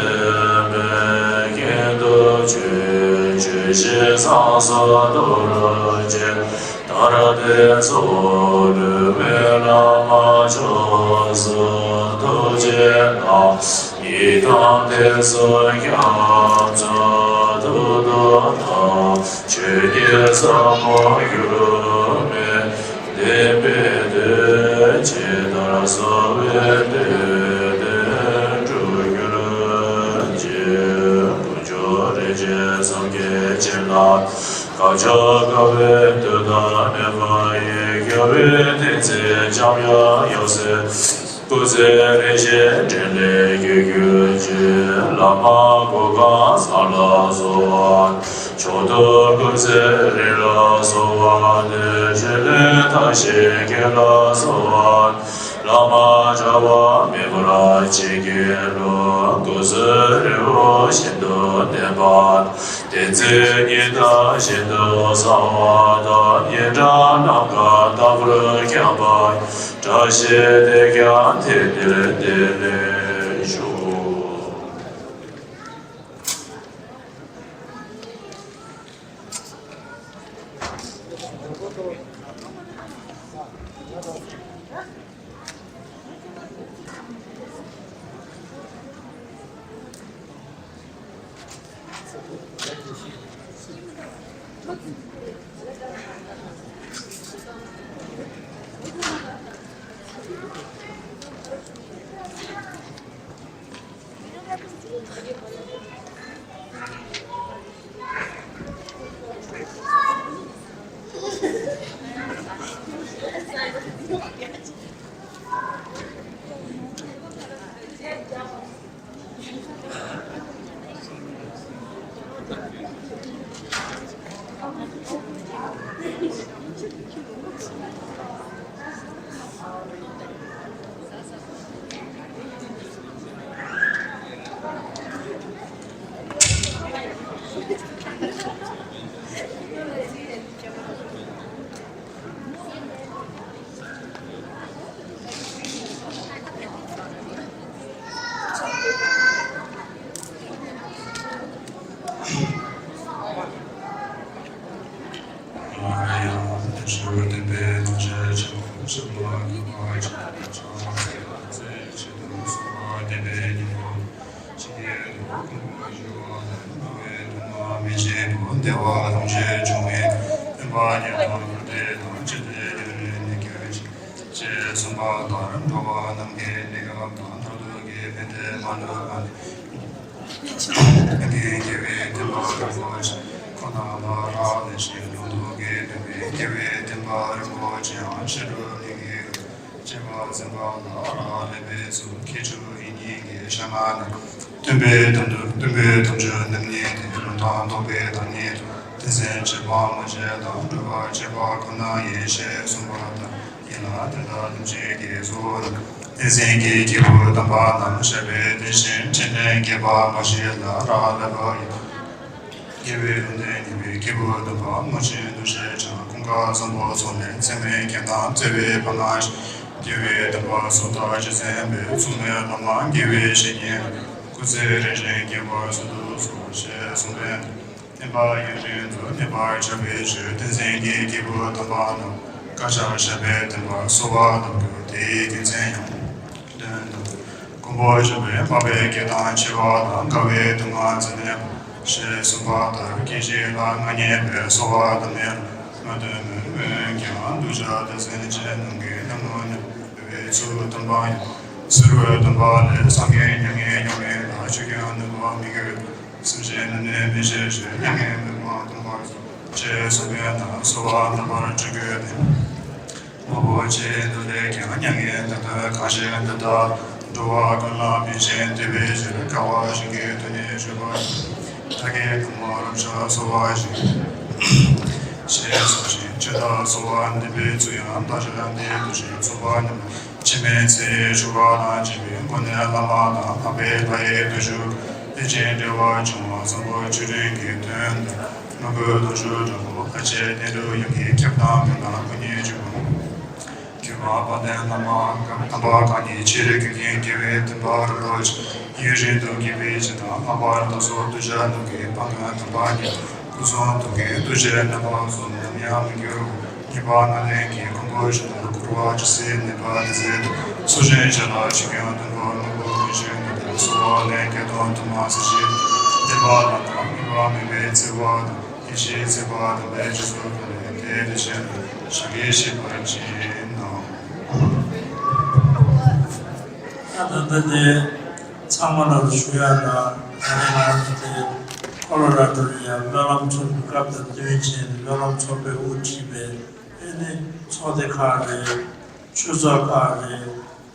མའི་རྒྱན་དུ་གྱུར། ཆོས་བཞིན་ཚངས་སུ་གཏོར་བཅས་ལྟར་ལྡན་སོགས། ལུས་མེད་བླ་མ་མཆོག་གསུམ་ཐུགས་རྗེ་གནང་། ཡི་དམ་དེ་ཚོ་སྐྱབས་སུ་ཐུགས་དམ་བཏགས། ཆོས་ཉིད་ཟབ་མོ་འགྱུར་མེད་བདེན་པའི་དོན། ཇི་ལྟར་གསོལ་བའི་འདོད་དོན་འགྲུབ་གྱུར་ཅིག་དཀོན་མཆོག་རིན་ཆེན་སངས་རྒྱས་སྤྱན་ལ། དཀར་ཕྱོགས་དཀའ་བའི་དུས་མཐའ་མེད་པ་ཡི། རྒྱལ་བའི་བསྟན་འཛིན་འཇམ་དབྱངས་ཡབ་སྲས། སྐུ་ཚེ་རིང་ཞིང་འཕྲིན་ལས་རྒྱས་གྱུར་ཅིག་བླ་མ་གཽ་གང་ས་ལ་གསོལ་བ། མཆོག་ཐུན་སྐུ་ཚེ་རིང་ལ་གསོལ་བ་འདེབས། ཞི་ལྷུན་ཐར་ཞིང་རྒྱས་ལ་གསོལ་བ། བླ་མ་བྲལ་བ་མེད་པར་བྱིན་གྱིས་རློབས། སྐུ་གསུང་རི་བོ་ཞིང་དུ་གནས་པ། བསྟན་འཛིན་ཉི་ཟླ་བཞིན་དུ་གསལ་བ་དང་། སྙན་གྲགས་ནམ་མཁའ་ལྟ་བུར་ཁྱབ་པ། བཀྲ་ཤིས་དེས་ཀྱང་དེང་འདིར་བརྟན་ལེགས་ཤོག་ཅེས་གསུངས་པ་ལྟར་འགྲོ་བ་རྣམས་ཀྱི་གནས་སྐབས་དང་མཐར་ཐུག་གི་ དེ་འདྲའི་མ་ལུས་པ་ནི། ལྷན་སྐྱེས་དགེ་བའི་བསྟན་པ་རིན་པོ་ཆེ་ཁོ་ན་ལ་རག་ལས་ཤིང་། ལུང་དུ་དགེ་འདུན་པའི་དགེ་བའི་བསྟན་པ་རིན་པོ་ཆེའང་ཕྱི་དྲོ་ལྷན་སྐྱེས་སྐྱེས་པ་འཛིན་པ་ལ་རག་ལས་པའི་ཚུལ་ཁྱད་ཆོས་ཡིན་ཉིད་ཀྱི་ཞལ་སྔ་ན། སྟོན་པའི་དམ་དུ་སྟོན་པའི་དམ་ཆོས་རྣམ་གཉིས་ཏེ། ལུང་དང་རྟོགས་པའི་བདག་ཉིད་དང་། ཏིང་འཛིན་བྱེད་པ་མ་བྱས་དང་། སྒྲུབ་པ་བྱེད་པ་ཁོ་ན་ཡིན། ཞེས་གསུངས་པ་ལྟར་ཡིན་ལ། དེ་དག་ཐམས་ཅད་ཀྱི་གཙོ་བོ་ནི་ཏིང་འཛིན་གྱི་སྐྱེས་བུ་དམ་པ་རྣམས་ཞབས་པད་བརྟན་ཅིང་འཕྲིན་ལས་རྒྱས་པ་འབའ་ཞིག་ལ་རག་ལས་པ་ཡིན། རྒྱལ་བའི་ལུང་བསྟན་ཉན་པའི་སྐྱེས་བུ་དམ་པ་མུས་ཆེན་འདུ་ཤེས་འཆང་། ཀུན་དགའ་བཟང་པོ་ཚོགས་ལས་ཚད་མེད་བརྒྱད་དང་བརྩེ་བའི་བར་ན་ཞིག་རྒྱལ་བའི་དམ་པ་སུ་དག་རྗེ་བཙུན་པས། མཚུངས་མེད་བླ་མ་དགེ་བའི་བཤེས་གཉེན་རྣམས། སྐུ་ཚེ་རིང་ཞིང་རྒྱས་པར་སུ་འདུག་གསོལ། ཞེས་གསུངས་པས། བསྟན་པ་ཡུན་རིང་དུ་གནས་པར་བྱ་བའི་ཕྱིར། ཏིང་འཛིན་གྱི་སྐྱེས་བུ་དམ་པ་རྣམས། བཀའ་ཕྱག་ཞབས་པད་བརྟན་པར་གསོལ་བ་འདེབས་ཀྱི། དེའི་རྒྱུ་མཚན་ཡང་། དོན་དུ། མགོན་པོ་འཇམ་དཔལ་འཕགས་པའི་བསྐྱེད་དང་ཆེ་བ་དང་། དགའ་བའི་སྡུག་བསྔལ་འཛིན་གནས་པ། ཞེས་གསུངས་པ་ལྟར། སྐད་ཅིག་ལ་མངའ་བརྙེས་པའི་གསོལ་བ་འདེབས་ནས། མི་འདོད་མི་འོས་ཀྱང་གདུལ་བྱ་སྡེ་ཚན་ཅན་རྣམས་ཀྱི་རྣམ་ལྔ་ནི་འབད་པའི་ཚུལ་སྟོན་པ་ཡིན། བསེ་རུའི་སྟོན་པ་ལས། སངས་རྒྱས་མྱ་ངན་མྱ་ངན་ལས། ཆོས་ཀྱང་ནུབ་པར་མི་འགྱུར། སེམས་ཅན་ནི་གནོད་མི་བྱེད་ཅིང་། མྱ་ངན་མེད་པར་སྟོན་པར་མཛོད། ཅེས་གསུངས་པས་ན། གསོལ་བ་འདེབས་པར་བྱ་རྒྱུ་དེ། མང་པོ་ཆེའི་མདུན་ལས་ཀྱང་། མྱ་ངན་འདའ་སྟོན་གང་ཞིག་འདི་ལྟར། འགྲོ་བ་ཀུན་ལ་ཕན་ཅིང་བདེ་བའི་ཕྱིར། དགའ་བ་བཞིན་གྱི་དོན་ནི་བརྗོད་པ་ཡིས། བདག་གིས་གང་བ་བསླབ་བྱར་གསོལ་བ་བཞེས། ཞེས་གསུངས་ཤིང་། ཆོས་བདག་གསོལ་བ་འདེབས་པའི་ཚུལ་ཡང་བདག་ཅག་འདིར་འདུ་ཞིང་ཚོགས་པ་ནི། འཆི་མེད་ཚེའི་ཆོ་ག་དང་བཅས་པའི་སྒོ་ནས་བླ་མ་དང་འཕགས་པའི་ལྷ་ཡི་བརྟུལ་ཞུགས་རྟེན་ཅིང་འབྲེལ་བར་འབྱུང་བ་བཟང་པོ་བཅུ་དྲུག་གི་དོན་དུ། མོས་གུས་གདུང་ཤུགས་དྲག་པོས་ལྷ་ཆེན་བསྟན་འགྲོའི་ཡུམ་གྱི་ཁྱབ་བདག་ཀུན་དང་ཀུན་ཉིད་བཅུ་པོ། མཁྱེན་པ་དཔལ་ལྡན་བླ་མ་དམ་པ་གང་ཉིད་ཆེར་གུས་ཀྱིས། རྒྱལ་བའི་བསྟན་པ་རིན་པོ་ཆེ་ཡུན་རིང་དུ་རྒྱས་པའི་ཕྱིར་དང་། ལྷག་པར་བདག་སོགས་གདུལ་བྱ་རྣམས་ཀྱི་དཔལ་མགོན་དམ་པ་ཉིད་སྐུ་གསུང་ཐུགས་ཀྱི་རྡོ་རྗེ་རྣམ་པ་གསུམ་ནམ་ཡང་མི་འགྱུར་བ། ངེས་པ་ལྔ་ལྡན་གྱི་མགོན་པོ་ཞིག་ཏུ་བཀུར་བ་ཇི་སྲིད་གནས་པ་དེ་སྲིད་དུ། ཚོགས་ཞིང་བཅས་ལ་ཆོས་ཀྱང་སྟོན་པར་མངོན་པར་བྱོན་ཏེ། གསོལ་བ་ལན་བརྒྱ་དང་དུ་མ་ཟད་ཅིང་བདེན་པ་ལ་དང་ངེས་པ་མེད་པའི་བརྩེ་བ་དང་། ཡེ་ཤེས་མཛད་པ་དམ་པའི་རྗེས་སུ་བདག་ནི་དེ་དེ་བཞིན་དུ་ཞིང་གི་ཤེས་པར་བྱེད་ནོ། ད་ལྟ་དེ་ཚང་མ་ལ་ཞུ་ཡག་ལ། ད་རེས་ང་རང་ཚོ་དེ་ཁོ་ལོ་ར་ཌོ་ལ་ཡ་སྨོན་ལམ་ཚོགས་འདུ་སྐབས་དང་བསྟུན་བྱས་ནས། སྨོན་ལམ་ཚོགས་པས་དབུ་ཁྲིད་པའི་ཨེ་ནི་ཚོགས་སྡེ་ཁག་རེད། ཆོས་ཚོགས་ཁག་རེད།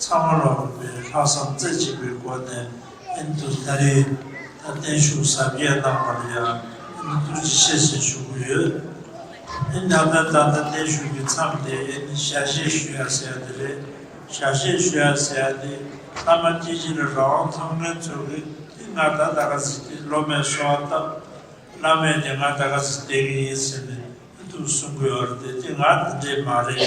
ཚང་མ་ལ་དབུས་པའི་ལྷག་བསམ་རྩེ་གཅིག་པའི་སྒོ་ནས་ཨེ་ནི་ད་རེས་ད་བརྟན་བཞུགས་གཟབ་རྒྱས་གནང་བ་ལ་ཡང་ཨེ་ནི་ཐུགས་རྗེ་ཆེ་ཟེར་ཞུ་གི་ཡོད། ཨེ་ནི་ད་ལྟ་ད་ལྟ་བརྟན་བཞུགས་ཀྱི་མཚམས་དེ་ཨེ་ནི་ཞལ་བཞེས་ཞུ་ཡ་ཟེར་ཡ་དེ་རེད། ཞལ་བཞེས་ཞུ་ཡ་ཟེར་ཡ་དེ་བླ་མ་སྐྱེས་ཆེན་ལ་རང་དབང་ཐང་ལོན་ཚོ་གིས་ཨེ་ནི་ང་ད་ད་ག་ཟིག་དེ་སློབ་མའི་གསོལ་བ་བཏབ། བླ་མས་ཀྱང་ང་ད་ག་ཚོད་བསྡད་ཀྱི་ཡིན་ཟེར་ནས་ཐུགས་གསུང་གི་ཡོད་རེད་དེ། དེ་ང་དེ་འདྲས་མ་རེད།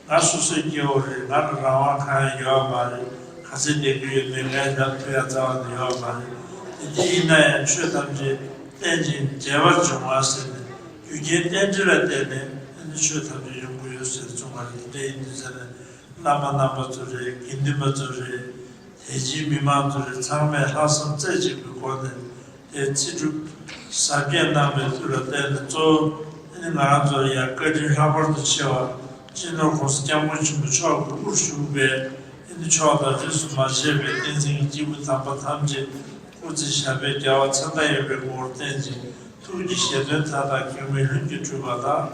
ང་སོ་སོའི་སྐྱེ་བོ་རེད། ང་ལ་རང་དབང་གང་ཡང་ཡོད་མ་རེད། ག་ཚོད་བསྡད་ཀྱི་ཡོད་མེད་ངའི་ལབ་ཐུབ་ཡ་རྩ་བ་ནས་ཡོད་མ་རེད་དེ། དེ་ཡིན་ན་ཡང་ཆོས་ཐམས་ཅད་རྟེན་ཅིང་འབྲེལ་བར་འབྱུང་བ་ཟེར་ནས། རྒྱུ་རྐྱེན་རྟེན་འབྲེལ་ལ་བརྟེན་ནས་ཨ་ནི་ཆོས་ཐམས་ཅད་ཡོང་གི་ཡོད་ཟེར་གསུངས་པ་རེད། དེ་འདྲ་ཡིན་དུས་ཙང་ནས། བླ་མ་རྣམ་པ་ཚོ་རེད། དགེ་འདུན་པ་ཚོ་རེད། དད་ཅན་མི་མང་ཚོ་རེད། ཚང་མས་ལྷག་བསམ་རྩེ་གཅིག་གི་སྒོ་ནས་དེ་ཚེ་སྒྲུབ་གཟབ་རྒྱས་གནང་བའི་ཚུལ་ལ་བརྟེན་ནས། གཙོ་བོ་ཨ་ནི་ང་རང་ཚོ་ལ་ཡང་བཀའ་དྲིན་ལྷག་པར་དུ་ཆེ་བ། སྤྱི་ནོར་༸གོང་ས་༸སྐྱབས་མགོན་ཆེན་པོ་མཆོག་གི་དབུར་བཞུགས་པའི་ཨ་ནི་ཕྱོགས་དང་རིས་སུ་མ་ཆད་པའི་བསྟན་འཛིན་གྱི་སྐྱེས་བུ་དམ་པ་ཐམས་ཅད་སྐུ་ཚེ་ཞབས་པད་བརྒྱ་པ་ཚེ་མཐའ་ཡས་པའི་ངོ་བོར་བརྟན་ཅིང་། ཐུགས་ཀྱི་བཞེད་དོན་མཐའ་དག་གེགས་མེད་ལྷུན་གྱིས་གྲུབ་པ་དང་།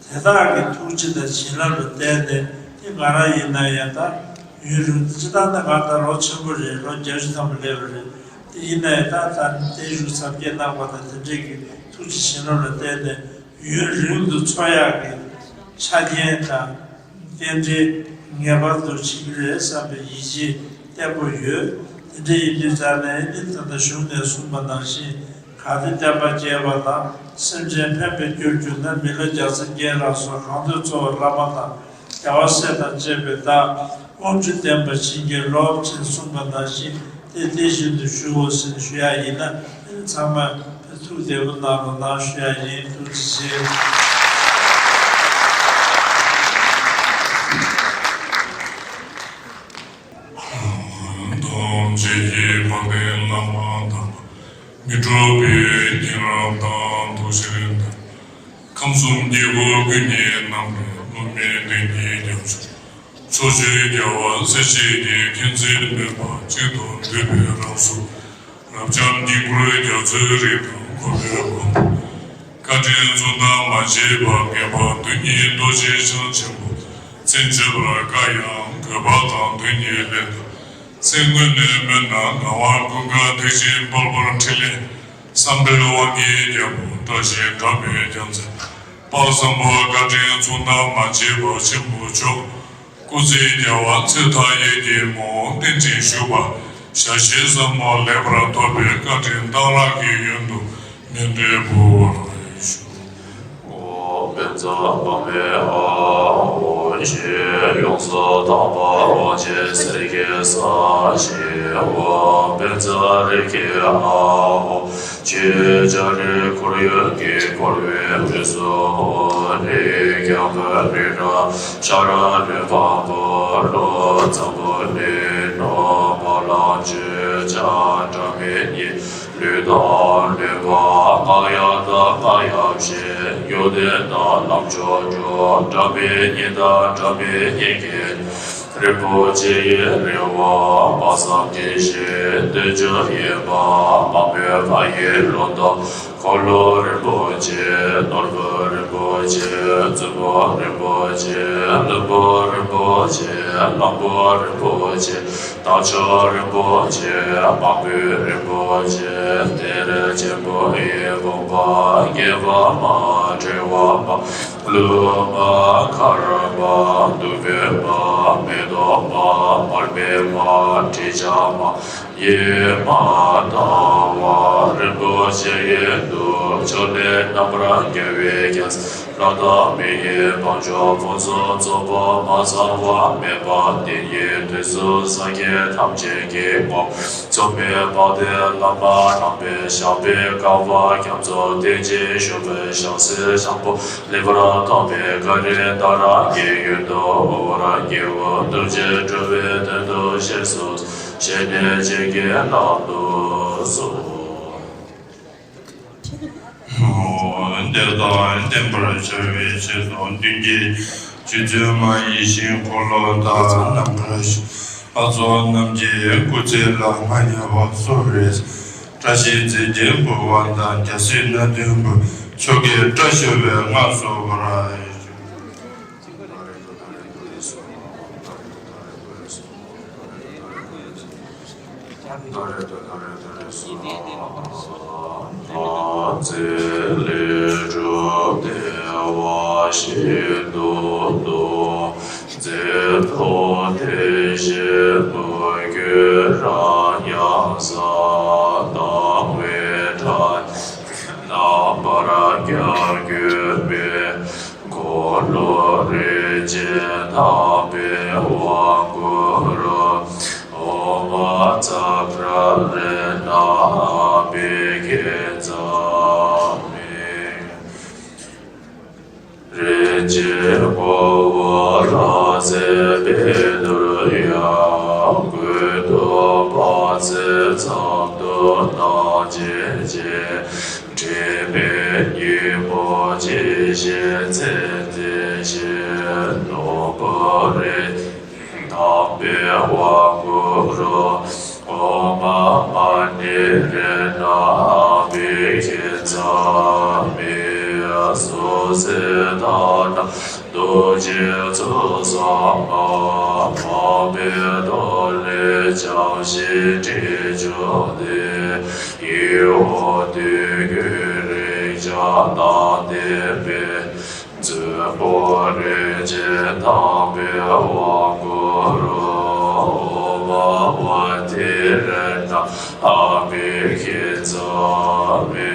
དེ་དག་གི་ཐུགས་རྗེ་དང་བྱིན་རླབས་ལ་བརྟེན་ནས། དེ་ང་རང་ཡིན་ན་ཡང་ད་ཡུན་རིང་། སྤྱིར་བཏང་ད་ང་ད་ལོ་ཆེན་པོ་རེད། ལོ་བརྒྱད་ཅུ་ཐམ་པ་སླེབས་པ་རེད། དེ་ཡིན་ན་ཡང་ད་ད་བརྟན་བཞུགས་གཟབ་རྒྱས་གནང་བ་དང་། དེ་འདྲས་ཀྱི་ཐུགས་ཀྱི་བྱིན་རླབས་ལ་བརྟེན་ནས་ཡུན་རིང་དུ་འཚོ་ཡག་གི་ཆ་རྐྱེན་དང་། རྟེན་འབྲེལ་ངེས་པར་དུ་བྱེད་ཀྱི་རེད་བསམ་པའི་ཡིད་ཆེས་བརྟན་པོ་ཡོད། དེ་འདྲ་ཡིན་དུས་ཙང་ནས་ནི། ད་ལྟ་གཞུང་ནས་གསུངས་པ་ནང་བཞིན། གལ་ཏེ་བསྟན་པ་རྒྱས་པ་དང་། སེམས་ཅན་ཕན་པར་གྱུར་གྱུར་ན། མི་ལ་རྒྱལ་ཚབ་བརྒྱད་ལ་སོགས། གང་འདོད་འཚོ་བ་བླ་མ་དང་། རྒྱལ་བ་སྲས་དང་བཅས་པའི་བདག། དབང་ཕྱུག་ལྡན་པ་བྱིན་གྱིས་རློབས་ཅེས་གསུངས་པ་ནང་བཞིན། དེ་དེ་བཞིན་དུ་ཞུའོ་ཟེར་ཞུ་ཡ་ཡིན་ན། ཚང་མ་ཐུགས་བདེ་པོ་གནང་རོགས་གནང་ཞུ་ཡ་ཡིན། ཐུགས་རྗེ་ཆེ། ཐམས་ཅད་ཀྱི་དཔལ་ལྡན་བླ་མ་དང་། མི་འཁྲུགས་པའི་མཁྱེན་རབ་དང་ཐུགས་རྗེ་དང་། ཁམས་གསུམ་སྐྱེ་བོ་ཀུན་གྱི་རྣམ་པར་སློབ་མའི་གདེང་གི་རྒྱ་མཚོ། ཕྱོགས་བཅུའི་རྒྱལ་བ་སྲས་བཅས་ཀྱིས། མཁྱེན་བརྩེ་ནུས་པ་གཅིག་ཏུ་བསྡུས་པའི་རང་གཟུགས། རབ་འབྱམས་དཀྱིལ་འཁོར་རྒྱ་མཚོའི་རི་དང་འཁོར་བའི་གོང་བུ། བཀའ་དྲིན་མཚུངས་ཟླ་མ་མཆིས་པ། ངེས་པར་དོན་གཉིས་རྡོ་རྗེ་འཆང་ཆེན་པོ། མཚན་བརྗོད་པར་དཀའ་ཡང་དགོས་པ་དང་དོན་གཉིས་ལས་དང་། སེམས་ངོས་ནས་སྨོན་ན་ངག་དབང་ཀུན་དགའ་ཐེག་ཆེན་དཔལ་འབར་འཕྲིན་ལས། བསམ་འཕེལ་དབང་གི་རྒྱལ་པོ་བཀྲ་ཤིས་གྲགས་པའི་རྒྱལ་མཚན། དཔག་བསམ་པ་བཀའ་དྲིན་མཚུངས་ཟླ་མ་མཆིས་པ་ཆེན་པོ་མཆོག་སྐུ་ཚེ་རྒྱལ་བ་ཚེ་མཐའ་ཡས་ཀྱི་ངོ་བོ་བརྟན་ཅིང་བཞུགས་པ། ཞལ་བཞེས་ཟབ་མོ་ལེགས་པར་ཐོབ་པའི་བཀའ་དྲིན་གཏང་རག་གི་ཡོན་དུ་ངེས་འབྲེལ་འབུལ་བར་ཞུ། ཨོ་བཛྲ་བྷ་མེ་ཨ་ཨོ་ཞེས་ཡོངས་སུ་དག་པ་དབང་ཆེན་སེར་སྐྱའི་ས་ཞེས་པ། བཛྲ་རེ་ཁེ་ཨ་ཨོ་ཞེས་ལྕགས་རི་ཁོར་ཡུག་གིས་བསྐོར་བའི་དབུས་སུ་ཨོ་ལི་རྒྱ་གར་རི་བྲག་ཤ་ར་ལུས་འཕགས་པོ་ལོ་ཙཱ་བོ་ལི་ནོ་བ་ལང་ཆོས་ཆ་འདྲ་མི་གཉིས། ལུས་དང་ལུས་པ་སྔགས་ཡབ་དང་སྔགས་ཡབ་བཞི། རྒྱུད་སྡེ་དང་ལམ་མཆོག་དྲུག་འདྲ་མི་གཉིས་དང་འདྲ་མི་གཉིས་ཀྱི་རིན་པོ་ཆེ་ཡི་རིལ་བ་དཔག་བསམ་གྱི་ཞིང་བདུན་ཅུ་ཡིན་པ་མང་པོའི་ཕ་ཡི་ལུང་དང་འཁོར་ལོ་རིན་པོ་ཆེ། ནོར་བུ་རིན་པོ་ཆེ། བཙུན་མོ་རིན་པོ་ཆེ། བློན་པོ་རིན་པོ་ཆེ། གླང་པོ་རིན་པོ་ཆེ། རྟ་མཆོག་རིན་པོ་ཆེ། དམག་དཔོན་རིན་པོ་ཆེ། གཏེར་ཆེན་པོ་ཡི་དགོངས་པ་རྒྱས་པ་མ་འདྲེས་པ་མ་ལུས་མ་མཁར་མ་གདུགས་པའི་མ་མེ་ཏོག་མ་མར་མེ་མ་དྲི་ཆབ་མ་ཡེ་མ་ལྟ་བ་རིན་པོ་ཆེ་ཡི་མདོ་ཕྱོགས་ལས་རྣམ་པར་རྒྱལ་བའི་རྒྱལ་མཚན། ལྷ་དང་མི་ཡི་དཔལ་མཆོག་ཕུན་སུམ་ཚོགས་པ་མ་ཚང་བ་མེད་པ་དེ་ཡི་དུས་སུ་སངས་རྒྱས་ཐམས་ཅད་ཀྱི་ངོ་བོ་མཚུངས་མེད་པ་དེ་བླ་མ་རྣམ་པའི་ཞབས་པད་བསྐལ་པ་རྒྱ་མཚོ་རྟེན་ཅིང་བཞུགས་པའི་ཞལ་ཟས་བཟང་པོ་ལེགས་པར་ཐོབ་པའི་བཀའ་དྲིན་གཏང་རག་གི་ཡོན་དུ་འོ་ར་སྐྱེ་བོ་ཐམས་ཅད་འགྲོ་བའི་དོན་དུ་གཤེགས་སུ་གཤེགས་ནས་བྱིན་གྱིས་བརླབ་ཏུ་གསོལ། འོ། བདེ་དང་ལྡན་པར་བྱ་བའི་ཆེད་དུ་མདུན་གྱི་རྗེ་བཙུན་མ་ཡིད་བཞིན་འཁོར་ལོ་དང་རྣམ་པར་ཤེས་པ་ལྷ་ཚོགས་རྣམས་ཀྱི་སྐུ་ཚེ་ལ་མ་ཉམས་པ་སྩོལ་བའི་བཀྲ་ཤིས་རྫས་ཀྱི་འབུལ་བ་དང་རྒྱལ་སྲིད་སྣ་བདུན་པོ་མཆོག་གི་བཀྲ་ཤིས་པའི་སྔགས་སོགས་པར། ཚེ་ལས་གྲུབ་བདེ་བ་ཤིན་ཏུ་སྟོང་། རྫས་ཐོག་དེ་བཞིན་མོས་གུས་རབ་ཉམས་སུ་བཏང་བའི་སྒྲ་རྣམ་པར་རྒྱལ་གྱུར་པའི། འཁོར་ལོ་རིན་ཆེན་དམ་པའི་དབང་བསྐུར་རོ། ཨོཾ་ཛ་དྷཱ་རཏྣ་ཨ་བྷི་ཥིཉྩ་མི། རིན་ཆེན་ངོ་བོ་ལ་སྲེད་པའི་ནོར་ཡང་། ཀུན་ཏུ་སྤངས་ཚེ་ཙམ་དུ་སྣང་བྱེད་ཅིང་། དྲི་མེད་སྙིང་པོ་ཇི་བཞིན་མཚན་མཛེས་ཤིང་། ནོར་བུ་རིན་ཆེན་དམ་པའི་དབང་བསྐུར་རོ། ཨོཾ་མ་ཎི་རཏྣ་ཨ་བྷི་ཥིཉྩ་མི། སོ་སོའི་དག་སྣང་རྡོ་རྗེ་ཚོགས་བསགས་པ། མ་འོངས་པའི་ཐོག་ལས་བྱང་ཞིང་དྲི་བཅུག་སྟེ། ཡིད་འོང་དུས་ཀུན་རེག་བྱ་དང་ལྡན་པའི། མཛོད་སྤུ་རིན་ཆེན་དམ་པའི་དབང་བསྐུར་རོ། ཨོཾ་ཨ་ཏི་རཏྣ་ཨ་བྷི་ཥིཉྩ་མི།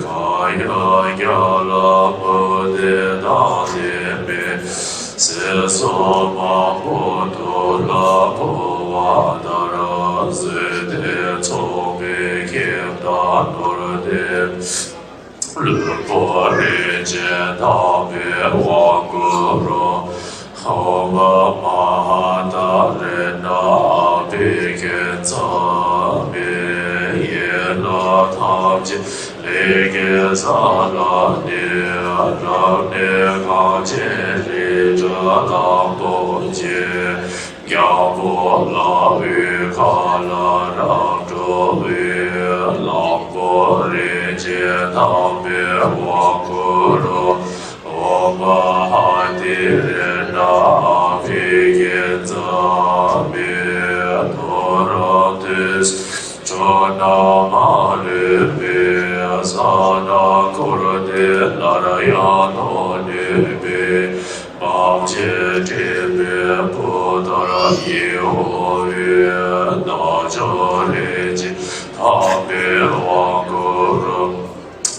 གང་ཡང་རྒྱ་ལ་མུ་སྟེགས་དང་ལྡན་པའི། ཟས་སོགས་མང་པོ་ཐོབ་ལ་འཕོ་བ་ལྟར། བཟོད་ལྡན་མཚུངས་མེད་མཁྱེན་དང་ནོར་ལྡན། ལྷུན་པོ་རིན་ཆེན་དམ་པའི་དབང་བསྐུར་རོ། ཨོཾ་མ་ཧཱ་ཏཱ་རཏྣ་ཨ་བྷི་ཥིཉྩ་མི། ཡན་ལག་ཐམས་ཅད་ལས་ཀྱི་ས་ལ་གནས། རབ་གནས་གངས་ཅན་རི་བྲག་དང་པོ། རྗེ་རྒྱལ་པོ་ལ་བའི་མཁའ་ལ་རབ་འགྲོ་བའི་གླང་པོ་རིན་ཆེན་དམ་པའི་དབང་བསྐུར་རོ། ཨོཾ་ཨ་ཧ་ཏི་རེ་ཎ་ཨ་བྷི་ཥིཉྩ་མི། ཏུ་རོ་ཏུས་ཅོ་ན་མ་ལུས་པའི་ས་ན་ཀུར་ཏི་ནཱ་ར་ཡ་ནོ་ནུས་པའི་དམག་ཆེན་ཁྲི་པའི་བུ་ལྟར་ཡིད་འོང་བའི་རྣལ་འབྱོར་རིན་ཆེན་དམ་པའི་དབང་བསྐུར་རོ།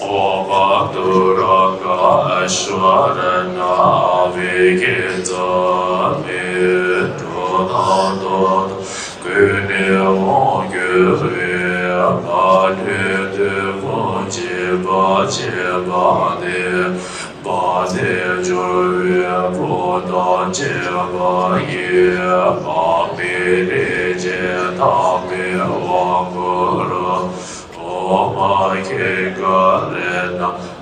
ཨོཾ་ཏུ་ར་ཀ་ཨ་ཤྭ་ར་ཎ་ཨ་བྷི་ཥིཉྩ་མི། འགྲོ་དང་ལྡོག་དང་ཀུན་ནས་འོང་འགྱུར་བའི་མ་ལུས་བདུད་དཔུང་འཇིགས་པ་བྱེད་པ་ནི། དཔའ་བརྟུལ་འབྱོར་བའི་བུ་དང་བཅས་པ་ཡི། དམག་མི་རིན་ཆེན་དམ་པའི་དབང་བསྐུར་རོ། ཨོཾ་ཨ་ཀི་ཀ་རེ་ཎ་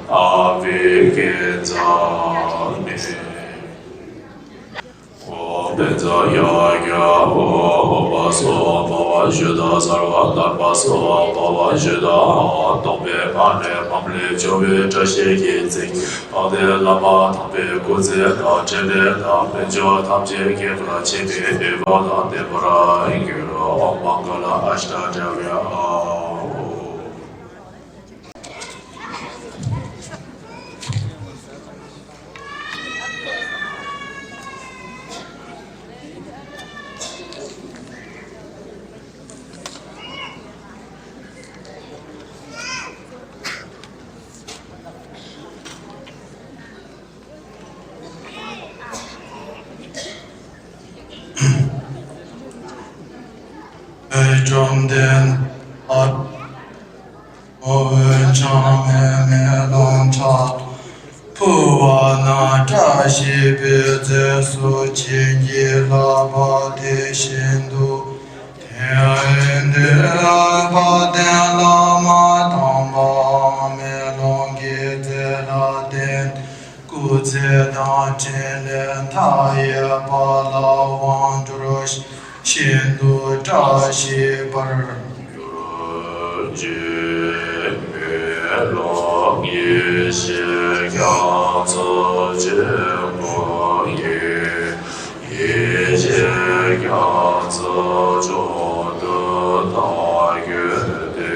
ཨ་བྷི་ཥིཉྩ་མི། ཨོཾ་བཛྲ་ཡ་ཀྱ་ཨོཾ་ཨོ་བ་སྭཱ་ཧཱ། འཕོ་བ་ཞུ་དང་གསོལ་བ་གནང་བ་སྭཱ་ཧཱ། འཕོ་བ་ཞུ་དང་། རྟོག་པའི་ངང་ནས་མམ་ལས་བྱུང་བའི་བཀྲ་ཤིས་ཀྱི་ཚིག་དཔལ་ལྡན་བླ་མ་དམ་པའི་སྐུ་ཚེ་དང་འཕྲིན་ལས་དང་དཔལ་འབྱོར་ཐམས་ཅད་རྒྱས་པར་བྱེད་པའི་ནུས་པ་དང་ལྡན་པར་འགྱུར་རོ། ཨོཾ་མངྒ་ལ་ཨ་ཤྟ་ཀྲྀ་ཝྱ། བཅོམ་ལྡན་འདས། འོད་འཆང་མའི་མེ་ལོང་ཕྱག་ཏུ་ཕུལ་བ་ན། བཀྲ་ཤིས་པའི་རྫས་སུ་བྱིན་གྱིས་བརླབས་པ་དེ་བཞིན་དུ། དེང་འདིར་དཔལ་ལྡན་བླ་མ་དམ་པའམ་མེ་ལོང་གི་རྫས་ལ་བརྟེན་ཏེ། སྐུ་ཚེ་དང་འཕྲིན་ལས་མཐའ་ཡས་པ་ལ་དབང་བསྒྱུར་ཞིང་། ཤིན་ཏུ་བཀྲ་ཤིས་པར་གྱུར་ཅིག་མེ་ལོང་ཡེ་ཤེས་རྒྱ་མཚོ་ཆེན་པོ་ཡི། ཡེ་ཤེས་རྒྱ་མཚོ་མཆོག་ཏུ་བདག་བསྐྱོད་དེ།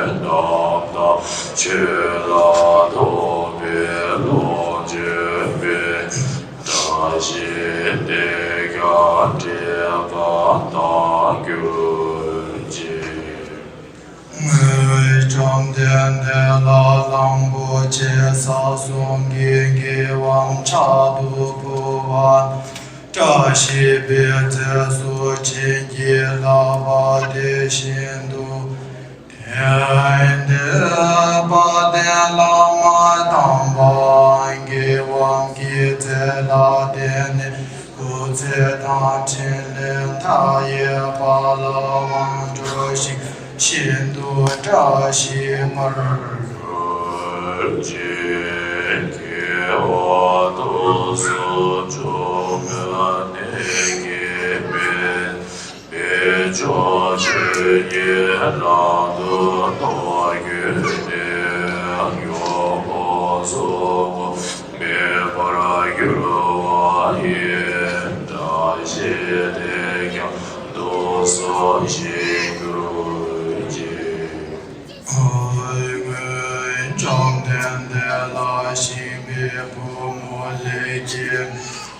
རྣམ་དག་ཆོས་ལ་ཐོགས་པའི་ལོངས་སྤྱོད་པའི། བཀྲ་ཤིས་དེས་ཀྱང་དྲེགས་པ་དག་གྱུར་ཅིག་བཅོམ་ལྡན་འདས་ལ་གླང་པོ་ཆེ་ས་གསུམ་གྱི་རྒྱལ་བའམ་ཕྱག་ཏུ་ཕུལ་བ་ན། བཀྲ་ཤིས་པའི་རྫས་སུ་བྱིན་གྱིས་བརླབས་པ་དེ་བཞིན་དུ། དེང་འདིར་དཔལ་ལྡན་བླ་མ་དམ་པའམ་རྒྱལ་བའམ་གྱི་རྫས་ལ་བརྟེན་ནས། སྐུ་ཚེ་དང་འཕྲིན་ལས་མཐའ་ཡས་པ་ལ་དབང་བསྒྱུར་ཞིང་། ཤིན་ཏུ་བཀྲ་ཤིས་པར་གྱུར་ཅིག་སྐྱེ་བ་དུས་སུ་བྱུང་ན་ནད་ཀྱིས་མི། བདེ་མཆོག་ཆོས་ཀྱི་རབ་ཏུ་རྟོགས་གྱུར་ནས། ཡོན་ཏན་གསུམ་པོ་མེད་པར་འགྱུར་བ་ཡིན། བཀྲ་ཤིས་དེས་ཀྱང་དུས་སུ་བྱིན་གྱུར་ཅིག་བཅོམ་ལྡན་འདས་ལ་ཤིང་བུ་མོ་ལེགས་སྐྱེས་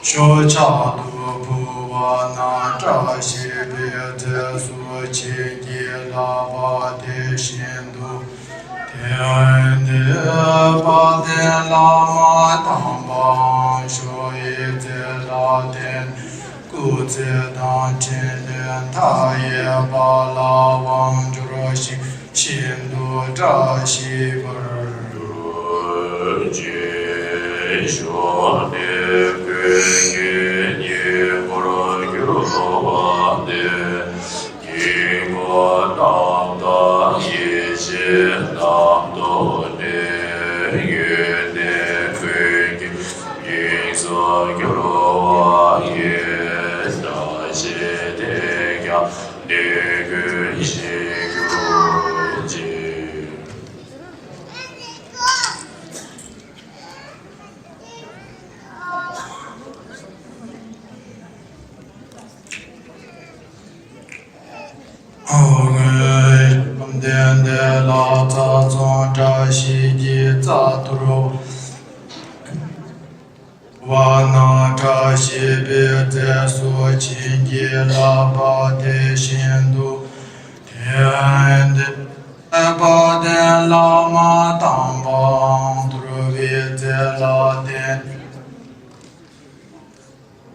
ཤོག་ཕྱག་ཏུ་ཕུལ་བ་ན། བཀྲ་ཤིས་པའི་རྫས་སུ་བྱིན་གྱིས་བརླབས་པ་དེ་བཞིན་དུ། དེང་འདིར་དཔལ་ལྡན་བླ་མ་དམ་པའམ་ཞུ་བའི་རྫས་ལ་བརྟེན། སྐུ་ཚེ་དང་འཕྲིན་ལས་མཐའ་ཡས་པ་ལ་དབང་བསྒྱུར་ཞིང་། ཤིན་ཏུ་བཀྲ་ཤིས་པར་གྱུར་ཅིག་གཞོན་ནུའི་ཕུང་གི་སྙིང་པོར་གྱུར་པ་ནི། སྙིང་པོ་རྣམ་དག་ཡེ་ཤེས་རྣམ་རྟོག་ནི། ཡོན་ཏན་ཀུན་གྱི་དབྱིངས་སུ་གྱུར་པ་ཡི། ལས་ཀུན་ཞིག་གྱུར་ཅིག། ཨོ། བཅོམ་ལྡན་འདས་ལ་ཚ་ཚོང་བཀྲ་ཤིས་ཀྱི་རྩྭ་ཐུར་བ་ན་བཀྲ་ཤིས་པའི་རྫས་སུ་བྱིན་གྱིས་བརླབས་པ་དེ་བཞིན་དུ། དེ་ཡང་དཔལ་ལྡན་བླ་མ་དམ་པའང་དུལ་བའི་རྫས་ལ་བརྟེན་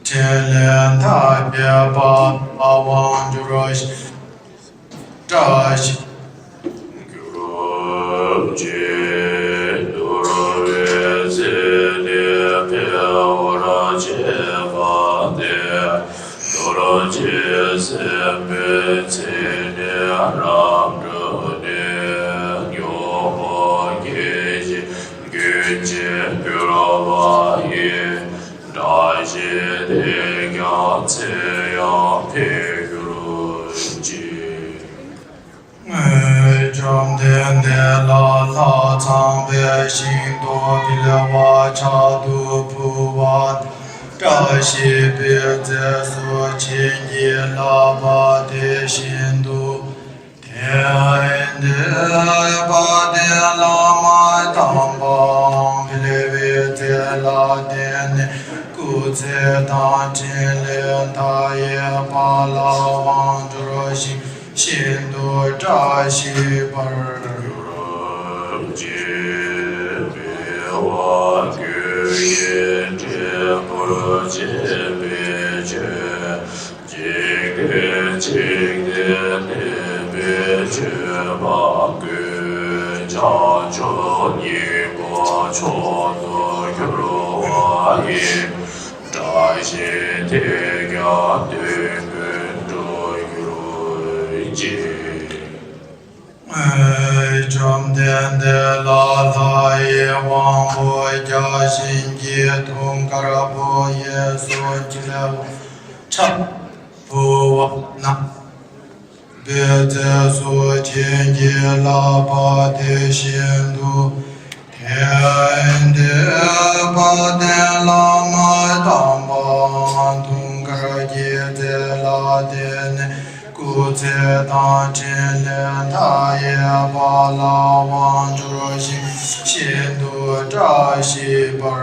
ཕྲིན་ལས་མཐའ་ཡས་པ་ལ་དབང་བསྒྱུར་ཞིང་བཀྲ་ཤིས་གྱུར་ཅིག། དུལ་བའི་རྫས་དེ་འཕེལ་བར་བྱེད་པ་སྟེ། གདུལ་བྱའི་སེམས་དཔའི་ཚེ་ནི་རབ་བསྒྲུབས་ནས། མགྱོགས་པ་སྐྱེད་ཅིང་རྒྱུན་ཆད་འགྱུར་བ་ཡི། བཀྲ་ཤིས་དེས་ཀྱང་ཚེ་ཡང་འཕེལ་གྱུར་ཅིག། བཅོམ་ལྡན་འདས་ལ་ལྷ་ཚངས་པའི་ཞིང་དུ་འཕེལ་བ་ཕྱག་ཏུ་ཕུལ་བ། བཀྲ་ཤིས་པའི་རྫས་སུ་བྱིན་གྱིས་བརླབས་པ་དེ་བཞིན་དུ། དེ་ཡང་དཔལ་ལྡན་བླ་མ་དམ་པའང་འཕེལ་བའི་རྫས་ལ་བརྟེན་ནས་སྐུ་ཚེ་དང་ཕྲིན་ལས་མཐའ་ཡས་པ་ལ་དབང་བསྒྱུར་ཞིང་ཤིན་ཏུ་བཀྲ་ཤིས་པར་གྱུར་ཅིག། འཕེལ་བ་ཀུན་གྱི་འབྲས་བུར་བྱེད་པའི་ཆོས། འཇིག་རྟེན་གཅིག་ཏུ་གནས་པའི་ཆོས་པ་ཀུན། བྱང་ཆུབ་སྙིང་པོ་མཆོག་ཏུ་གྱུར་པ་ཡི། བཀྲ་ཤིས་དེས་ཀྱང་དུས་ཀུན་འགྲུབ་གྱུར་ཅིག། བཅོམ་ལྡན་འདས་ལ་ལྷ་ཡི་དབང་པོ་བརྒྱ་བྱིན་གྱིས་དུང་དཀར་པོ་གཡས་སུ་འཁྱིལ་བ་ཕྱག་ཕུལ་བ་ན། པའི་རྫས་སུ་བྱིན་གྱིས་བརླབས་པ་དེ་བཞིན་དུ། དེ་ཡང་དཔལ་ལྡན་བླ་མ་དམ་པའང་དུང་དཀར་གྱི་རྫས་ལ་བརྟེན་ནས་སྐུ་ཚེ་དང་ཕྲིན་ལས་མཐའ་ཡས་པ་ལ་དབང་བསྒྱུར་ཞིང་ཤིན་ཏུ་བཀྲ་ཤིས་པར་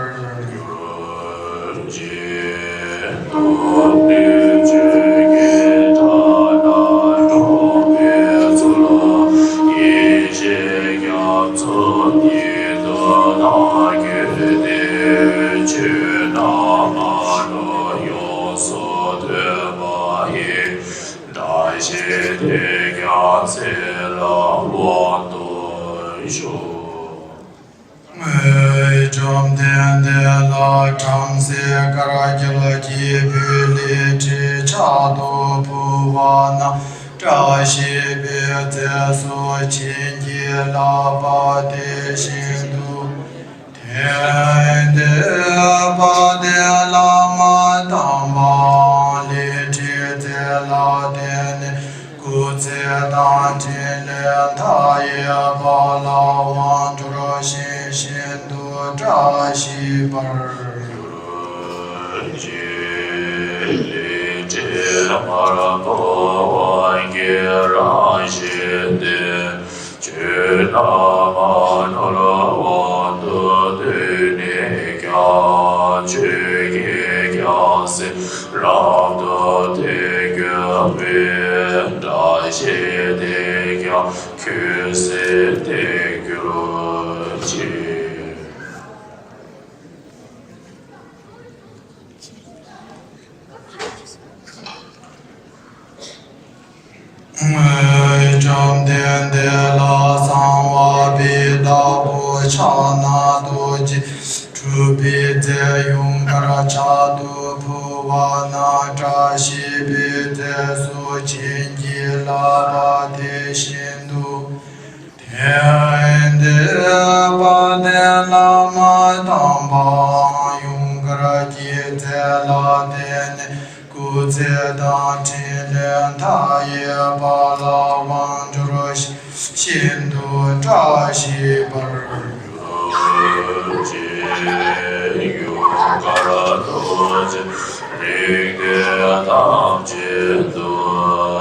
གྱུར་ཅིག། སྟོབས་ལྡན་ཆོས་ཀྱི་ཕྲིན་ལས་འགྲོ་བའི་ཚུལ། ཡེ་ཤེས་རྒྱ་མཚོ་ཉིད་དུ་བདག་བཀོད་དེ། ཆོས་རྣམས་སྨྲ་བར་ཡོངས་སུ་ཐོས་པ་ཡི། བཀྲ་ཤིས་དེས་ཀྱང་ཚེ་ལ་དབང་དུ་ཤོག། བཅོམ་ལྡན་འདས་ལ་བྲམ་ཟེ་དཀར་རྒྱལ་གྱི་བུས་ལི་ཁྲི་ཕྱག་ཏུ་ཕུལ་བ་ན། བཀྲ་ཤིས་པའི་རྫས་སུ་བྱིན་གྱིས་བརླབས་པ་དེ་བཞིན་དུ། དེ་ཡང་དཔལ་ལྡན་བླ་མ་དམ་པའང་ལི་ཁྲིའི་རྫས་ལ་བརྟེན་ནས་སྐུ་ཚེ་དང་ཕྲིན་ལས་མཐའ་ཡས་པ་ལ་དབང་བསྒྱུར་ཞིང་ཤིན་ཏུ་བཀྲ་ཤིས་པར་གྱུར་ཅིག། ལི་ཁྲི་དམར་པོ་དབང་གི་རང་བཞིན་ཏེ། ཆོས་རྣམས་ནོར་བུ་དང་བསྟུན་ནས་ཀྱང་། ཆོས་ཀྱི་རྒྱལ་སྲས་རབ་ཏུ་བརྟན་གྱུར་པའི། བཀྲ་ཤིས་དེས་ཀྱང་ཁྱོད་སྲིད་དེར་གྱུར་ཅིག། བཅོམ་ལྡན་འདས་ལ་གསང་བ་པའི་བདག་པོ་ཕྱག་ན་རྡོ་རྗེ་སྤྲུལ་པའི་རྫས་ཡུངས་ཀར་ཕྱག་ཏུ་ཕུལ་བ་ན། བཀྲ་ཤིས་པའི་རྫས་སུ་བྱིན་གྱིས་བརླབས་པ་དེ་བཞིན་དུ། དེ་ཡང་དཔལ་ལྡན་བླ་མ་དམ་པའང་ཡུངས་ཀར་གྱི་རྫས་ལ་བརྟེན་ནས་སྐུ་ཚེ་དང་ཕྲིན་ལས་མཐའ་ ཡོད་པ་ལ་དབང་བསྒྱུར་ཤིན་ཏུ་བཀྲ་ཤིས་པར། ཡུལ་གྱི་ཡུལ་གར་རྡོ་རྗེ་རིགས་ལྡན་ཐམས་ཅད་དུ།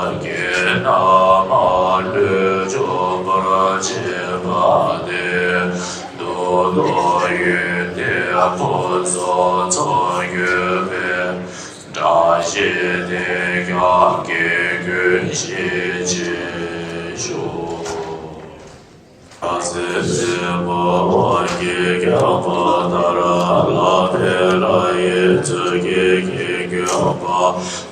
རྒྱན་རྣམས་མ་ལུས་འཇོམས་པར་བྱེད་པ་སྟེ། འདོད་དོ་ཡོན་ཏན་ཕུན་སུམ་ཚོགས་འགྱུར་བའི། བཀྲ་ཤིས་དེས་ཀྱང་རྒྱན་ཀུན་ཞི་བྱེད་ཤོག། ལྷ་སྲིན་སྲིན་པོ་དབང་གིས་བསྐྱངས་པ་ལྟར། ལྷ་བུ་ལྷ་ཡི་ཚུལ་གྱིས་བསྐྱེད་བསྐྱངས་པ།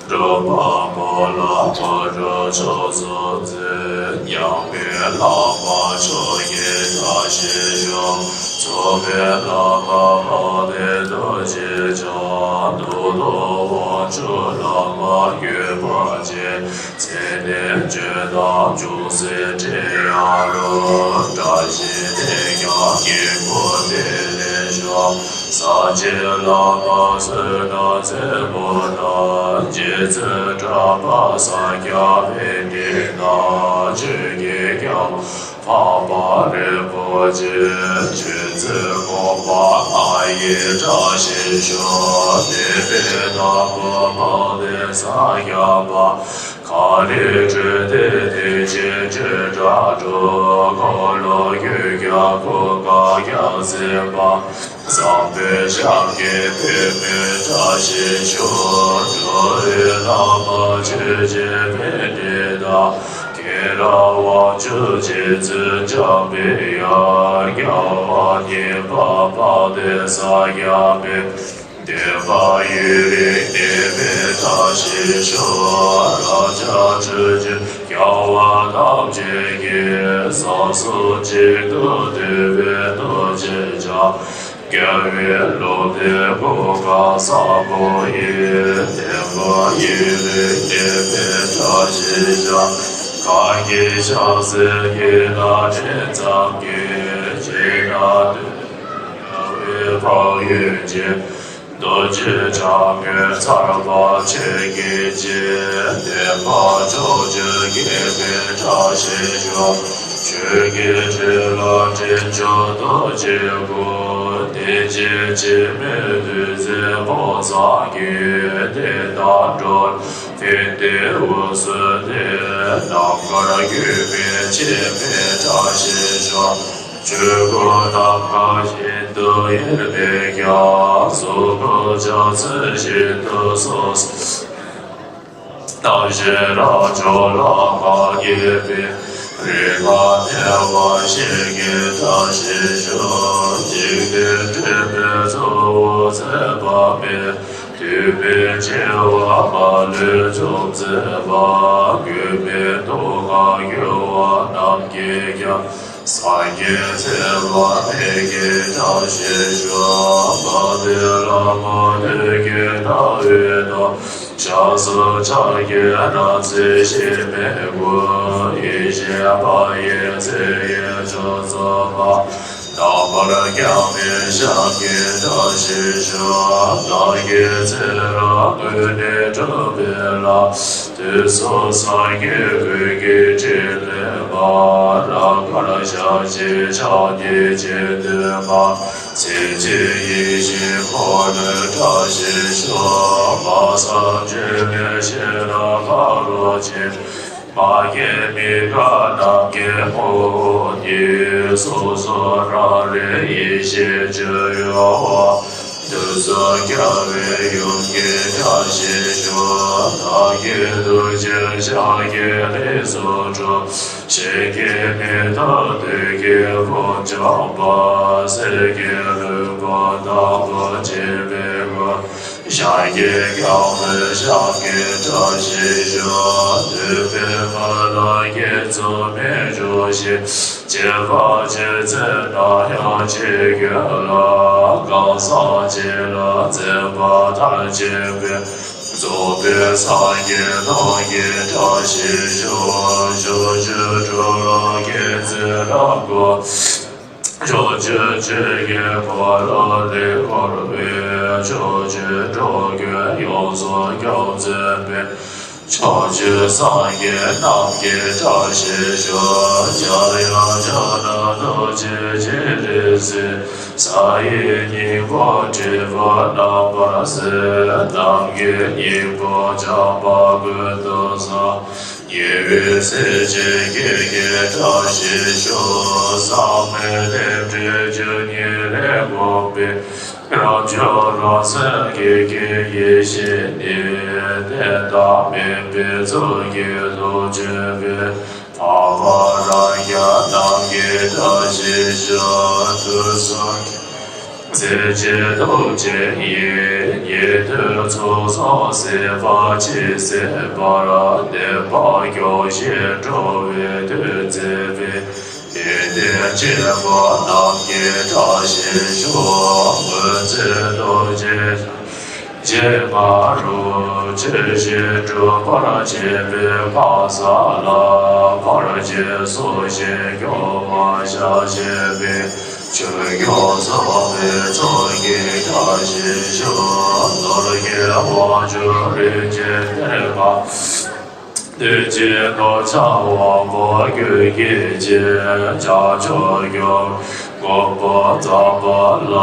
སྒྲུབ་པ་པོ་ལ་དངོས་གྲུབ་མཆོག་གསུམ་འཛིན། མྱ་ངན་ལས་མ་མཆོག་གི་བཀྲ་ཤིས་ཤོག། མཚུངས་མེད་བླ་མ་དཔལ་ལྡན་རྡོ་རྗེ་འཆང་། མདོ་སྟོད་དབང་ཕྱུག་བླ་མ་འགོད་པ་ཆེ། མཚན་ལྡན་བཅུ་དང་ཅུང་ཟད་འཕྲད་ཡང་རུང་། བཀྲ་ཤིས་དེས་ཀྱང་སྙིང་པོ་བརྟན་ལེགས་ཤོག། ས་སྐྱའི་བླ་མ་བསོད་ནམས་རྩེ་མོ་དང་། རྗེ་བཙུན་གྲགས་པ་ས་སྐྱ་པཎྜི་ཏ་དང་། ཆོས་ཀྱི་སྐྱབས་འཕགས་པ་རིན་པོ་ཆེ། ཆོས་ཚུལ་དགོངས་པ་ལྔ་ཡི་བཀྲ་ཤིས་ཤོག། དད་པའི་དང་པོ་དཔལ་ལྡན་ས་སྐྱ་པ། མཁའ་ལས་སྤྲུལ་ཏེ་དེ་ཕྱིར་སྤྲོས་བྲལ་འགྲོ། འཁོར་ལོ་བསྐོར་ཀྱང་འཁོར་གང་རྒྱལ་མཚན་པ། བཟང་པོའི་ཞབས་ཀྱི་པདྨོའི་བཀྲ་ཤིས་ཤོག། འགྲོ་བའི་བླ་མ་ཆོས་རྗེ་པཎྜི་ཏ། མཁྱེན་རབ་དབང་ཕྱུག་རྗེ་བཙུན་འཇམ་པའི་དབྱངས། རྒྱལ་བ་ཉིད་དཔལ་དཔལ་ལྡན་ས་སྐྱ་པའི། བསྟན་པ་ཡུན་རིང་གནས་པའི་བཀྲ་ཤིས་ཤོག། རབ་འབྱམས་ཆོས་ཀྱི་སྐྱེ་བོ་ཐམས་ཅད་ཀྱི། བསམ་སྲོལ་གཅིག་ཏུ་འདུས་པའི་རྡོ་རྗེ་འཆང་། རྒྱལ་བའི་ལུང་བསྟན་གོ་འཕང་བཟང་པོ་ཡི། བསྟན་པ་ཡུན་རིང་གནས་པའི་བཀྲ་ཤིས་ཤོག། གང་གི་ཕྱག་འཚལ་བགྱིས་ན་དྲིན་ཙམ་གྱིས། བགྱིས་ན་དུས་དང་རྒྱལ་བའི་འཕགས་ཡུལ་གྱི། རྡོ་རྗེ་འཆང་ངོས་ཚར་བ་ཆོས་ཀྱི་རྗེ། བསྟན་པ་ཕྱོགས་བཅུར་རྒྱས་པའི་བཀྲ་ཤིས་ཤོག། ཆོས་ཀྱི་འཕྲིན་ལས་འདྲེན་མཆོག་རྡོ་རྗེ་སྐུ། བདེ་ཆེན་འཆི་མེད་བདུད་རྩིའི་ཕོ་བྲང་གི། བདེ་དང་འགྲོ་ལ་ཕན་བདེའི་དབུས་སུ་བསྟན། རྣམ་དཀར་དགོན་པའི་ཕྱི་མའི་བཀྲ་ཤིས་ཤོག། ཆོས་སྐུ་ནམ་མཁའ་བཞིན་དུ་ཡལ་བས་ཀྱང་། གཟུགས་སྐུ་ཕྱག་མཚན་བཞིན་དུ་སོ་སོར། རྣམ་ཤེས་རང་བྱུང་ལ་མ་བསྙེལ་བའི། རིག་པ་ཐལ་བ་ཞིག་གི་བཀྲ་ཤིས་ཤོག། འཇིག་རྟེན་འདྲེན་པའི་གཙོ་བོ་མཚན་པ་མེད། འདུས་པའི་བྱེ་བ་མ་ལུས་འཇོམས་མཛད་པ། མགོན་མེད་མཐོང་སྣང་གཡོ་བ་རྣམས་ཀྱིས་ཀྱང་། སངས་རྒྱས་མཚན་མ་མེད་ཀྱི་བཀྲ་ཤིས་ཤོག། དཔལ་ལྡན་བླ་མ་དོན་བརྒྱུད་ལྟ་བའི་དང་། ཕྱག་གསུམ་ཕྱག་བརྒྱད་རབ་གསལ་གཤེད་མའི་སྐུ། ཡེ་ཤེས་མ་ཡིན་མཚན་ཡས་མཆོག་གསུམ་མ། རྣམ་པར་དག་པའི་ཞབས་ཀྱི་བཀྲ་ཤིས་ཤོག། བདག་གི་ཚེ་རབས་ཀུན་ནས་བསྐྲུན་པའི་ལྷ། དུས་གསུམ་སངས་རྒྱས་ཀུན་གྱི་ཕྲིན་ལས་མ། རབ་དཀར་ཞལ་གཅིག་ཕྱག་གཉིས་སྤྱན་ལྡན་མ། མཚན་ཅན་ཡེ་ཤེས་འཁོར་ལོའི་བཀྲ་ཤིས་ཤོག། སྨྲ་བསམ་བརྗོད་མེད་ཤེས་རབ་ཁ་རོག་ཆེ། མ་སྐྱེས་མི་འགག་ནམ་མཁའི་དཔའ་བོ་ཉིད། གསུང་གསུམ་རང་རིག་ཡེ་ཤེས་སྤྱོད་ཡུལ་བ། དུས་གསུམ་རྒྱལ་བའི་ཡུམ་གྱི་བཀྲ་ཤིས་ཤོག། བདག་གི་ཐུགས་བསྐྱེད་ཕྱག་རྒྱའི་ལས་སུ་གྲུབ། གཞན་གྱིས་མི་ཐུབ་དུས་ཀྱི་དབུགས་འབྱུང་པ། གསེར་གྱི་ལྷུན་པོ་དང་པོ་བྱེད་པའི་སྐུ། ཞལ་གྱི་རྒྱལ་པོའི་ཞབས་ཀྱི་བཀྲ་ཤིས་ཤོག། འདུས་པའི་མི་ལ་དགྱེས་མཚམས་མི་འཇོག་ཞིང་། བྱེད་པ་ཇི་མཛད་ན་ཡང་བྱེད་དགོས་ལ། གང་ཟག་གཅིག་ལ་མཛད་པ་མཐར་ཕྱིན་པའི། རྫོགས་པའི་སངས་རྒྱས་ཐུགས་ཀྱི་བཀྲ་ཤིས་ཤོག། ཕྱོགས་བཅུའི་འགྲོ་ལ་མཁྱེན་བརྩེ་རབ་དགོངས། ཕྱོགས་བཅུའི་ཆོས་ཀྱི་འཁོར་ལོ་ལས་བསྐོར་བའི། ཕྱོགས་བཅུའི་འགྲོ་ཀུན་ཡོངས་སུ་སྐྱོབ་མཛད་པའི། ཕྱོགས་བཅུའི་སངས་རྒྱས་རྣམས་ཀྱི་བཀྲ་ཤིས་ཤོག། འཇམ་དབྱངས་ཕྱག་ན་རྡོ་རྗེ་སྤྱན་རས་གཟིགས། གསལ་ཡས་སྙིང་པོ་དྲིལ་བུ་རྣམ་པར་གསལ། ནམ་མཁའི་སྙིང་པོ་འཇམ་དཔལ་ཀུན་ཏུ་བཟང་། ཉེ་བའི་སྲས་བཅས་ཀྱི་བཀྲ་ཤིས་ཤོག། ཟག་མེད་རྟེན་འབྲེལ་རྒྱུ་གཉིས་ལས་འགོངས་པའི། རང་བྱུང་རང་སེམས་ཀྱི་ཡེ་ཤེས་ནི། བདེན་དང་མིན་པའི་ཚོགས་ཀྱི་ཐོག་བརྗོད་པའི། འཕགས་པ་རང་རྒྱལ་རྣམས་ཀྱི་བཀྲ་ཤིས་ཤོག། དུས་གསུམ་གྱི་སྲས་བཅས་ཐུགས་རྗེ་ཡིས། ཉན་ཐོས་ཚོགས་བསགས་སྲིད་པ་ཇི་སྲིད་བར། བདེན་པ་སྐྱོང་ཞིང་འགྲོ་བའི་དོན་མཛད་པའི། དད་ལྡན་སྐྱེས་བུ་རྣམས་ཀྱི་བཀྲ་ཤིས་ཤོག། མངོན་མཛོད་རྡོ་རྗེ་འཆང་ཆེན་ང་རོ། ཆོས་བཞིན་སྒྲུབ་པར་བྱེད་པའི་མཁའ་ས་ལ། ཕར་ཕྱིན་སྲོག་བཞིན་སྐྱོབ་པར་ཕྱག་བྱེད་པའི། ཆོས་སྐྱོང་ཚོགས་མི་ཚོགས་ཀྱི་བཀྲ་ཤིས་ཤོག། ནོར་གྱི་དབང་ཕྱུག་རིན་ཆེན་གཏེར་མ། གནོད་སྦྱིན་ནོར་བྱང་དབང་པོ་ཀུན་གྱི་རྗེ། བྱང་ཕྱོགས་སྐྱོང་མགོན་པོ་ཛམ་བྷ་ལ།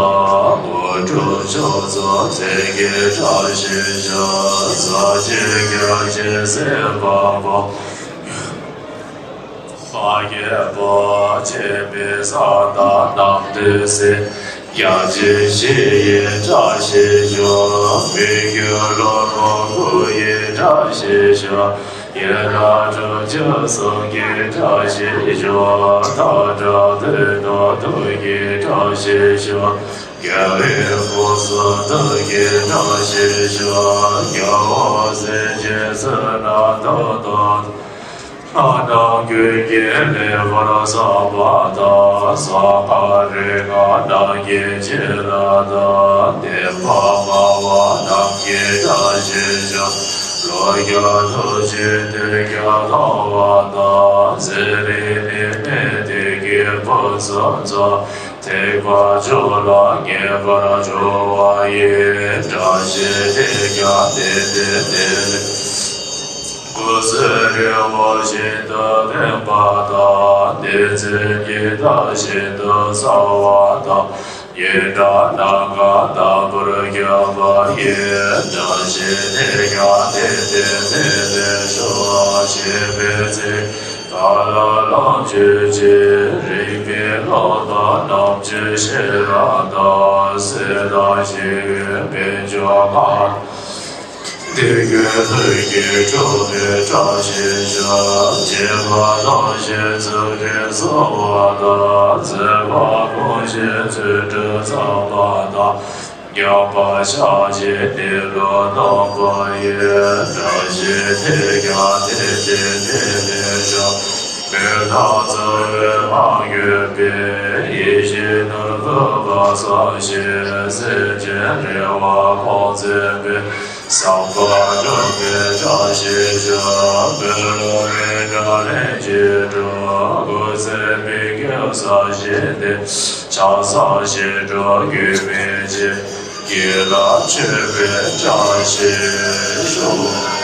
དངོས་གྲུབ་མཆོག་ཐོབ་མཚན་གྱི་བཀྲ་ཤིས་ཤོག། ཟབ་ཅིང་རྒྱ་ཆེ་སེམས་དཔའ་བོ། མ་རྒན་པོ་སྤྱན་མིག་བཟང་དང་རྣམ་ཐོས་སྲས། ཡབ་རྗེ་བཞི་ཡི་བཀྲ་ཤིས་ཤོག། མི་བསྐྱོད་ལྷུན་པོ་སྐུ་ཡི་བཀྲ་ཤིས་ཤོག། ཡི་དྭགས་དྲུག་ཅུ་གསུམ་གྱི་བཀྲ་ཤིས་ཤོག། མཐའ་བྲལ་དོན་དུ་ཐུགས་ཀྱི་བཀྲ་ཤིས་ཤོག། རྒྱལ་བའི་སྐུ་གསུང་ཐུགས་ཀྱི་བཀྲ་ཤིས་ཤོག། རྒྱལ་བ་སྲས་བཅས་ཚུལ་རྣམས་མཐའ་དག་ལྷ་རྣམས་ཀུན་གྱིས་ལེགས་པར་བསམ་པ་དང་། གསང་སྔགས་རིག་སྔགས་རྣམས་ཀྱི་བྱིན་རླབས་དང་། བདེན་པ་མངའ་བ་རྣམས་ཀྱི་བཀྲ་ཤིས་ཤོག། ལོ་བརྒྱ་ཐུབ་ཀྱི་དུས་ཀྱང་ཐོབ་པ་དང་། ཚེ་རིང་ནད་མེད་བདེ་སྐྱིད་ཕུན་སུམ་ཚོགས། ཐེག་པ་མཆོག་ལ་ངེས་པར་སྦྱོར་བ་ཡི། བཀྲ་ཤིས་དེས་ཀྱང་དེང་འདིར་བདེ་ལེགས། སྐུ་གསུང་ཐུགས་བཞིན་དུ་ལྡན་པ་དང་། བདེན་བརྫུན་གཉིས་དང་ཤིན་ཏུ་བྱང་བ་དང་། ཉོན་མོངས་རྣམ་དག་རྣམ་པར་འཁྱམས་པ་ཡི། བཀྲ་ཤིས་དེས་ཀྱང་དེང་འདིར་བདེ་ལེགས་ཤོག། ཞེས་པའི་ཚིག་བདག་ལ་ལོངས་སྤྱོད་ཅིང་། རིག་པའི་ཀློང་དུ་རྣམ་དཔྱོད་ཤེས་རབ་དང་། སྲོད་དང་ཞི་བའི་དཔལ་འབྱོར་ལྔ། དེ་ཀུན་ཐུགས་ཀྱི་མཆོག་ཏུ་བཀྲ་ཤིས་ཤོག། སྦྱིན་པ་གནང་ཞིང་ཚུལ་ཁྲིམས་སྲུང་བ་དང་། བཟོད་པ་སྒོམ་ཞིང་ཚུལ་ཁྲིམས་བསྲུང་བ་དང་། མཉམ་པར་བཞག་ཅིང་ནི་ལུགས་རྣམ་པར་ཡོད། བཀྲ་ཤིས་དེས་ཀྱང་དེང་འདིར་བདེ་ལེགས་ཤོག། མི་ལ་སྩོལ་བའི་སྔགས་ཡོད་པས། ཡིད་བཞིན་ནོར་བུ་དཔག་བསམ་ཤིང་། སེམས་ཅན་རེ་བ་སྐོང་མཛད་པའི། བསམ་པ་འགྲུབ་པའི་བཀྲ་ཤིས་ཤོག། མི་སློབ་པའི་དགྲ་ལན་ཅི་འགྲུབ། སྐུ་ཚེ་མི་འགྱུར་བཟང་ཞིང་བདེ། ཕྱག་འཚལ་ཞིང་འགྲོ་རྒྱུད་སྨིན་ཅིང་། སྐྱེ་རབས་མཆོད་པའི་བཀྲ་ཤིས་ཤོག།